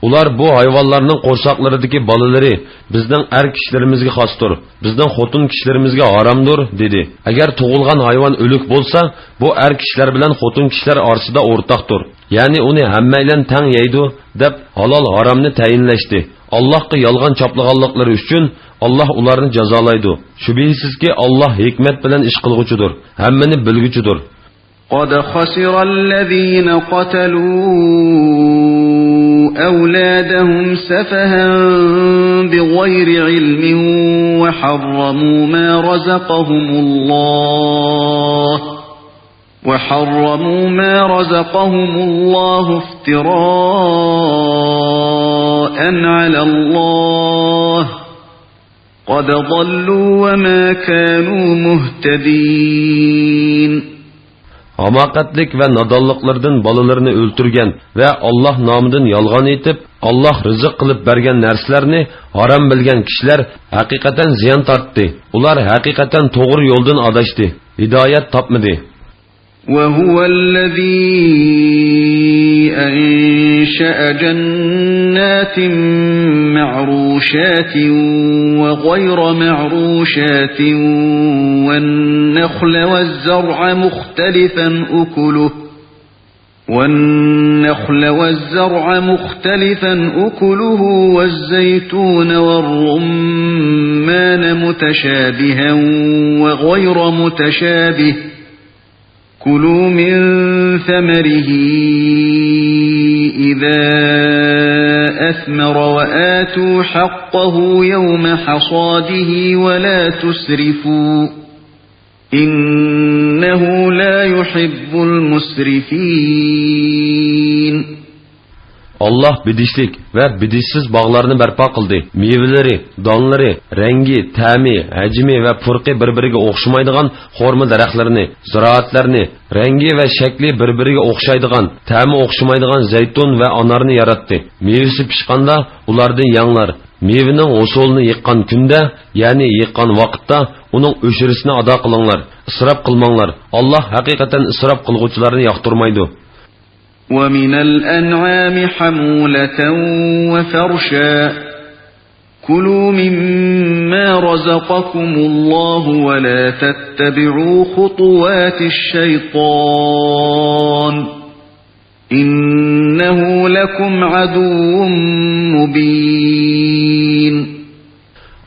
ئۇلار بۇ ھايۋانلارنىڭ قورساقلىرىدىكى بالىلىرى بىزنىڭ ئەر كىشىلىرىمىزگە خاستۇر، بىزنىڭ خوتۇن كىشىلىرىمىزگە ھارامدۇر، دېدى. ئەگەر تۇغۇلغان ھايۋان ئۆلۈك بولسا، بۇ ئەر كىشىلەر بىلەن خوتۇن كىشىلەر ئارىسىدا ئورتاقتۇر. يەنى ئۇنى ھەممەيلەن تەڭ يەيدۇ، دەپ ھالال ھارامنى تەيىنلەشتى. ئاللاھقا يالغان چاپلىغانلىقلىرى ئۈچۈن ئاللاھ ئۇلارنى جازالايدۇ. شۈبھىسىزكى، ئاللاھ ھېكمەت بىلەن ئىش قىلغۇچىدۇر، ھەممىنى بىلگۈچىدۇر. قد خسر الذين قتلوا أولادهم سفها بغير علم وحرموا ما رزقهم الله وحرموا ما رزقهم الله افتراء على الله قد ضلوا وما كانوا مهتدين. ھاماقەتلىك ۋە نادانلىقلىرىدىن بالىلىرىنى ئۆلتۈرگەن ۋە ئاللاھ نامىدىن يالغان ئېيتىپ، ئاللاھ رىزىق قىلىپ بەرگەن نەرسىلەرنى ھارام بىلگەن كىشىلەر ھەقىقەتەن زىيان تارتتى. ئۇلار ھەقىقەتەن توغرا يولدىن ئاداشتى، ھىدايەت تاپمىدى. وهو الذي أنشأ جنات معروشات وغير معروشات والنخل والزرع مختلفا أكله والنخل والزرع مختلفا أكله والزيتون والرمان متشابها وغير متشابه، كلوا من ثمره إذا أثمر وآتوا حقه يوم حصاده ولا تسرفوا إنه لا يحب المسرفين. ئاللاھ بېدىشلىك ۋە بېدىشسىز باغلارنى بەرپا قىلدى. مېۋىلىرى، دانلىرى، رەڭگى، تەمى، ھەجمى ۋە پۇرىقى بىر-بىرىگە ئوخشىمايدىغان خورما دەرەخلىرىنى، زىرائەتلەرنى، رەڭگى ۋە شەكلى بىر-بىرىگە ئوخشايدىغان، تەمى ئوخشىمايدىغان زەيتۇن ۋە ئانارنى ياراتتى. مېۋىسى پىشقاندا ئۇلاردىن يەڭلار. مېۋىنىڭ ھوسۇلىنى يىغقان كۈندە، يەنى يىغقان ۋاقىتتا ئۇنىڭ ئۆشرىسىنى ئادا قىلىڭلار. ئىسراپ قىلماڭلار. ئاللاھ ھەقىقەتەن ئىسراپ قىلغۇچىلارنى ياقتۇرمايدۇ. ومن الأنعام حمولة وفرشا، كلوا مما رزقكم الله ولا تتبعوا خطوات الشيطان، إنه لكم عدو مبين.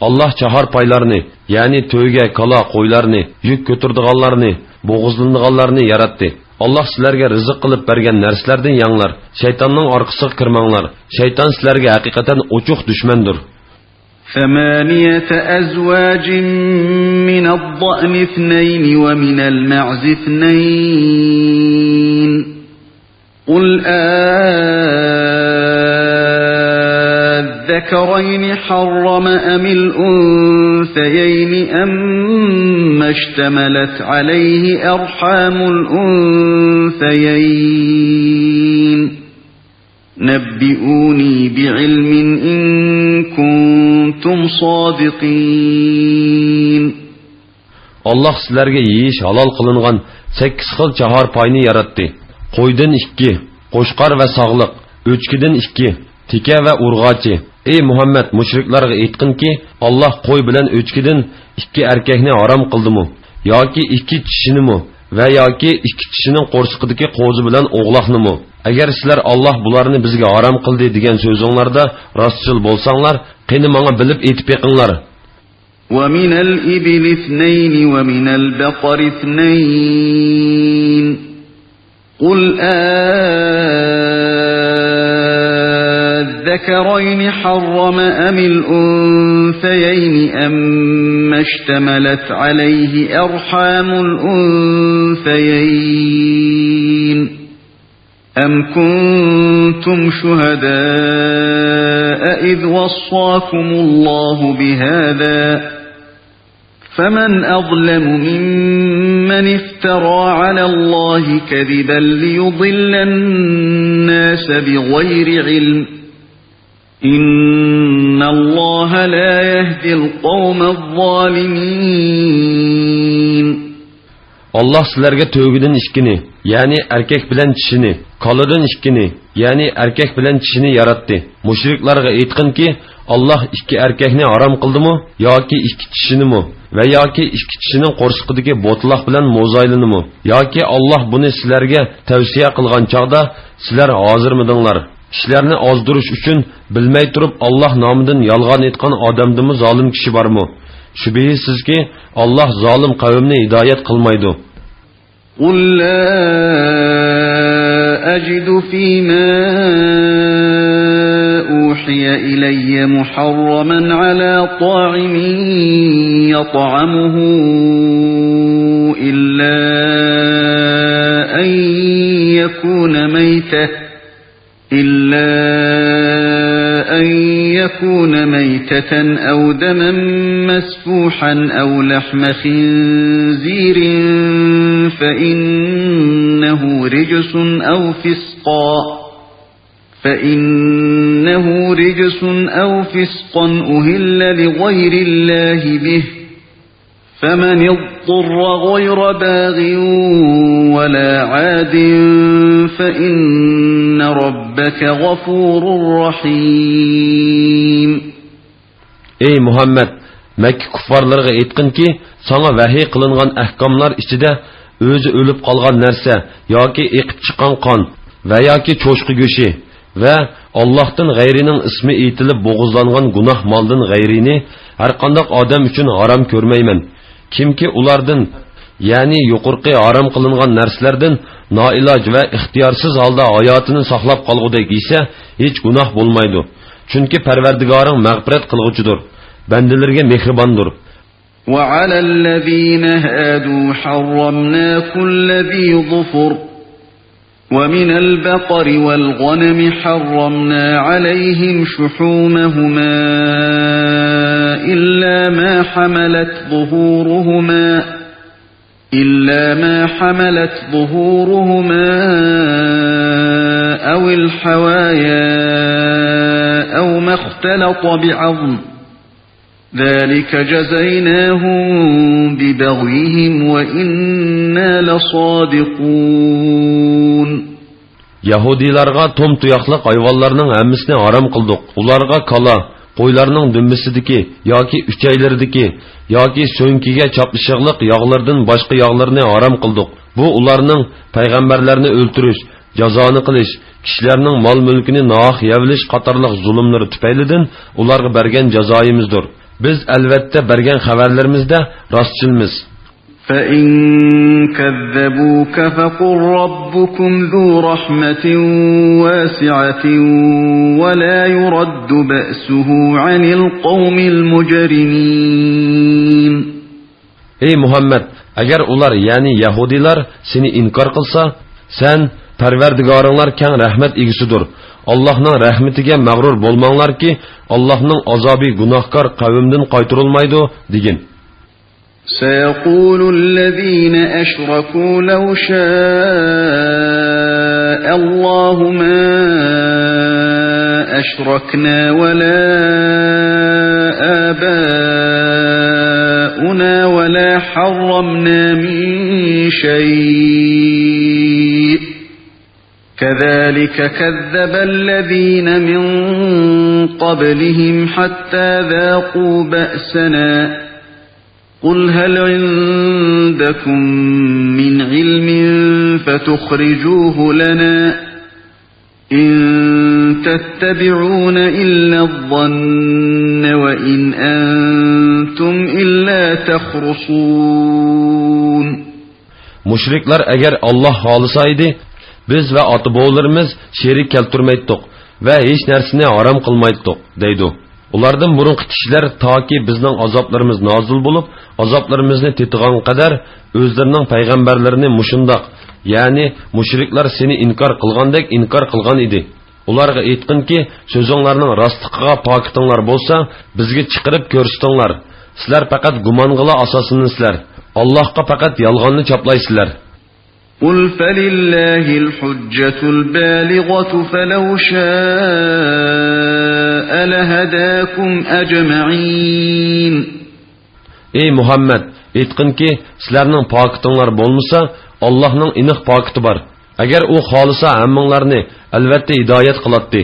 ئاللاھ چاھار پايلارنى، يەنى تۆگە، كالا، قويلارنى، يۈك كۆتۈرىدىغانلارنى، بوغۇزلىنىدىغانلارنى ياراتتى. ئاللاھ سىلەرگە رىزىق قىلىپ بەرگەن نەرسىلەردىن يەڭلار، شەيتاننىڭ ئارقىسىغا كىرمەڭلار، شەيتان سىلەرگە ھەقىقەتەن ئوچۇق دۈشمەندۇر. ثمانية أزواج من الضأن اثنين ومن المعز اثنين، قل آلذكرين حرم أم الأنثيين أما اشتملت عليه أرحام الأنثيين، نبئوني بعلم إن كنتم صادقين. ئاللاھ سىلەرگە يېيىش ھالال قىلىنغان سەككىز خىل چاھار پاينى ياراتتى. قويدىن ئىككى، قوچقار ۋە ساغلىق، ئۆچكىدىن ئىككى، تېكە ۋە ئۇرغاچى. ئەي مۇھەممەد، مۇشرىكلارغا ئېيتقىنكى، ئاللاھ قوي بىلەن ئۆچكىدىن ئىككى ئەركەكنى ھارام قىلدىمۇ؟ ياكى ئىككى چىشىنىمۇ؟ ۋە ياكى ئىككى چىشىنىڭ قورسىقىدىكى قوزا بىلەن ئوغلاقنىمۇ؟ ئەگەر سىلەر، ئاللاھ بۇلارنى بىزگە ھارام قىلدى، دېگەن سۆزۈڭلاردا راستچىل بولساڭلار، قېنى، ماڭا بىلىپ ئېيتىپ بېقىڭلار. ومن الإبل اثنين ومن البقر اثنين، قل آلذكرين حرم أم الأنثيين أما اشتملت عليه أرحام الأنثيين، أم كنتم شهداء إذ وصاكم الله بهذا، فمن أظلم ممن افترى على الله كذبا ليضل الناس بغير علم، إن الله لا يهدي القوم الظالمين. ئاللاھ سىلەرگە تۆگىدىن ئىككىنى، يەنى ئەركەك بىلەن چىشىنى، كالىدىن ئىككىنى، يەنى ئەركەك بىلەن چىشىنى ياراتتى. مۇشرىكلارغا ئېيتقىنكى، ئاللاھ ئىككى ئەركەكنى ھارام قىلدىمۇ ياكى ئىككى چىشىنىمۇ ۋە ياكى ئىككى چىشىنىڭ قورسىقىدىكى بوتىلاق بىلەن موزايلىنىمۇ؟ ياكى ئاللاھ بۇنى سىلەرگە تەۋسىيە قىلغان چاغدا سىلەر ھازىرمىدىڭلار؟ كىشىلەرنى ئازدۇرۇش ئۈچۈن بىلمەي تۇرۇپ ئاللاھ نامىدىن يالغان ئېيتقان ئادەمدىنمۇ زالىم كىشى بارمۇ؟ شۈبھىسىزكى، ئاللاھ زالىم قەۋمنى ھىدايەت قىلمايدۇ. قل لا أجد فيما أوحي إلي محرما على طاعم يطعمه إلا أن يكون ميتة، إلا أن يكون ميتة أو دما مسفوحا أو لحم خنزير فإنه رجس أو فسقا، فإنه رجس أو فسقا أهل لغير الله به، فمن اضطر غير باغ ولا عاد فإن ربك غفور رحيم. ئەي مۇھەممەد، مەككە كۇففارلىرىغا ئېيتقىنكى، ساڭا ۋەھىي قىلىنغان ئەھكاملار ئىچىدە ئۆزى ئۆلۈپ قالغان نەرسە ياكى ئېقىپ چىققان قان ۋە ياكى چوشقا گۆشى ۋە ئاللاھتىن غەيرىنىڭ ئىسمى ئېيتىلىپ بوغۇزلانغان گۇناھ مالدىن غەيرىنى ھەرقانداق ئادەم ئۈچۈن ھارام كۆرمەيمەن. كىمكى ئۇلاردىن، يەنى يۇقىرىقى ھارام قىلىنغان نەرسىلەردىن نائىلاج ۋە ئىختىيارسىز ھالدا ھاياتىنى ساقلاپ قالغۇدەك يېسە، ھېچ گۇناھ بولمايدۇ. چۈنكى پەرۋەردىگارىڭ مەغپىرەت قىلغۇچىدۇر، بەندىلىرىگە مېھرىباندۇر. وعلى الذين هادوا حرمنا كل ذي ظفر ومن البقر والغنم حرمنا عليهم شحومهما إلا ما حملت ظهورهما، إلا ما حملت ظهورهما أو الحوايا أو ما اختلط بعظم، ذلك جزيناهم ببغيهم وإنا لصادقون. يەھۇدىيلارغا توم-تۇياقلىق ھايۋانلارنىڭ ھەممىسىنى ھارام قىلدۇق. ئۇلارغا كالا، قويلارنىڭ دۈمبىسىدىكى ياكى ئۈچەيلىرىدىكى ياكى سۆڭىكىگە چاپلىشىقلىق ياغلىرىدىن باشقا ياغلىرىنى ھارام قىلدۇق. بۇ ئۇلارنىڭ پەيغەمبەرلەرنى ئۆلتۈرۈش، جازانى قىلىش، كىشىلەرنىڭ مال-مۈلكىنى ناھەق يەۋېلىش قاتارلىق زۇلۇملىرى تۈپەيلىدىن ئۇلارغا بەرگەن جازايىمىزدۇر. بىز، ئەلۋەتتە، بەرگەن خەۋەرلىرىمىزدە راستچىلمىز. فإن كذبوك فقل ربكم ذو رحمة واسعة ولا يرد بأسه عن القوم المجرمين. ئەي مۇھەممەد، ئەگەر ئۇلار، يەنى يەھۇدىيلار سېنى ئىنكار قىلسا، سەن، پەرۋەردىگارىڭلار كەڭ رەھمەت ئىگىسىدۇر، ئاللاھنىڭ رەھمىتىگە مەغرۇر بولماڭلاركى، ئاللاھنىڭ ئازابى گۇناھكار قەۋمدىن قايتۇرۇلمايدۇ، دېگىن. سيقول الذين أشركوا لو شاء الله ما أشركنا ولا آباؤنا ولا حرمنا من شيء كذلك كذب الذين من قبلهم حتى ذاقوا بأسنا قل هل عندكم من علم فتخرجوه لنا إن تتبعون إلا الظن وإن أنتم إلا تخرصون. مۇشرىكلار ئەگەر ئاللاھ خالىسا ئىدى، بىز ۋە ئاتا-بوۋىلىرىمىز شېرىك كەلتۈرمەيتتۇق ۋە ھېچ نەرسىنى ھارام قىلمايتتۇق، دەيدۇ. ئۇلاردىن بۇرۇنقى كىشىلەر تاكى بىزنىڭ ئازابلىرىمىز نازىل بولۇپ، ئازابلىرىمىزنى تېتىغانغا قەدەر ئۆزلىرىنىڭ پەيغەمبەرلىرىنى مۇشۇنداق، يەنى مۇشرىكلار سېنى ئىنكار قىلغاندەك ئىنكار قىلغان ئىدى. ئۇلارغا ئېيتقىنكى، سۆزۈڭلارنىڭ راستلىقىغا پاكىتىڭلار بولسا، بىزگە چىقىرىپ كۆرسىتىڭلار. سىلەر پەقەت گۇمانغىلا ئاساسلىنىسىلەر. ئاللاھقا پەقەت يالغاننى چاپلايسىلەر. قل فلله الحجة البالغة فلو شاء لهداكم أجمعين. ئەي مۇھەممەد، ئېيتقىنكى، سىلەرنىڭ پاكىتىڭلار بولمىسا، ئاللاھنىڭ ئېنىق پاكىتى بار. ئەگەر ئۇ خالىسا، ھەممىڭلارنى، ئەلۋەتتە، ھىدايەت قىلاتتى.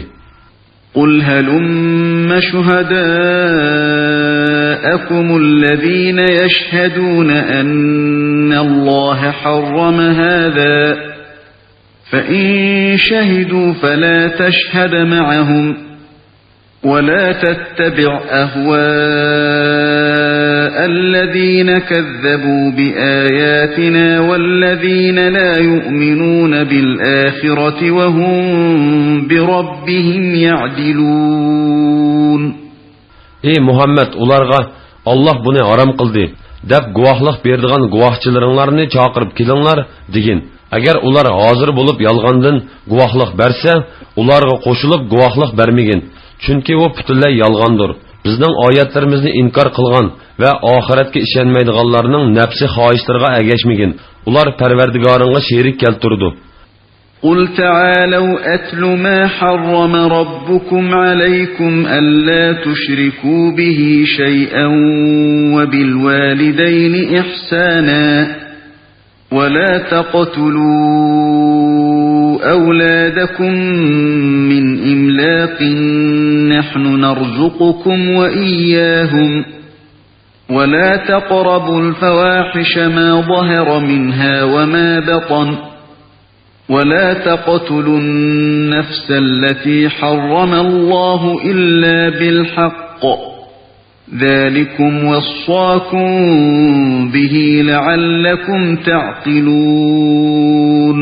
قل هلم شهداءكم الذين يشهدون أن الله حرم هذا فإن شهدوا فلا تشهد معهم ولا تتبع أهواء الذين كذبوا بآياتنا والذين لا يؤمنون بالآخرة وهم بربهم يعدلون. ئەي مۇھەممەد، ئۇلارغا، «ئاللاھ بۇنى ھارام قىلدى» دەپ گۇۋاھلىق بېرىدىغان گۇۋاھچىلىرىڭلارنى چاقىرىپ كېلىڭلار، دېگىن. ئەگەر ئۇلار ھازىر بولۇپ يالغاندىن گۇۋاھلىق بەرسە، ئۇلارغا قوشۇلۇپ گۇۋاھلىق بەرمىگىن. چۈنكى ئۇ پۈتۈنلەي يالغاندۇر. بىزنىڭ ئايەتلىرىمىزنى ئىنكار قىلغان ۋە ئاخىرەتكە ئىشەنمەيدىغانلارنىڭ نەپسى خاھىشلىرىغا ئەگەشمىگىن. ئۇلار پەرۋەردىگارىڭغا شېرىك كەلتۈرىدۇ. قل تعالوا أتل ما حرم ربكم عليكم ألا تشركوا به شيئا وبالوالدين إحسانا ولا تقتلوا أولادكم من إملاق نحن نرزقكم وإياهم ولا تقربوا الفواحش ما ظهر منها وما بطن ولا تقتلوا النفس التي حرم الله إلا بالحق ذلكم وصاكم به لعلكم تعقلون.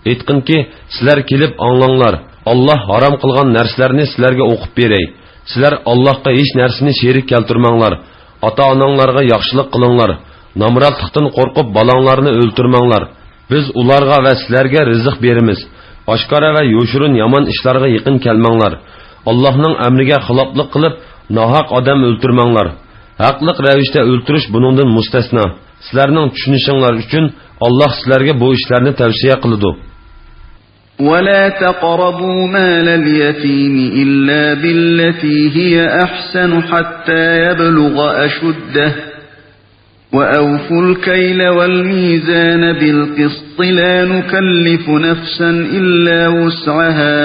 ئېيتقىنكى، سىلەر كېلىپ ئاڭلاڭلار، ئاللاھ ھارام قىلغان نەرسىلەرنى سىلەرگە ئوقۇپ بېرەي. سىلەر ئاللاھقا ھېچ نەرسىنى شېرىك كەلتۈرمەڭلار. ئاتا-ئاناڭلارغا ياخشىلىق قىلىڭلار. نامراتلىقتىن قورقۇپ، بالاڭلارنى ئۆلتۈرمەڭلار. بىز ئۇلارغا ۋە سىلەرگە رىزىق بېرىمىز. ئاشكارا ۋە يوشۇرۇن يامان ئىشلارغا يېقىن كەلمەڭلار. ئاللاھنىڭ ئەمرىگە خىلاپلىق قىلىپ، ناھەق ئادەم ئۆلتۈرمەڭلار. ھەقلىق رەۋىشتە ئۆلتۈرۈش بۇنىڭدىن مۇستەسنا. سىلەرنىڭ چۈشىنىشىڭلار ئۈچۈن، ئاللاھ سىلەرگە بۇ ئىشلارنى تەۋسىيە قىلىدۇ. ولا تقربوا مال اليتيم إلا بالتي هي أحسن حتى يبلغ أشده وأوفوا الكيل والميزان بالقسط لا نكلف نفسا إلا وسعها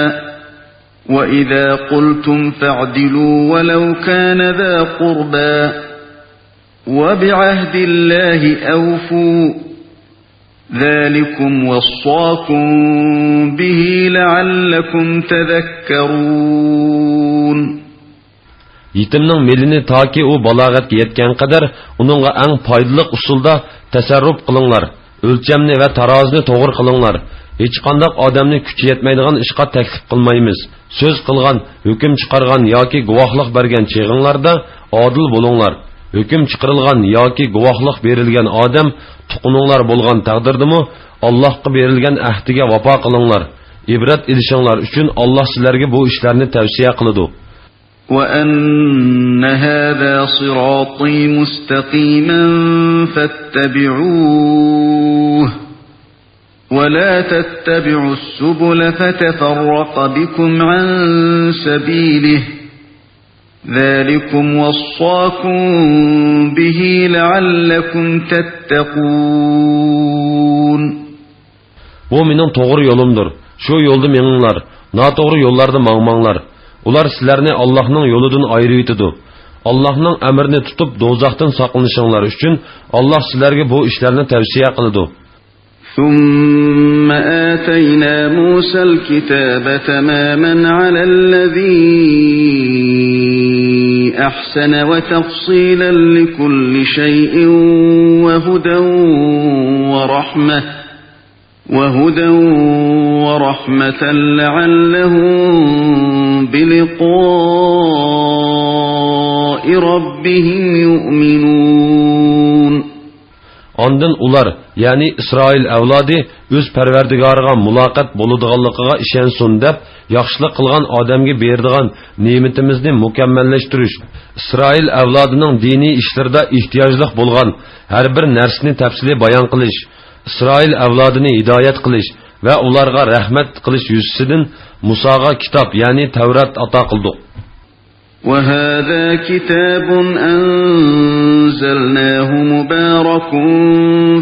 وإذا قلتم فاعدلوا ولو كان ذا قربى وبعهد الله أوفوا ذلكم وصاكم به لعلكم تذكرون. يېتىمنىڭ مېلىنى تاكى ئۇ بالاغەتكە يەتكەن قەدەر ئۇنىڭغا ئەڭ پايدىلىق ئۇسۇلدا تەسەررۇپ قىلىڭلار. ئۆلچەمنى ۋە تارازىنى توغرا قىلىڭلار. ھېچقانداق ئادەمنى كۈچى يەتمەيدىغان ئىشقا تەكلىپ قىلمايمىز. سۆز قىلغان، ھۆكۈم چىقارغان ياكى گۇۋاھلىق بەرگەن چېغىڭلاردا ئادىل بولۇڭلار. ھۆكۈم چىقىرىلغان ياكى گۇۋاھلىق بېرىلگەن ئادەم تۇغقىنىڭلار بولغان تەقدىردىمۇ، ئاللاھقا بېرىلگەن ئەھدىگە ۋاپا قىلىڭلار. ئىبرەت ئېلىشىڭلار ئۈچۈن ئاللاھ سىلەرگە بۇ ئىشلارنى تەۋسىيە قىلىدۇ. وأن هذا صراطي مستقيما فاتبعوه ولا تتبعوا السبل فتفرق بكم عن سبيله ذلكم وصاكم به لعلكم تتقون. بۇ مېنىڭ توغرا يولۇمدۇر. شۇ يولدا مېڭىڭلار. ناتوغرا يوللاردا ماڭماڭلار. ئۇلار سىلەرنى ئاللاھنىڭ يولىدىن ئايرىۋېتىدۇ. ئاللاھنىڭ ئەمرىنى تۇتۇپ، دوزاختىن ساقلىنىشىڭلار ئۈچۈن ئاللاھ سىلەرگە بۇ ئىشلارنى تەۋسىيە قىلىدۇ. ثم آتينا موسى الكتاب تماما على الذي أحسن وتفصيلا لكل شيء وهدى ورحمة وهدى ورحمة لعلهم بلقاء ربهم يؤمنون. ئاندىن ئۇلار، يەنى ئىسرائىل ئەۋلادى، ئۆز پەرۋەردىگارىغا مۇلاقات بولىدىغانلىقىغا ئىشەنسۇن دەپ، ياخشىلىق قىلغان ئادەمگە بېرىدىغان نېمىتىمىزنى مۇكەممەللەشتۈرۈش، ئىسرائىل ئەۋلادىنىڭ دىنىي ئىشلىرىدا ئېھتىياجلىق بولغان ھەر بىر نەرسىنى تەپسىلىي بايان قىلىش، ئىسرائىل ئەۋلادىنى ھىدايەت قىلىش ۋە ئۇلارغا رەھمەت قىلىش يۈزىسىدىن مۇساغا كىتاب، يەنى تەۋرات ئاتا قىلدۇق. وهذا كتاب أنزلناه مبارك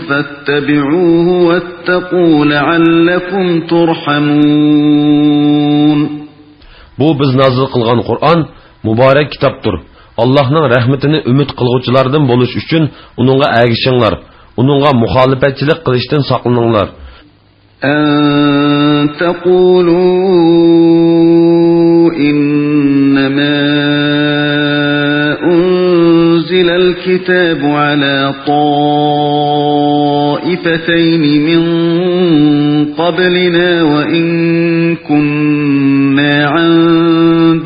فاتبعوه واتقوا لعلكم ترحمون. بۇ بىز نازىل قىلغان قۇرئان مۇبارەك كىتابتۇر. ئاللاھنىڭ رەھمىتىنى ئۈمىد قىلغۇچىلاردىن بولۇش ئۈچۈن ئۇنىڭغا ئەگىشىڭلار، ئۇنىڭغا مۇخالىپەتچىلىك قىلىشتىن ساقلىنىڭلار. أن تقولوا إنما أنزل الكتاب على طائفتين من قبلنا وإن كنا عن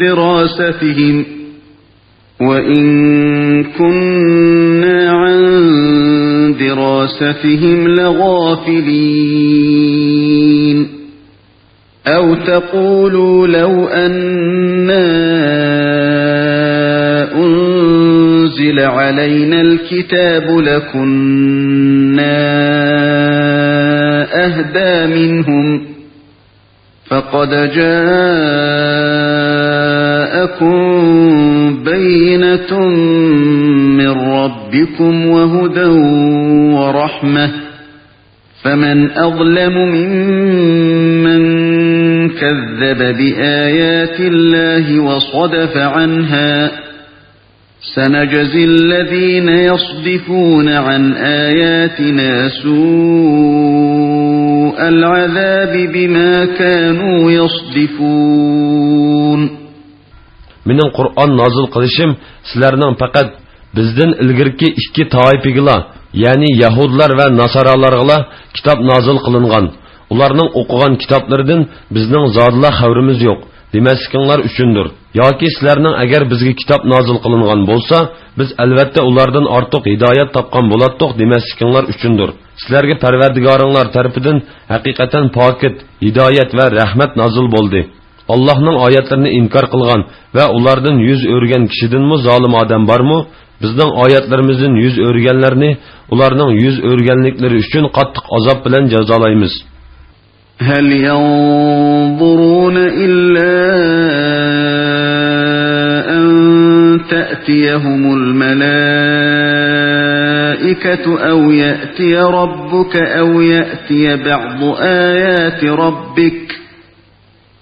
دراستهم وإن كنا عن دراستهم لغافلين. أو تقولوا لو أنا أنزل علينا الكتاب لكنا أهدى منهم، فقد جاءكم بينة من ربكم وهدى ورحمة، فمن أظلم ممن كذب بآيات الله وصدف عنها، سنجزي الذين يصدفون عن آياتنا سوء العذاب بما كانوا يصدفون. مېنىڭ قۇرئان نازىل قىلىشىم سىلەرنىڭ پەقەت بىزدىن ئىلگىرىكى ئىككى تائىپىگىلا، يەنى يەھۇدلار ۋە ناسارالارغىلا كىتاب نازىل قىلىنغان، ئۇلارنىڭ ئوقۇغان كىتابلىرىدىن بىزنىڭ زادىلا خەۋىرىمىز يوق دېمەسلىكىڭلار ئۈچۈندۇر. ياكى سىلەرنىڭ ئەگەر بىزگە كىتاب نازىل قىلىنغان بولسا، بىز ئەلۋەتتە ئۇلاردىن ئارتۇق ھىدايەت تاپقان بولاتتۇق دېمەسلىكىڭلار ئۈچۈندۇر. سىلەرگە پەرۋەردىگارىڭلار تەرىپىدىن ھەقىقەتەن پاكىت، ھىدايەت ۋە رەھمەت نازىل بولدى. ئاللاھنىڭ ئايەتلىرىنى ئىنكار قىلغان ۋە ئۇلاردىن يۈز ئۆرۈگەن كىشىدىنمۇ زالىم ئادەم بارمۇ؟ بىزنىڭ ئايەتلىرىمىزدىن يۈز ئۆرۈگەنلەرنى ئۇلارنىڭ يۈز ئۆرۈگەنلىكلىرى ئۈچۈن قاتتىق ئازاب بىلەن جازالايمىز. هل ينظرون إلا أن تأتيهم الملائكة أو يأتي ربك أو يأتي بعض آيات ربك،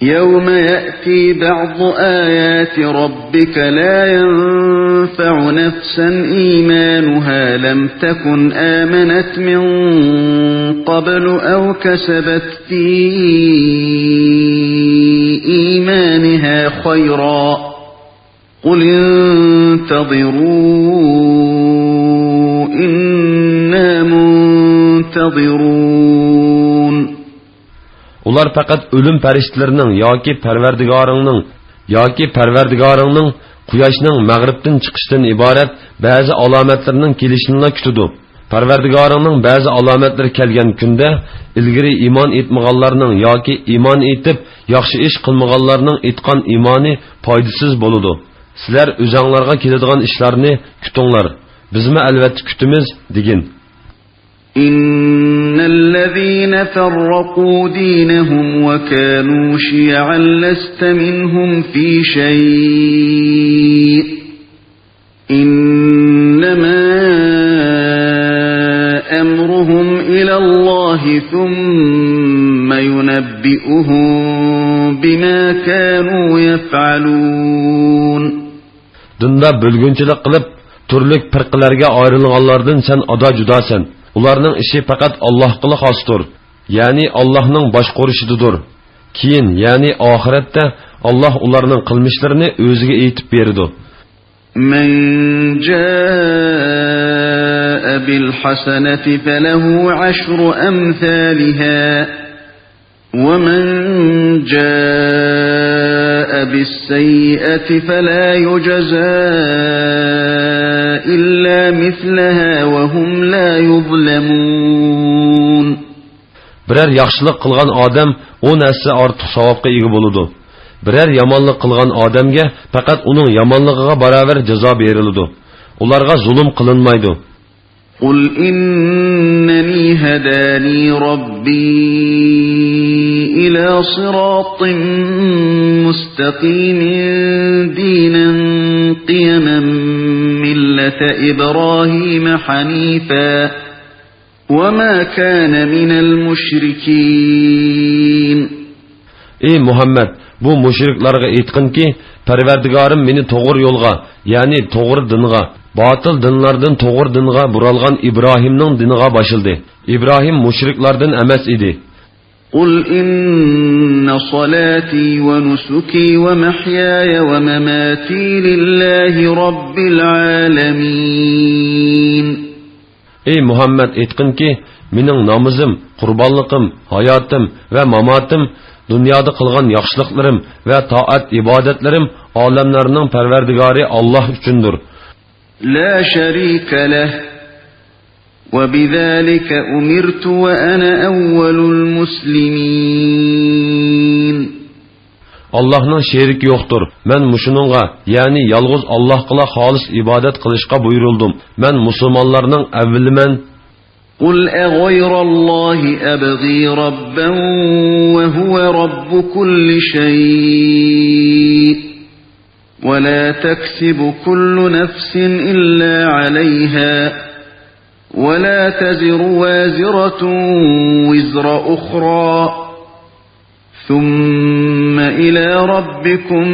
يوم يأتي بعض آيات ربك لا ينفع نفسا إيمانها لم تكن آمنت من قبل أو كسبت في إيمانها خيرا، قل انتظروا إنا منتظرون. ئۇلار پەقەت ئۆلۈم پەرىشتىلىرىنىڭ ياكى پەرۋەردىگارىڭنىڭ، ياكى پەرۋەردىگارىڭنىڭ قۇياشنىڭ مەغرىبتىن چىقىشىدىن ئىبارەت بەزى ئالامەتلىرىنىڭ كېلىشىنىلا كۈتىدۇ. پەرۋەردىگارىڭنىڭ بەزى ئالامەتلىرى كەلگەن كۈندە ئىلگىرى ئىمان ئېيتمىغانلارنىڭ ياكى ئىمان ئېيتىپ ياخشى ئىش قىلمىغانلارنىڭ ئېيتقان ئىمانى پايدىسىز بولىدۇ. سىلەر ئۆزەڭلارغا كېلىدىغان ئىشلارنى كۈتۈڭلار، بىزمۇ ئەلۋەتتە كۈتىمىز، دېگىن. إن الذين فرقوا دينهم وكانوا شيعا لست منهم في شيء إنما أمرهم إلى الله ثم ينبئهم بما كانوا يفعلون. دىندا بۆلگۈنچىلىك قىلىپ، تۈرلۈك پىرقىلەرگە ئايرىلغانلاردىن سەن ئادا-جۇداسەن. ئۇلارنىڭ ئىشى پەقەت ئاللاھقىلا خاستۇر، يەنى ئاللاھنىڭ باشقۇرۇشىدىدۇر. كېيىن، يەنى ئاخىرەتتە ئاللاھ ئۇلارنىڭ قىلمىشلىرىنى ئۆزىگە ئېيتىپ بېرىدۇ. من جاء بالحسنة فله عشر أمثالها ومن جاء بالسيئة فلا يجزى إلا مثلها وهم لا يظلمون. بىرەر ياخشىلىق قىلغان ئادەم ئون ھەسسە ئارتۇق ساۋابقا ئىگە بولىدۇ. بىرەر يامانلىق قىلغان ئادەمگە پەقەت ئۇنىڭ يامانلىقىغا باراۋەر جازا بېرىلىدۇ. ئۇلارغا زۇلۇم قىلىنمايدۇ. قل إنني هداني ربي إلى صراط مستقيم دينا قيما ملة إبراهيم حنيفا وما كان من المشركين. ئى مۇھەممەد، بۇ مۇشرىكلارغا ئېيتقىنكى، پەرۋەردىگارىم مېنى توغرا يولغا، يەنى توغرا دىنغا، باتىل دىنلاردىن توغرا دىنغا بۇرالغان ئىبراھىمنىڭ دىنىغا باشلىدى. ئىبراھىم مۇشرىكلاردىن ئەمەس ئىدى. قل إن صلاتي ونسكي ومحياي ومماتي لله رب العالمين. ئى مۇھەممەد، ئېيتقىنكى، مېنىڭ نامىزىم، قۇربانلىقىم، ھاياتىم ۋە ماماتىم، دۇنيادا قىلغان ياخشىلىقلىرىم ۋە تائەت ئىبادەتلىرىم ئالەملەرنىڭ پەرۋەردىگارى ئاللاھ ئۈچۈندۇر. لا شريك له وبذلك أمرت وأنا أول المسلمين. ئاللاھنىڭ شېرىكى يوقتۇر. مەن مۇشۇنىڭغا، يەنى يالغۇز ئاللاھقىلا خالىس ئىبادەت قىلىشقا بۇيرۇلدۇم. مەن مۇسۇلمانلارنىڭ ئەۋۋىلىمەن. قل أغير الله أبغي ربا وهو رب كل شيء ولا تكسب كل نفس إلا عليها ولا تزر وازرة وزر أخرى ثم إلى ربكم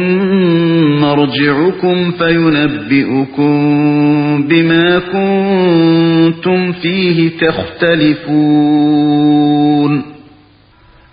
مرجعكم فينبئكم بما كنتم فيه تختلفون.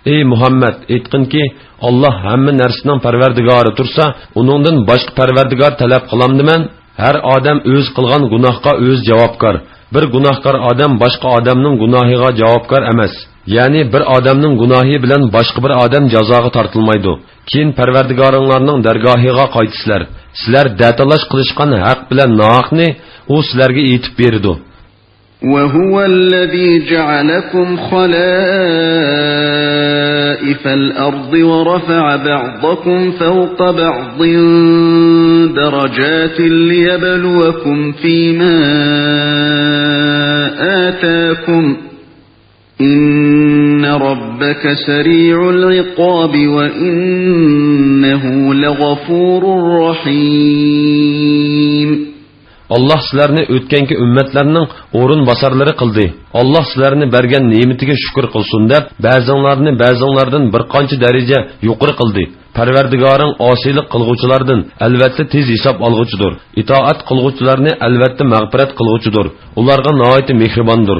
ئەي مۇھەممەد، ئېيتقىنكى، ئاللاھ ھەممە نەرسىنىڭ پەرۋەردىگارى تۇرسا، ئۇنىڭدىن باشقا پەرۋەردىگار تەلەپ قىلامدىمەن؟ ھەر ئادەم ئۆزى قىلغان گۇناھقا ئۆزى جاۋابكار. بىر گۇناھكار ئادەم باشقا ئادەمنىڭ گۇناھىغا جاۋابكار ئەمەس. يەنى بىر ئادەمنىڭ گۇناھى بىلەن باشقا بىر ئادەم جازاغا تارتىلمايدۇ. كېيىن پەرۋەردىگارىڭلارنىڭ دەرگاھىغا قايتىسىلەر. سىلەر دەتالاش قىلىشقان ھەق بىلەن ناھەقنى ئۇ سىلەرگە ئېيتىپ بېرىدۇ. وهو الذي جعلكم خلائف الأرض ورفع بعضكم فوق بعض درجات ليبلوكم فيما آتاكم إن ربك سريع العقاب وإنه لغفور رحيم. ئاللاھ سىلەرنى ئۆتكەنكى ئۈممەتلەرنىڭ ئورۇنباسارلىرى قىلدى. ئاللاھ سىلەرنى بەرگەن نېمىتىگە شۈكۈر قىلسۇن دەپ، بەزىڭلارنى بەزىڭلاردىن بىر قانچە دەرىجە يۇقىرى قىلدى. پەرۋەردىگارىڭ ئاسىيلىق قىلغۇچىلاردىن، ئەلۋەتتە، تېز ھېساب ئالغۇچىدۇر. ئىتائەت قىلغۇچىلارنى، ئەلۋەتتە، مەغپىرەت قىلغۇچىدۇر. ئۇلارغا ناھايىتى مېھرىباندۇر.